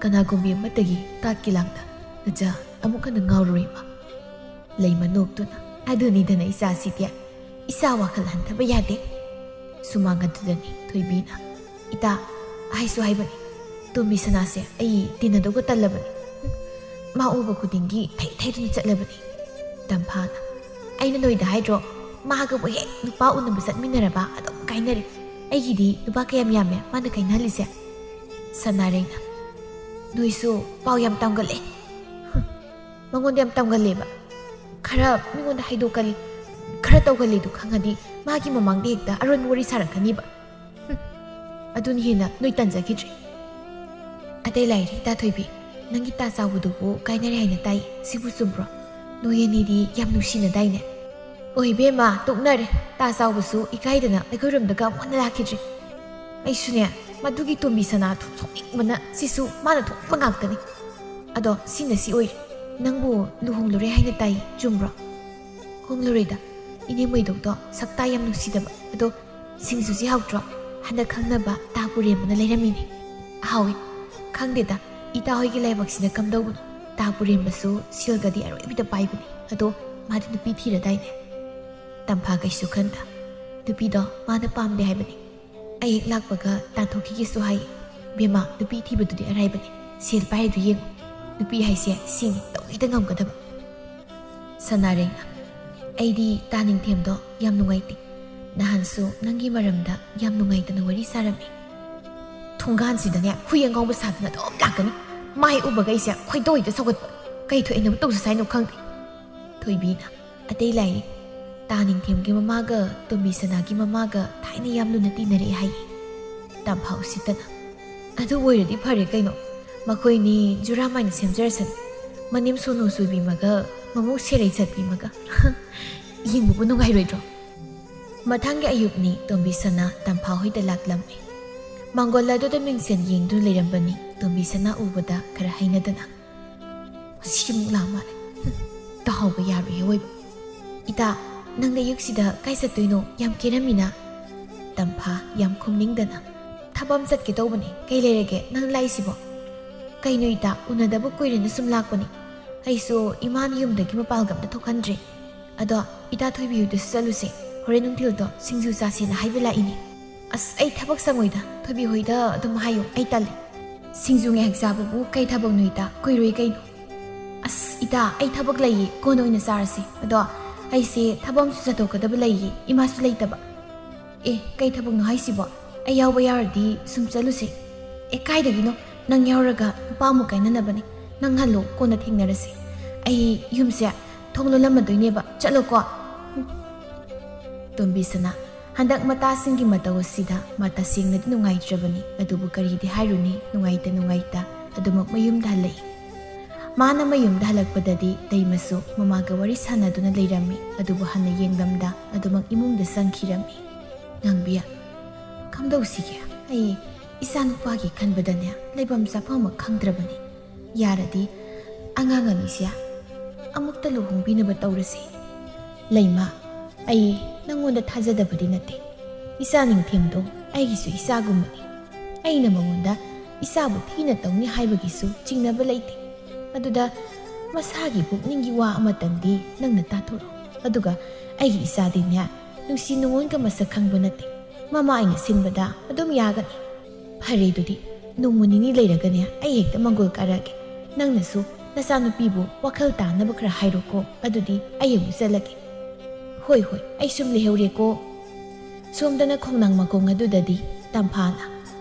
ꯀꯅꯥꯒꯨꯝꯕꯤ ꯑꯃꯠꯇꯒꯤ ꯇꯥꯠꯀꯤ ꯂꯥꯡꯗ ꯅꯆꯥ ꯑꯃꯨꯛ ꯍꯟꯅ ꯉꯥꯎꯔꯔꯣꯏ, ꯏꯃꯥ꯫ ꯂꯩꯃ ꯅꯣꯛꯇꯨꯅ, "ꯑꯗꯨꯅꯤꯗꯅ ꯏꯆꯥꯁꯤꯗꯤ, ꯏꯆꯥ ꯋꯥꯈꯜ ꯍꯟꯊꯕ ꯌꯥꯗꯦ"꯫ ꯁꯨꯃꯥꯡ ꯑꯗꯨꯗꯅꯤ ꯊꯣꯏꯕꯤꯅ, "ꯏꯇꯥ, ꯍꯥꯏꯁꯨ ꯍꯥꯏꯕꯅꯤ, ꯇꯣꯝꯕꯤ ꯁꯅꯥꯁꯦ ꯑꯩ ꯇꯤꯟꯅꯗꯧꯕ ꯇꯜꯂꯕꯅꯤ꯫ ꯃꯥ ꯎꯕ ꯈꯨꯗꯤꯡꯒꯤ ꯊꯩ ꯊꯩꯗꯨꯅ ꯆꯠꯂꯕꯅꯤ"꯫ ꯇꯝꯐꯥꯅ, "ꯑꯩꯅ ꯅꯣꯏꯗ ꯍꯥꯏꯗ꯭ꯔꯣ, ꯃꯥꯒꯕꯨ ꯍꯦꯛ ꯅꯨꯄꯥ ꯎꯅꯕ ꯆꯠꯃꯤꯟꯅꯔꯕ ꯑꯗꯨꯝ ꯀꯥꯏꯅꯔꯦ꯫ ꯑꯩꯒꯤꯗꯤ ꯅꯨꯄꯥ ꯀꯌꯥꯝ ꯌꯥꯝꯃꯦ ꯃꯥꯅ ꯀꯥꯏꯅꯍꯜꯂꯤꯁꯦ"꯫ ꯁꯅꯥꯔꯩꯅ, "ꯅꯣꯏꯁꯨ ꯄꯥꯎ ꯌꯥꯝ ꯇꯝꯒꯜꯂꯦ꯫ ꯃꯉꯣꯟꯗ ꯌꯥꯝ ꯇꯝꯒꯜꯂꯦꯕ꯫ ꯈꯔ ꯃꯤꯉꯣꯟꯗ ꯍꯥꯏꯗꯣꯛꯀꯜꯂꯤ, ꯈꯔ ꯈꯔ ꯇꯧꯒꯜꯂꯤꯗꯨ ꯈꯪꯉꯗꯤ ꯃꯥꯒꯤ ꯃꯃꯥꯡꯗ ꯍꯦꯛꯇ ꯑꯔꯣꯟꯕ ꯋꯥꯔꯤ ꯁꯥꯔꯛꯀꯅꯤꯕ꯫ ꯍꯨꯝ, ꯑꯗꯨꯅ ꯍꯦꯟꯅ ꯅꯣꯏ ꯇꯟꯖꯈꯤꯗ꯭ꯔꯦ꯫ ꯑꯇꯩ ꯂꯥꯏꯔꯤ, ꯏꯇꯥ ꯊꯣꯏꯕꯤ, ꯅꯪꯒꯤ ꯇꯥ ꯆꯥꯎꯕꯗꯨꯕꯨ ꯀꯥꯏꯅꯔꯦ ꯍꯥꯏꯅ ꯇꯥꯏ, ꯁꯤꯕꯨ ꯆꯨꯝꯕ꯭ꯔꯣ? ꯅꯣꯏ ꯑꯅꯤꯗꯤ ꯌꯥꯝ ꯅꯨꯡꯁꯤꯅꯗꯥꯏꯅꯦ? ꯑꯣ ꯏꯕꯦꯝꯃ, ꯇꯣꯛꯅꯔꯦ꯫ ꯇꯥ ꯆꯥꯎꯕꯁꯨ ꯏꯀꯥꯏꯗꯅ ꯑꯩꯈꯣꯏꯔꯣꯝꯗꯒ ꯑꯃꯨꯛ ꯍꯟꯅ ꯂꯥꯛꯈꯤꯗ꯭ꯔꯤ꯫ ꯑꯩꯁꯨꯅꯦ, ꯃꯗꯨꯒꯤ ꯇꯣꯝꯕꯤ ꯁꯅꯥꯗꯨ ꯁꯥꯎꯅꯤꯡꯕꯅ ꯁꯤꯁꯨ ꯃꯥꯅ ꯊꯣꯛꯄ ꯉꯥꯛꯇꯅꯤ꯫ ꯑꯗꯣ ꯁꯤꯅ ꯁꯤ ꯑꯣꯏꯔꯦ, ꯅꯪꯕꯨ ꯂꯨꯍꯣꯡꯂꯨꯔꯦ ꯍꯥꯏꯅ ꯇꯥꯏ, ꯆꯨꯝꯕ꯭ꯔꯣ? ꯍꯣꯡꯂꯨꯔꯦꯗ, ꯏꯅꯦ ꯃꯣꯏꯗꯣꯛꯇꯣ ꯁꯛꯇꯥ ꯌꯥꯝ ꯅꯨꯡꯁꯤꯗꯕ꯫ ꯑꯗꯣ ꯁꯤꯡꯖꯨꯁꯤ ꯍꯥꯎꯇ꯭ꯔꯣ? ꯍꯟꯗꯛ ꯈꯪꯅꯕ ꯇꯥ ꯄꯨꯔꯦꯝꯕꯅ ꯂꯩꯔꯝꯃꯤꯅꯦ꯫ ꯍꯥꯎꯏ꯫ ꯈꯪꯗꯦꯗ, ꯏꯇꯥ ꯍꯣꯏꯒꯤ ꯂꯥꯏꯕꯛꯁꯤꯅ ꯀꯝꯗꯧꯕꯅꯣ? ꯇꯥ ꯄꯨꯔꯦꯝꯕꯁꯨ ꯁꯦꯜꯒꯗꯤ ꯑꯔꯣꯏꯕꯤꯗ ꯄꯥꯏꯕꯅꯤ꯫ ꯑꯗꯣ ꯃꯥꯗꯤ ꯅꯨꯄꯤ ꯊꯤꯔꯗꯥꯏꯅꯦ? ꯇꯝꯐꯥ ꯀꯩꯁꯨ ꯈꯟꯗ, ꯅꯨꯄꯤꯗꯣ ꯃꯥꯅ ꯄꯥꯝꯗꯦ ꯍꯥꯏꯕꯅꯤ꯫ ꯑꯩ ꯍꯦꯛ ꯂꯥꯛꯄꯒ ꯇꯥꯟꯊꯣꯛꯈꯤꯒꯦꯁꯨ ꯍꯥꯏ꯫ ꯕꯦꯝꯃ, ꯅꯨꯄꯤ ꯊꯤꯕꯗꯨꯗꯤ ꯑꯔꯥꯏꯕꯅꯤ꯫ ꯁꯦꯜ ꯄꯥꯏꯔꯤꯗꯨ ꯌꯦꯡꯉꯨ꯫ ꯅꯨꯄꯤ ꯍꯥꯏꯁꯦ ꯁꯤꯅꯤ, ꯇꯧꯒꯦꯗ ꯉꯝꯒꯗꯕ꯫ ꯁꯅꯥꯔꯦꯡꯅ, ꯑꯩꯗꯤ ꯇꯥ ꯅꯤꯡꯊꯦꯝꯗꯣ ꯌꯥꯝ ꯅꯨꯡꯉꯥꯏꯇꯦ꯫ ꯅꯍꯥꯟꯁꯨ ꯅꯪꯒꯤ ꯃꯔꯝꯗ ꯌꯥꯝ ꯅꯨꯡꯉꯥꯏꯇꯅ ꯋꯥꯔꯤ ꯁꯥꯔꯝꯃꯤ꯫ ꯊꯣꯡꯒꯥꯟꯁꯤꯗꯅꯦ ꯍꯨꯏ ꯑꯉꯧꯕ ꯁꯥꯗꯅ ꯑꯗꯨꯝ ꯂꯥꯛꯀꯅꯤ꯫ ꯃꯥꯏ ꯎꯕꯒ ꯑꯩꯁꯦ ꯈꯣꯏꯗꯧ ꯍꯦꯛꯇ ꯁꯧꯒꯠꯄ꯫ ꯀꯩ ꯊꯣꯛꯑꯦꯅꯕꯨ ꯇꯧꯁꯤ ꯍꯥꯏꯅꯣ ꯈꯪꯗꯦ꯫ ꯊꯣꯏꯕꯤꯅ, ꯑꯇꯩ ꯂꯥꯏꯔꯤ, ꯇꯥ ꯅꯤꯡꯊꯦꯝꯒꯤ ꯃꯃꯥꯒ ꯇꯣꯝꯕꯤ ꯁꯅꯥꯒꯤ ꯃꯃꯥꯒ ꯊꯥꯏꯅ ꯌꯥꯝ ꯂꯨꯅ ꯇꯤꯟꯅꯔꯛꯑꯦ ꯍꯥꯏꯌꯦ꯫ ꯇꯝꯐꯥ ꯎꯁꯤꯠꯇꯅ, ꯑꯗꯨ ꯑꯣꯏꯔꯗꯤ ꯐꯔꯦ ꯀꯩꯅꯣ꯫ ꯃꯈꯣꯏꯅꯤ ꯖꯨꯔꯥ ꯃꯥꯏꯅ ꯁꯦꯝꯖꯔꯁꯅꯤ꯫ ꯃꯅꯦꯝ ꯁꯣꯅꯨ ꯁꯣꯏꯕꯤꯃꯒ ꯃꯃꯧ ꯁꯦꯔꯩ ꯆꯠꯄꯤꯃꯒ꯫ ꯌꯦꯡꯕꯕꯨ ꯅꯨꯡꯉꯥꯏꯔꯣꯏꯗ꯭ꯔꯣ? ꯃꯊꯪꯒꯤ ꯑꯌꯨꯛꯅꯤ, ꯇꯣꯝꯕꯤ ꯁꯅꯥ ꯇꯝꯐꯥ ꯍꯣꯏꯗ ꯂꯥꯛꯂꯝꯃꯤ꯫ ꯃꯥꯡꯒꯣꯜ ꯑꯗꯨꯗ ꯃꯤꯡꯁꯦꯜ ꯌꯦꯡꯗꯨꯅ ꯂꯩꯔꯝꯕꯅꯤ ꯇꯣꯝꯕꯤ ꯁꯅꯥ ꯎꯕꯗ ꯈꯔ ꯍꯩꯅꯗꯅ꯫ ꯁꯤꯃꯨꯛ ꯂꯥꯛ ꯃꯥꯜꯂꯦ꯫ ꯍꯨꯝ, ꯇꯥꯍꯧꯕ ꯌꯥꯔꯣꯏꯍꯦ ꯑꯣꯏꯕ꯫ ꯏꯇꯥ, ꯅꯪ ꯑꯌꯨꯛꯁꯤꯗ ꯀꯥꯏ ꯆꯠꯇꯣꯏꯅꯣ? ꯌꯥꯝ ꯀꯦꯔꯝꯃꯤꯅ꯫ ꯇꯝꯐꯥ ꯌꯥꯝ ꯈꯨꯝꯅꯤꯡꯗꯅ, ꯊꯕꯛ ꯑꯃ ꯆꯠꯀꯦ ꯇꯧꯕꯅꯦ꯫ ꯀꯩ ꯂꯩꯔꯒꯦ ꯅꯪ ꯂꯥꯛꯏꯁꯤꯕꯣ? ꯀꯩꯅꯣ ꯏꯇꯥ, ꯎꯅꯗꯕ ꯀꯨꯏꯔꯦꯅ ꯁꯨꯝ ꯂꯥꯛꯄꯅꯤ꯫ ꯑꯩꯁꯨ ꯏꯃꯥꯅ ꯌꯨꯝꯗꯒꯤ ꯃꯄꯥꯜꯒ ꯑꯝꯇ ꯊꯣꯛꯍꯟꯗ꯭ꯔꯦ꯫ ꯑꯗꯣ ꯏꯇꯥ ꯊꯣꯏꯕꯤ ꯍꯣꯏꯗꯁꯨ ꯆꯠꯂꯨꯁꯦ꯫ ꯍꯣꯔꯦꯟ ꯅꯨꯡꯊꯤꯜꯗꯣ ꯁꯤꯡꯖꯨ ꯆꯥꯁꯦꯅ ꯍꯥꯏꯕ ꯂꯥꯛꯏꯅꯦ꯫ ꯑꯁ, ꯑꯩ ꯊꯕꯛ ꯁꯪꯉꯣꯏꯗ, ꯊꯣꯏꯕꯤ ꯍꯣꯏꯗ ꯑꯗꯨꯝ ꯍꯥꯏꯌꯨ, ꯑꯩ ꯇꯜꯂꯦ꯫ ꯁꯤꯡꯖꯨ ꯉꯥꯏꯍꯥꯛ ꯆꯥꯕꯕꯨ ꯀꯩ ꯊꯕꯛꯅꯣ ꯏꯇꯥ? ꯀꯨꯏꯔꯣꯏ ꯀꯩꯅꯣ꯫ ꯑꯁ ꯏꯇꯥ, ꯑꯩ ꯊꯕꯛ ꯂꯩꯌꯦ, ꯀꯣꯟꯅ ꯑꯣꯏꯅ ꯆꯥꯔꯁꯤ꯫ ꯑꯗꯣ ꯑꯩꯁꯦ ꯊꯕꯛ ꯑꯃꯁꯨ ꯆꯠꯊꯣꯛꯀꯗꯕ ꯂꯩꯌꯦ, ꯏꯃꯥꯁꯨ ꯂꯩꯇꯕ꯫ ꯑꯦ, ꯀꯩ ꯊꯕꯛꯅꯣ ꯍꯥꯏꯁꯤꯕꯣ? ꯑꯩ ꯌꯥꯎꯕ ꯌꯥꯎꯔꯗꯤ ꯁꯨꯝ ꯆꯠꯂꯨꯁꯦ꯫ ꯑꯦ, ꯀꯥꯏꯗꯒꯤꯅꯣ? ꯅꯪ ꯌꯥꯎꯔꯒ ꯅꯨꯄꯥ ꯑꯃꯨꯛ ꯀꯥꯏꯅꯅꯕꯅꯤ꯫ ꯅꯪ ꯍꯜꯂꯣ, ꯀꯣꯟꯅ ꯊꯦꯡꯅꯔꯁꯦ꯫ ꯑꯩ ꯌꯨꯝꯁꯦ ꯊꯣꯡ ꯂꯣꯜꯂꯝꯃꯗꯣꯏꯅꯦꯕ꯫ ꯆꯠꯂꯣꯀꯣ꯫ ꯎꯝ꯫ ꯇꯣꯝꯕꯤ ꯁꯅꯥ, ꯍꯟꯗꯛ ꯃꯇꯥꯁꯤꯡꯒꯤ ꯃꯇꯧ ꯑꯁꯤꯗ ꯃꯥ ꯇꯁꯦꯡꯅꯗꯤ ꯅꯨꯡꯉꯥꯏꯇ꯭ꯔꯕꯅꯤ, ꯑꯗꯨꯕꯨ ꯀꯔꯤꯗꯤ ꯍꯥꯏꯔꯨꯅꯤ, ꯅꯨꯡꯉꯥꯏꯇ ꯅꯨꯡꯉꯥꯏꯇ ꯑꯗꯨꯃꯛ ꯃꯌꯨꯝꯗ ꯍꯜꯂꯛꯏ꯫ ꯃꯥꯅ ꯃꯌꯨꯝꯗ ꯍꯜꯂꯛꯄꯗꯗꯤ ꯂꯩꯃꯁꯨ ꯃꯃꯥꯒ ꯋꯥꯔꯤ ꯁꯥꯟꯅꯗꯨꯅ ꯂꯩꯔꯝꯃꯤ, ꯑꯗꯨꯕꯨ ꯍꯟꯅ ꯌꯦꯡꯂꯝꯗ ꯑꯗꯨꯃꯛ ꯏꯃꯨꯡꯗ ꯆꯪꯈꯤꯔꯝꯃꯤ꯫ "ꯉꯥꯡꯕꯤ, ꯀꯝꯗꯧꯁꯤꯒꯦ? ꯑꯩ ꯏꯆꯥ ꯅꯨꯄꯥꯒꯤ ꯈꯟꯕꯗꯅꯦ ꯂꯩꯐꯝ ꯆꯥꯐꯝ ꯑꯃ ꯈꯪꯗ꯭ꯔꯕꯅꯤ꯫ ꯌꯥꯔꯗꯤ ꯑꯉꯥꯡ ꯑꯅꯤꯁꯦ ꯑꯃꯨꯛꯇ ꯂꯨꯍꯣꯡꯕꯤꯅꯕ ꯇꯧꯔꯁꯤ꯫" "ꯂꯩꯃ, ꯑꯩ ꯅꯪꯉꯣꯟꯗ ꯊꯥꯖꯗꯕꯗꯤ ꯅꯠꯇꯦ꯫ ꯏꯆꯥ ꯅꯤꯡꯊꯦꯝꯗꯣ ꯑꯩꯒꯤꯁꯨ ꯏꯆꯥꯒꯨꯝꯕꯅꯤ꯫ ꯑꯩꯅ ꯃꯉꯣꯟꯗ ꯏꯆꯥꯕꯨ ꯊꯤꯅ ꯇꯧꯅꯤ ꯍꯥꯏꯕꯒꯤꯁꯨ ꯆꯤꯡꯅꯕ ꯂꯩꯇꯦ꯫ ꯑꯗꯨꯗ ꯃꯁꯥꯒꯤ ꯄꯨꯛꯅꯤꯡꯒꯤ ꯋꯥ ꯑꯃꯇꯪꯗꯤ ꯅꯪꯅ ꯇꯥꯊꯣꯔꯛꯎ꯫ ꯑꯗꯨꯒ ꯑꯩꯒꯤ ꯏꯆꯥꯗꯤꯅꯦ ꯅꯨꯡꯁꯤ ꯅꯨꯡꯉꯣꯟꯒ ꯃꯁꯛ ꯈꯪꯕ ꯅꯠꯇꯦ꯫ ꯃꯃꯥ ꯑꯩꯅ ꯁꯤꯟꯕꯗ ꯑꯗꯨꯝ ꯌꯥꯒꯅꯤ꯫" "ꯐꯔꯦ, ꯑꯗꯨꯗꯤ ꯅꯣꯡꯃ ꯅꯤꯅꯤ ꯂꯩꯔꯒꯅꯦ ꯑꯩ ꯍꯦꯛꯇ ꯃꯪꯒꯣꯜ ꯀꯥꯔꯛꯑꯒꯦ꯫ ꯅꯪꯅꯁꯨ ꯅꯆꯥꯅꯨꯄꯤꯕꯨ ꯋꯥꯈꯜ ꯇꯥꯅꯕ ꯈꯔ ꯍꯥꯏꯔꯣꯀꯣ, ꯑꯗꯨꯗꯤ ꯑꯩ ꯑꯃꯨꯛ ꯆꯠꯂꯒꯦ꯫" "ꯍꯣꯏ, ꯍꯣꯏ, ꯑꯩ ꯁꯨꯝ ꯂꯩꯍꯧꯔꯦꯀꯣ꯫" ꯁꯣꯝꯗꯅ ꯈꯣꯡꯅꯥꯡ ꯃꯈꯣꯡ ꯑꯗꯨꯗꯗꯤ ꯇꯝꯐꯥꯅ,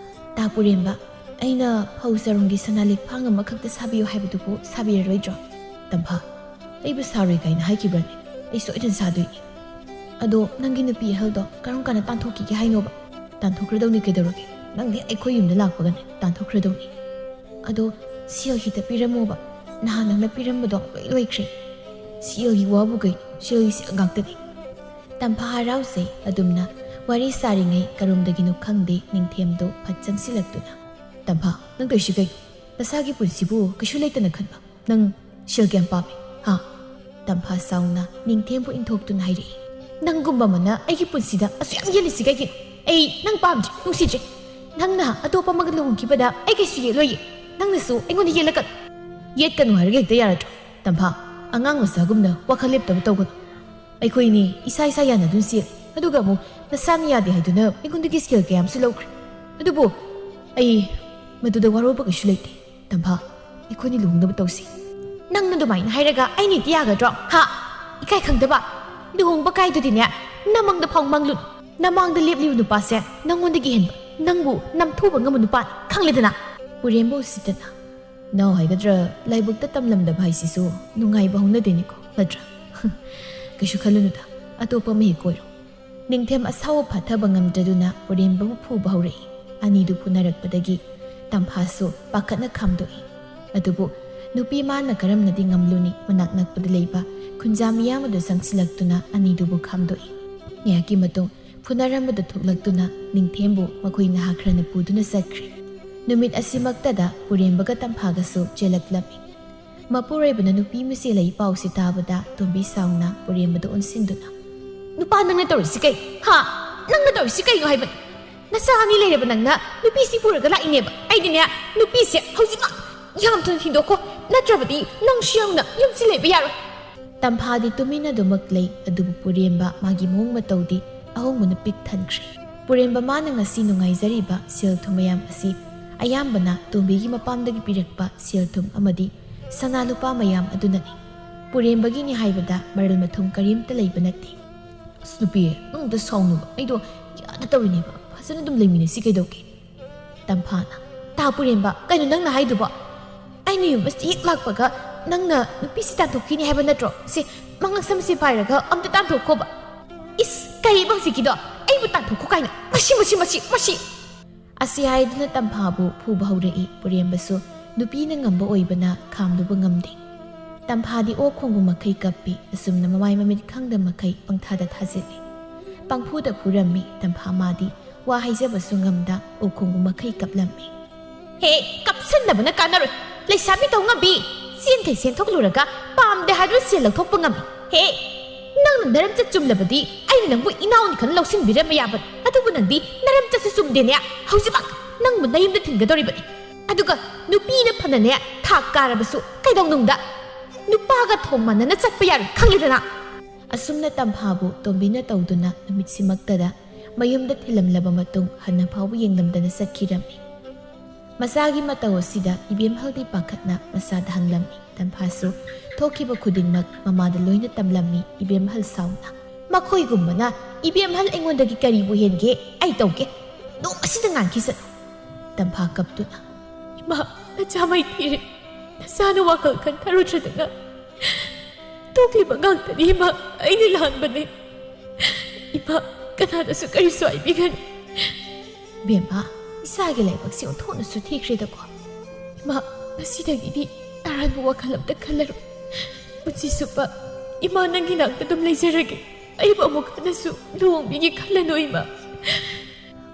"ꯇꯥ ꯄꯨꯔꯦꯝꯕ, ꯑꯩꯅ ꯐꯧ ꯆꯔꯣꯡꯒꯤ ꯁꯅꯥ ꯂꯤꯛꯐꯥꯡ ꯑꯃꯈꯛꯇ ꯁꯥꯕꯤꯌꯨ ꯍꯥꯏꯕꯗꯨꯕꯨ ꯁꯥꯕꯤꯔꯔꯣꯏꯗ꯭ꯔꯣ?" "ꯇꯝꯐꯥ, ꯑꯩꯕꯨ ꯁꯥꯔꯣꯏ ꯀꯥꯏꯅ ꯍꯥꯏꯈꯤꯕ꯭ꯔꯅꯦ? ꯑꯩ ꯁꯣꯏꯗꯅ ꯁꯥꯗꯣꯏꯅꯤ꯫" "ꯑꯗꯣ ꯅꯪꯒꯤ ꯅꯨꯄꯤ ꯑꯍꯜꯗꯣ ꯀꯔꯝ ꯀꯥꯟꯗ ꯇꯥꯟꯊꯣꯛꯈꯤꯒꯦ ꯍꯥꯏꯅꯣꯕ?" "ꯇꯥꯟꯊꯣꯛꯈ꯭ꯔꯗꯧꯅꯤ ꯀꯩꯗꯧꯔꯒꯦ? ꯅꯪꯗꯤ ꯑꯩꯈꯣꯏ ꯌꯨꯝꯗ ꯂꯥꯛꯄꯒꯅꯦ ꯇꯥꯟꯊꯣꯛꯈ꯭ꯔꯗꯧꯅꯤ꯫" "ꯑꯗꯣ ꯁꯦꯜ ꯈꯤꯇ ꯄꯤꯔꯝꯃꯣꯕ, ꯅꯍꯥꯟ ꯅꯪꯅ ꯄꯤꯔꯝꯕꯗꯣ ꯂꯣꯏ ꯂꯣꯏꯈ꯭ꯔꯦ꯫" "ꯁꯦꯜꯒꯤ ꯋꯥꯕꯨ ꯀꯩꯅꯣ, ꯁꯦꯜꯒꯤ ꯁꯦꯜ ꯉꯥꯛꯇꯅꯤ꯫" ꯇꯝꯐꯥ ꯍꯔꯥꯎꯖꯩ꯫ ꯑꯗꯨꯝꯅ ꯋꯥꯔꯤ ꯁꯥꯔꯤꯉꯩ ꯀꯔꯣꯝꯗꯒꯤꯅꯣ ꯈꯪꯗꯦ ꯅꯤꯡꯊꯦꯝꯗꯣ ꯐꯠ ꯆꯪꯁꯤꯜꯂꯛꯇꯨꯅ, "ꯇꯝꯐꯥ, ꯅꯪ ꯇꯧꯔꯤꯁꯤ ꯀꯩꯅꯣ? ꯅꯁꯥꯒꯤ ꯄꯨꯟꯁꯤꯕꯨ ꯀꯩꯁꯨ ꯂꯩꯇꯅ ꯈꯟꯕ? ꯅꯪ ꯁꯦꯜ ꯀꯌꯥꯝ ꯄꯥꯝꯃꯤ? ꯍꯥ?" ꯇꯝꯐꯥ ꯁꯥꯎꯅ ꯅꯤꯡꯊꯦꯝꯕꯨ ꯏꯟꯊꯣꯛꯇꯨꯅ ꯍꯥꯏꯔꯛꯏ꯫ "ꯅꯪꯒꯨꯝꯕ ꯑꯃꯅ ꯑꯩꯒꯤ ꯄꯨꯟꯁꯤꯗ ꯑꯁꯨꯛ ꯌꯥꯝ ꯌꯦꯠꯂꯤꯁꯤ ꯀꯩꯒꯤꯅꯣ? ꯑꯩ ꯅꯪ ꯄꯥꯝꯗ꯭ꯔꯦ, ꯅꯨꯡꯁꯤꯗ꯭ꯔꯦ꯫ ꯅꯪꯅ ꯑꯇꯣꯞꯄ ꯑꯃꯒ ꯂꯨꯍꯣꯡꯈꯤꯕꯗ ꯑꯩ ꯀꯩꯁꯨ ꯌꯦꯠꯂꯣꯏꯌꯦ꯫ ꯅꯪꯅꯁꯨ ꯑꯩꯉꯣꯟꯗ ꯌꯦꯠꯂꯛꯀꯅꯨ꯫" "ꯌꯦꯠꯀꯅꯨ ꯍꯥꯏꯔꯒ ꯍꯦꯛꯇ ꯌꯥꯔꯗ꯭ꯔꯣ? ꯇꯝꯐꯥ, ꯑꯉꯥꯡ ꯃꯆꯥꯒꯨꯝꯅ ꯋꯥꯈꯜ ꯂꯦꯞꯇꯕ ꯇꯧꯒꯅꯨ꯫ ꯑꯩꯈꯣꯏꯅꯤ ꯏꯁꯥ ꯏꯁꯥ ꯌꯥꯅꯗꯨꯅ ꯆꯦꯜꯂꯤ꯫ ꯑꯗꯨꯒ ꯑꯃꯨꯛ ꯅꯁꯥꯅ ꯌꯥꯗꯦ ꯍꯥꯏꯗꯨꯅ ꯑꯩꯉꯣꯟꯗꯒꯤ ꯁꯦꯜ ꯀꯌꯥꯝꯁꯨ ꯂꯧꯈ꯭ꯔꯦ꯫ ꯑꯗꯨꯕꯨ ꯑꯩ ꯃꯗꯨꯗ ꯋꯥꯔꯧꯕ ꯀꯩꯁꯨ ꯂꯩꯇꯦ꯫ ꯇꯝꯐꯥ, ꯑꯩꯈꯣꯏꯅꯤ ꯂꯨꯍꯣꯡꯅꯕ ꯇꯧꯁꯤ꯫" "ꯅꯪꯅ ꯑꯗꯨꯃꯥꯏꯅ ꯍꯥꯏꯔꯒ ꯑꯩꯅ ꯍꯦꯛꯇ ꯌꯥꯒꯗ꯭ꯔꯣ? ꯍꯥ? ꯏꯀꯥꯏ ꯈꯪꯗꯕ꯫ ꯂꯨꯍꯣꯡꯕ ꯀꯥꯏꯗꯨꯗꯤꯅꯦ, ꯅꯃꯪꯗ ꯐꯥꯎ ꯃꯪꯂꯨꯅꯨ꯫ ꯅꯃꯥꯡꯗ ꯂꯦꯞꯂꯤꯕ ꯅꯨꯄꯥꯁꯦ ꯅꯪꯉꯣꯟꯗꯒꯤ ꯍꯦꯟꯕ, ꯅꯪꯕꯨ ꯅꯝꯊꯨꯕ ꯉꯝꯕ ꯅꯨꯄꯥꯅꯤ, ꯈꯪꯂꯦꯗꯅ?" ꯄꯨꯔꯦꯝꯕ ꯎꯁꯤꯠꯇꯅ, "ꯅꯥꯎ ꯍꯥꯏꯒꯗ꯭ꯔꯥ, ꯂꯥꯏꯕꯛꯇ ꯇꯝꯂꯝꯗꯕ ꯍꯥꯏꯁꯤꯁꯨ ꯅꯨꯡꯉꯥꯏꯕ ꯍꯧꯅꯗꯦꯅꯤꯀꯣ, ꯅꯠꯇ꯭ꯔꯥ? ꯀꯩꯁꯨ ꯈꯜꯂꯨꯅꯨꯗ, ꯑꯇꯣꯞꯄ ꯑꯃ ꯍꯦꯛ ꯀꯣꯏꯔꯣ꯫ ꯅꯤꯡꯊꯦꯝ ꯑꯁꯥꯎꯕ ꯐꯥꯊꯕ ꯉꯝꯗ꯭ꯔꯗꯨꯅ ꯄꯨꯔꯦꯝꯕꯕꯨ ꯐꯨꯕ ꯍꯧꯔꯛꯏ꯫ ꯑꯅꯤꯗꯨ ꯐꯨꯅꯔꯛꯄꯗꯒꯤ ꯇꯝꯐꯥꯁꯨ ꯄꯥꯈꯠꯅ ꯈꯥꯝꯗꯣꯛꯏ꯫ ꯑꯗꯨꯕꯨ ꯅꯨꯄꯤ ꯃꯥꯅ ꯀꯔꯝꯅꯗꯤ ꯉꯝꯂꯨꯅꯤ? ꯃꯅꯥꯛ ꯅꯛꯄꯗ ꯂꯩꯕ ꯈꯨꯟꯖꯥ ꯃꯤꯌꯥꯝ ꯑꯗꯨ ꯆꯪꯁꯤꯜꯂꯛꯇꯨꯅ ꯑꯅꯤꯗꯨꯕꯨ ꯈꯥꯝꯗꯣꯛꯏ꯫ ꯉꯥꯏꯍꯥꯛꯀꯤ ꯃꯇꯨꯡ ꯐꯨꯅꯔꯝꯕꯗ ꯊꯣꯛꯂꯛꯇꯨꯅ ꯅꯤꯡꯊꯦꯝꯕꯨ ꯃꯈꯣꯏ ꯅꯍꯥ ꯈꯔꯅ ꯄꯨꯗꯨꯅ ꯆꯠꯈ꯭ꯔꯦ꯫ ꯅꯨꯃꯤꯠ ꯑꯁꯤꯃꯛꯇꯗ ꯄꯨꯔꯦꯝꯕꯒ ꯇꯝꯐꯥꯒꯁꯨ ꯆꯦꯜꯂꯛꯂꯝꯃꯤ꯫ ꯃꯄꯨꯔꯣꯏꯕꯅ ꯅꯨꯄꯤ ꯃꯁꯦꯜ ꯂꯩ ꯄꯥꯎꯁꯤ ꯇꯥꯕꯗ ꯇꯣꯝꯕꯤ ꯁꯥꯎꯅ ꯄꯨꯔꯦꯝꯕꯗ ꯑꯣꯟꯁꯤꯟꯗꯨꯅ, "ꯅꯨꯄꯥ, ꯅꯪꯅ ꯇꯧꯔꯤꯁꯤ ꯀꯩ? ꯍꯥ? ꯅꯪꯅ ꯇꯧꯔꯤꯁꯤ ꯀꯩꯅꯣ ꯍꯥꯏꯕꯅꯤ? ꯅꯆꯥ ꯑꯅꯤ ꯂꯩꯔꯕ ꯅꯪꯅ ꯅꯨꯄꯤꯁꯤ ꯄꯨꯔꯒ ꯂꯥꯛꯏꯅꯦꯕ꯫ ꯑꯩꯗꯤꯅꯦ, ꯅꯨꯄꯤꯁꯦ ꯍꯧꯖꯤꯛꯃꯛ ꯌꯥꯝ ꯊꯨꯅ ꯊꯤꯟꯗꯣꯛꯈꯣ, ꯅꯠꯇ꯭ꯔꯕꯗꯤ ꯅꯪꯁꯨ ꯌꯥꯎꯅ ꯌꯨꯝꯁꯤ ꯂꯩꯕ ꯌꯥꯔꯣꯏ꯫" ꯇꯝꯐꯥꯗꯤ ꯇꯨꯃꯤꯟꯅ ꯑꯗꯨꯃꯛ ꯂꯩ, ꯑꯗꯨꯕꯨ ꯄꯨꯔꯦꯝꯕ ꯃꯥꯒꯤ ꯃꯑꯣꯡ ꯃꯇꯧꯗꯤ ꯑꯍꯣꯡꯕꯅ ꯄꯤꯛ ꯊꯟꯈ꯭ꯔꯦ꯫ ꯄꯨꯔꯦꯝꯕ ꯃꯥꯅ ꯉꯁꯤ ꯅꯨꯡꯉꯥꯏꯖꯔꯤꯕ ꯁꯦꯜ ꯊꯨꯝ ꯃꯌꯥꯝ ꯑꯁꯤ ꯑꯌꯥꯝꯕꯅ ꯇꯣꯝꯕꯤꯒꯤ ꯃꯄꯥꯝꯗꯒꯤ ꯄꯤꯔꯛꯄ ꯁꯦꯜ ꯊꯨꯝ ꯑꯃꯗꯤ ꯁꯅꯥ ꯂꯨꯄꯥ ꯃꯌꯥꯝ ꯑꯗꯨꯅꯅꯤ꯫ ꯄꯨꯔꯦꯝꯕꯒꯤꯅꯤ ꯍꯥꯏꯕꯗ ꯃꯔꯜ ꯃꯊꯨꯝ ꯀꯔꯤꯝꯇ ꯂꯩꯕ ꯅꯠꯇꯦ꯫ "ꯑꯁ ꯅꯨꯄꯤ, ꯅꯪꯗ ꯁꯥꯎꯅꯨꯕ, ꯑꯩꯗꯣ ꯌꯥꯗ ꯇꯧꯔꯤꯅꯦꯕ, ꯐꯖꯅ ꯑꯗꯨꯝ ꯂꯩꯃꯤꯟꯅꯁꯤ ꯀꯩꯗꯧꯒꯦ?" ꯇꯝꯐꯥꯅ, "ꯇꯥ ꯄꯨꯔꯦꯝꯕ, ꯀꯩꯅꯣ ꯅꯪꯅ ꯍꯥꯏꯗꯨꯕꯣ? ꯑꯩꯅ ꯌꯨꯝ ꯑꯁꯤ ꯍꯦꯛ ꯂꯥꯛꯄꯒ ꯅꯪꯅ ꯅꯨꯄꯤꯁꯤ ꯇꯥꯟꯊꯣꯛꯈꯤꯅꯤ ꯍꯥꯏꯕ ꯅꯠꯇ꯭ꯔꯣ? ꯁꯦ, ꯃꯉꯛ ꯁꯝꯁꯦ ꯄꯥꯏꯔꯒ ꯑꯝꯇ ꯇꯥꯟꯊꯣꯛꯈꯣꯕ꯫ ꯏꯁ, ꯀꯩꯕ ꯍꯧꯖꯤꯛꯀꯤꯗꯣ? ꯑꯩꯕꯨ ꯇꯥꯟꯊꯣꯛꯈꯣ ꯀꯥꯏꯅ? ꯃꯁꯤ, ꯃꯁꯤ, ꯃꯁꯤ, ꯃꯁꯤ!" ꯑꯁꯤ ꯍꯥꯏꯗꯨꯅ ꯇꯝꯐꯥꯕꯨ ꯐꯨꯕ ꯍꯧꯔꯛꯏ꯫ ꯄꯨꯔꯦꯝꯕꯁꯨ ꯅꯨꯄꯤꯅ ꯉꯝꯕ ꯑꯣꯏꯕꯅ ꯈꯥꯝꯂꯨꯕ ꯉꯝꯗꯦ꯫ ꯇꯝꯐꯥꯗꯤ ꯑꯣꯛ ꯈꯣꯡꯕ ꯃꯈꯩ ꯀꯞꯄꯤ꯫ ꯑꯁꯨꯝꯅ ꯃꯃꯥꯏ ꯃꯃꯤꯠ ꯈꯪꯗ ꯃꯈꯩ ꯄꯪꯊꯥꯗ ꯊꯥꯖꯤꯜꯂꯤ꯫ ꯄꯪꯐꯨꯗ ꯐꯨꯔꯝꯃꯤ꯫ ꯇꯝꯐꯥ ꯃꯥꯗꯤ ꯋꯥ ꯍꯥꯏꯖꯕꯁꯨ ꯉꯝꯗ ꯑꯣꯛ ꯈꯣꯡꯕ ꯃꯈꯩ ꯀꯞꯂꯝꯃꯤ꯫ "ꯍꯦ, ꯀꯞꯁꯟꯅꯕꯅ ꯀꯥꯟꯅꯔꯣꯏ꯫ ꯂꯩꯁꯥꯕꯤ ꯇꯧꯉꯝꯕꯤ, ꯆꯦꯟꯈꯩ ꯆꯦꯟꯊꯣꯛꯂꯨꯔꯒ ꯄꯥꯝꯗꯦ ꯍꯥꯏꯗꯨꯅ ꯁꯦꯜ ꯂꯧꯊꯣꯛꯄ ꯉꯝꯃꯤ꯫ ꯍꯦ, ꯅꯪꯅ ꯅꯔꯝꯆꯠ ꯆꯨꯝꯂꯕꯗꯤ ꯑꯩꯅ ꯅꯪꯕꯨ ꯏꯅꯥꯎꯅꯤ ꯈꯟꯅ ꯂꯧꯁꯤꯟꯕꯤꯔꯝꯕ ꯌꯥꯕꯅꯤ꯫ ꯑꯗꯨꯕꯨ ꯅꯪꯗꯤ ꯅꯔꯝꯆꯠꯁꯨ ꯆꯨꯝꯗꯦꯅꯦ꯫ ꯍꯧꯖꯤꯛꯃꯛ ꯅꯪꯕꯨ ꯅꯌꯨꯝꯗ ꯊꯤꯟꯒꯗꯧꯔꯤꯕꯅꯤ꯫ ꯑꯗꯨꯒ ꯅꯨꯄꯤꯅ ꯐꯅꯅꯦ ꯊꯥꯛ ꯀꯥꯔꯕꯁꯨ ꯀꯩꯗꯧꯅꯨꯡꯗ ꯅꯨꯄꯥꯒ ꯊꯣꯡ ꯃꯥꯟꯅꯅ ꯆꯠꯄ ꯌꯥꯔꯣꯏ, ꯈꯪꯂꯦꯗꯅ?" ꯑꯁꯨꯝꯅ ꯇꯝꯐꯥꯕꯨ ꯇꯣꯝꯕꯤꯅ ꯇꯧꯗꯨꯅ ꯅꯨꯃꯤꯠꯁꯤꯃꯛꯇꯗ ꯃꯌꯨꯝꯗ ꯊꯤꯜꯂꯝꯂꯕ ꯃꯇꯨꯡ ꯍꯟꯅ ꯐꯥꯎꯕ ꯌꯦꯡꯂꯝꯗꯅ ꯆꯠꯈꯤꯔꯝꯃꯤ꯫ ꯃꯆꯥꯒꯤ ꯃꯇꯧ ꯑꯁꯤꯗ ꯏꯕꯦꯝꯍꯜꯗꯤ ꯄꯥꯈꯠꯅ ꯃꯁꯥꯗ ꯍꯪꯂꯝꯃꯤ꯫ ꯇꯝꯐꯥꯁꯨ ꯊꯣꯛꯈꯤꯕ ꯈꯨꯗꯤꯡꯃꯛ ꯃꯃꯥꯗ ꯂꯣꯏꯅ ꯇꯝꯂꯝꯃꯤ꯫ ꯏꯕꯦꯝꯍꯜ ꯁꯥꯎꯅ, "ꯃꯈꯣꯏꯒꯨꯝꯕꯅ ꯏꯕꯦꯝꯍꯜ ꯑꯩꯉꯣꯟꯗꯒꯤ ꯀꯔꯤꯕꯨ ꯍꯦꯟꯒꯦ? ꯑꯩ ꯇꯧꯒꯦ꯫ ꯅꯣꯡ ꯑꯁꯤꯗ ꯉꯥꯟꯈꯤꯁꯅꯨ꯫" ꯇꯝꯐꯥ ꯀꯞꯇꯨꯅ, "ꯏꯃꯥ, ꯅꯆꯥ ꯃꯥꯏꯊꯤꯔꯦ꯫ ꯅꯆꯥꯅ ꯋꯥꯈꯜ ꯈꯟꯊꯔꯨꯗ꯭ꯔꯗꯅ ꯇꯣꯛꯂꯤꯕ ꯉꯥꯛꯇꯅꯤ ꯏꯃꯥ꯫ ꯑꯩꯅ ꯂꯥꯟꯕꯅꯦ꯫ ꯏꯃꯥ, ꯀꯅꯥꯗꯁꯨ ꯀꯔꯤꯁꯨ ꯍꯥꯏꯕꯤꯒꯅꯨ꯫ ꯕꯦꯝꯃ, ꯏꯆꯥꯒꯤ ꯂꯥꯏꯕꯛꯁꯦ ꯑꯣꯟꯊꯣꯛꯅꯁꯨ ꯊꯤꯈ꯭ꯔꯦꯗꯀꯣ꯫ ꯏꯃꯥ, ꯉꯁꯤꯗꯒꯤꯗꯤ ꯑꯔꯥꯟꯕ ꯋꯥꯈꯜ ꯑꯝꯇ ꯈꯜꯂꯔꯣꯏ꯫ ꯄꯨꯟꯁꯤ ꯆꯨꯞꯄ ꯏꯃꯥ ꯅꯪꯒꯤ ꯅꯥꯛꯇ ꯑꯗꯨꯝ ꯂꯩꯖꯔꯒꯦ꯫ ꯑꯩꯕꯨ ꯑꯃꯨꯛ ꯍꯟꯅꯁꯨ ꯂꯨꯍꯣꯡꯕꯤꯒꯦ ꯈꯜꯂꯅꯨ ꯏꯃꯥ꯫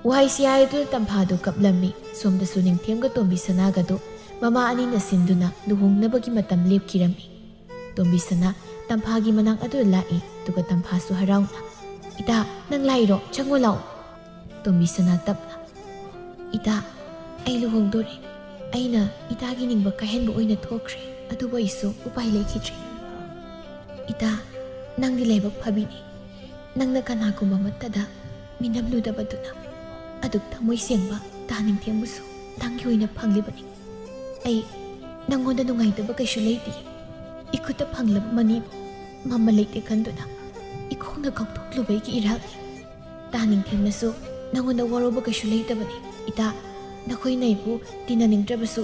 ꯋꯥꯍꯩꯁꯤ ꯍꯥꯏꯗꯨꯅ ꯇꯝꯐꯥꯗꯨ ꯀꯞꯂꯝꯃꯤ꯫ ꯁꯣꯝꯗꯁꯨ ꯅꯤꯡꯊꯦꯝꯒ ꯇꯣꯝꯕꯤ ꯁꯅꯥꯒꯗꯨ ꯃꯃꯥ ꯑꯅꯤꯅ ꯁꯤꯟꯗꯨꯅ ꯂꯨꯍꯣꯡꯅꯕꯒꯤ ꯃꯇꯝ ꯂꯦꯞꯈꯤꯔꯝꯃꯤ꯫ ꯇꯣꯝꯕꯤ ꯁꯅꯥ ꯇꯝꯐꯥꯒꯤ ꯃꯅꯥꯛ ꯑꯗꯨꯗ ꯂꯥꯛꯏ, ꯑꯗꯨꯒ ꯇꯝꯐꯥꯁꯨ ꯍꯔꯥꯎꯅ, "ꯏꯇꯥ, ꯅꯪ ꯂꯥꯛꯏꯔꯣ? ꯆꯪꯉꯣ ꯂꯥꯛꯑꯣ꯫" ꯇꯣꯝꯕꯤ ꯁꯅꯥ ꯇꯞꯅ, "ꯏꯇꯥ, ꯑꯩ ꯂꯨꯍꯣꯡꯗꯣꯔꯦ꯫ ꯑꯩꯅ ꯏꯇꯥꯒꯤ ꯅꯤꯡꯕ ꯀꯥꯏꯍꯟꯕ ꯑꯣꯏꯅ ꯊꯣꯛꯈ꯭ꯔꯦ, ꯑꯗꯨꯕꯨ ꯑꯩꯁꯨ ꯎꯄꯥꯏ ꯂꯩꯈꯤꯗ꯭ꯔꯦ꯫ ꯏꯇꯥ, ꯅꯪꯗꯤ ꯂꯥꯏꯕꯛ ꯐꯕꯤꯅꯤ꯫ ꯅꯪꯅ ꯀꯅꯥꯒꯨꯝꯕ ꯑꯃꯠꯇꯗ ꯃꯤꯅꯝꯂꯨꯗꯕꯗꯨꯅ ꯑꯗꯨꯛ ꯊꯃꯣꯏ ꯁꯦꯡꯕ ꯇꯥ ꯅꯤꯡꯊꯦꯝꯕꯨꯁꯨ ꯅꯪꯒꯤ ꯑꯣꯏꯅ ꯐꯪꯂꯤꯕꯅꯤ꯫ ꯑꯩ ꯅꯪꯉꯣꯟꯗ ꯅꯨꯡꯉꯥꯏꯇꯕ ꯀꯩꯁꯨ ꯂꯩꯇꯦ꯫ ꯏꯈꯨꯠꯇ ꯐꯪꯂꯕ ꯃꯅꯤꯕꯨ ꯃꯃꯜ ꯂꯩꯇꯦ ꯈꯟꯗꯨꯅ ꯏꯈꯣꯡꯅ ꯀꯥꯎꯊꯣꯛꯂꯨꯕꯒꯤ ꯏꯔꯥꯛꯅꯤ꯫ ꯇꯥ ꯅꯤꯡꯊꯦꯝꯅꯁꯨ ꯅꯪꯉꯣꯟꯗ ꯋꯥꯔꯧꯕ ꯀꯩꯁꯨ ꯂꯩꯇꯕꯅꯤ꯫ ꯏꯇꯥ, ꯅꯈꯣꯏꯅ ꯑꯩꯕꯨ ꯇꯤꯟꯅꯅꯤꯡꯗ꯭ꯔꯕꯁꯨ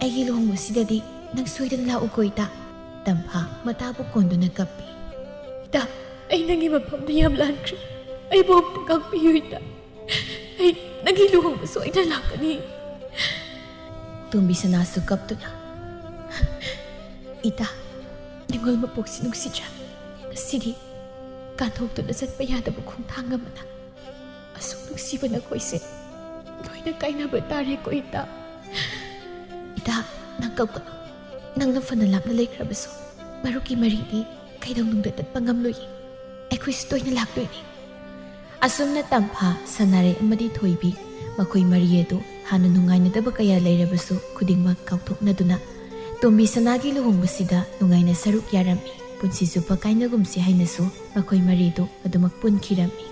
ꯑꯩꯒꯤ ꯂꯨꯍꯣꯡꯕꯁꯤꯗꯗꯤ ꯅꯪ ꯁꯣꯏꯗꯅ ꯂꯥꯛꯎꯀꯣ ꯏꯇꯥ꯫" ꯇꯝꯐꯥ ꯃꯇꯥꯕꯨ ꯀꯣꯟꯗꯨꯅ ꯀꯞꯄꯤ꯫ "ꯏꯇꯥ, ꯑꯩ ꯅꯪꯒꯤ ꯃꯐꯝꯗ ꯌꯥꯝ ꯂꯥꯟꯈ꯭ꯔꯦ꯫ ꯑꯩꯕꯨ ꯑꯃꯨꯛꯇ ꯉꯥꯛꯄꯤꯌꯨ ꯏꯇꯥ꯫ ꯑꯩ ꯅꯪꯒꯤ ꯂꯨꯍꯣꯡꯕ ꯁꯣꯏꯗꯅ ꯂꯥꯛꯀꯅꯤ꯫" ꯇꯣꯝꯕꯤ ꯁꯅꯥꯁꯨ ꯀꯞꯇꯨꯅ, "ꯏꯇꯥ, ꯅꯤꯡꯉꯣꯜ ꯃꯄꯣꯛꯁꯤ ꯅꯨꯡꯁꯤꯗ꯭ꯔꯥ? ꯉꯁꯤꯗꯤ ꯀꯥꯟꯊꯣꯛꯇꯨꯅ ꯆꯠꯄ ꯌꯥꯗꯕ ꯈꯣꯡꯊꯥꯡ ꯑꯃꯅ ꯑꯁꯨꯛ ꯅꯨꯡꯁꯤꯕ ꯅꯈꯣꯏꯁꯦ ꯂꯣꯏꯅ ꯀꯥꯏꯅꯕ ꯇꯥꯔꯦꯀꯣ ꯏꯇꯥ꯫" "ꯏꯇꯥ, ꯅꯪ ꯀꯞꯀꯅꯨ꯫ ꯅꯪꯅ ꯐꯅ ꯂꯥꯞꯅ ꯂꯩꯈ꯭ꯔꯕꯁꯨ ꯃꯔꯨꯞꯀꯤ ꯃꯔꯤꯗꯤ ꯀꯩꯗꯧꯅꯨꯡꯗ ꯇꯠꯄ ꯉꯝꯂꯣꯏꯌꯦ꯫ ꯑꯩꯈꯣꯏꯁꯨ ꯇꯣꯏꯅ ꯂꯥꯛꯇꯣꯏꯅꯤ꯫" ꯑꯁꯨꯝꯅ ꯇꯝꯐꯥ, ꯁꯅꯥꯔꯩ ꯑꯃꯗꯤ ꯊꯣꯏꯕꯤ, ꯃꯈꯣꯏ ꯃꯔꯤ ꯑꯗꯨ ꯍꯥꯟꯅ ꯅꯨꯡꯉꯥꯏꯅꯗꯕ ꯀꯌꯥ ꯂꯩꯔꯕꯁꯨ ꯈꯨꯗꯤꯡꯃꯛ ꯀꯥꯎꯊꯣꯛꯅꯗꯨꯅ ꯇꯣꯝꯕꯤ ꯁꯅꯥꯒꯤ ꯂꯨꯍꯣꯡꯕꯁꯤꯗ ꯅꯨꯡꯉꯥꯏꯅ ꯁꯔꯨꯛ ꯌꯥꯔꯝꯃꯤ꯫ ꯄꯨꯟꯁꯤ ꯆꯨꯞꯄ ꯀꯥꯏꯅꯒꯨꯝꯁꯤ ꯍꯥꯏꯅꯁꯨ ꯃꯈꯣꯏ ꯃꯔꯤꯗꯨ ꯑꯗꯨꯃꯛ ꯄꯨꯟꯈꯤꯔꯝꯃꯤ꯫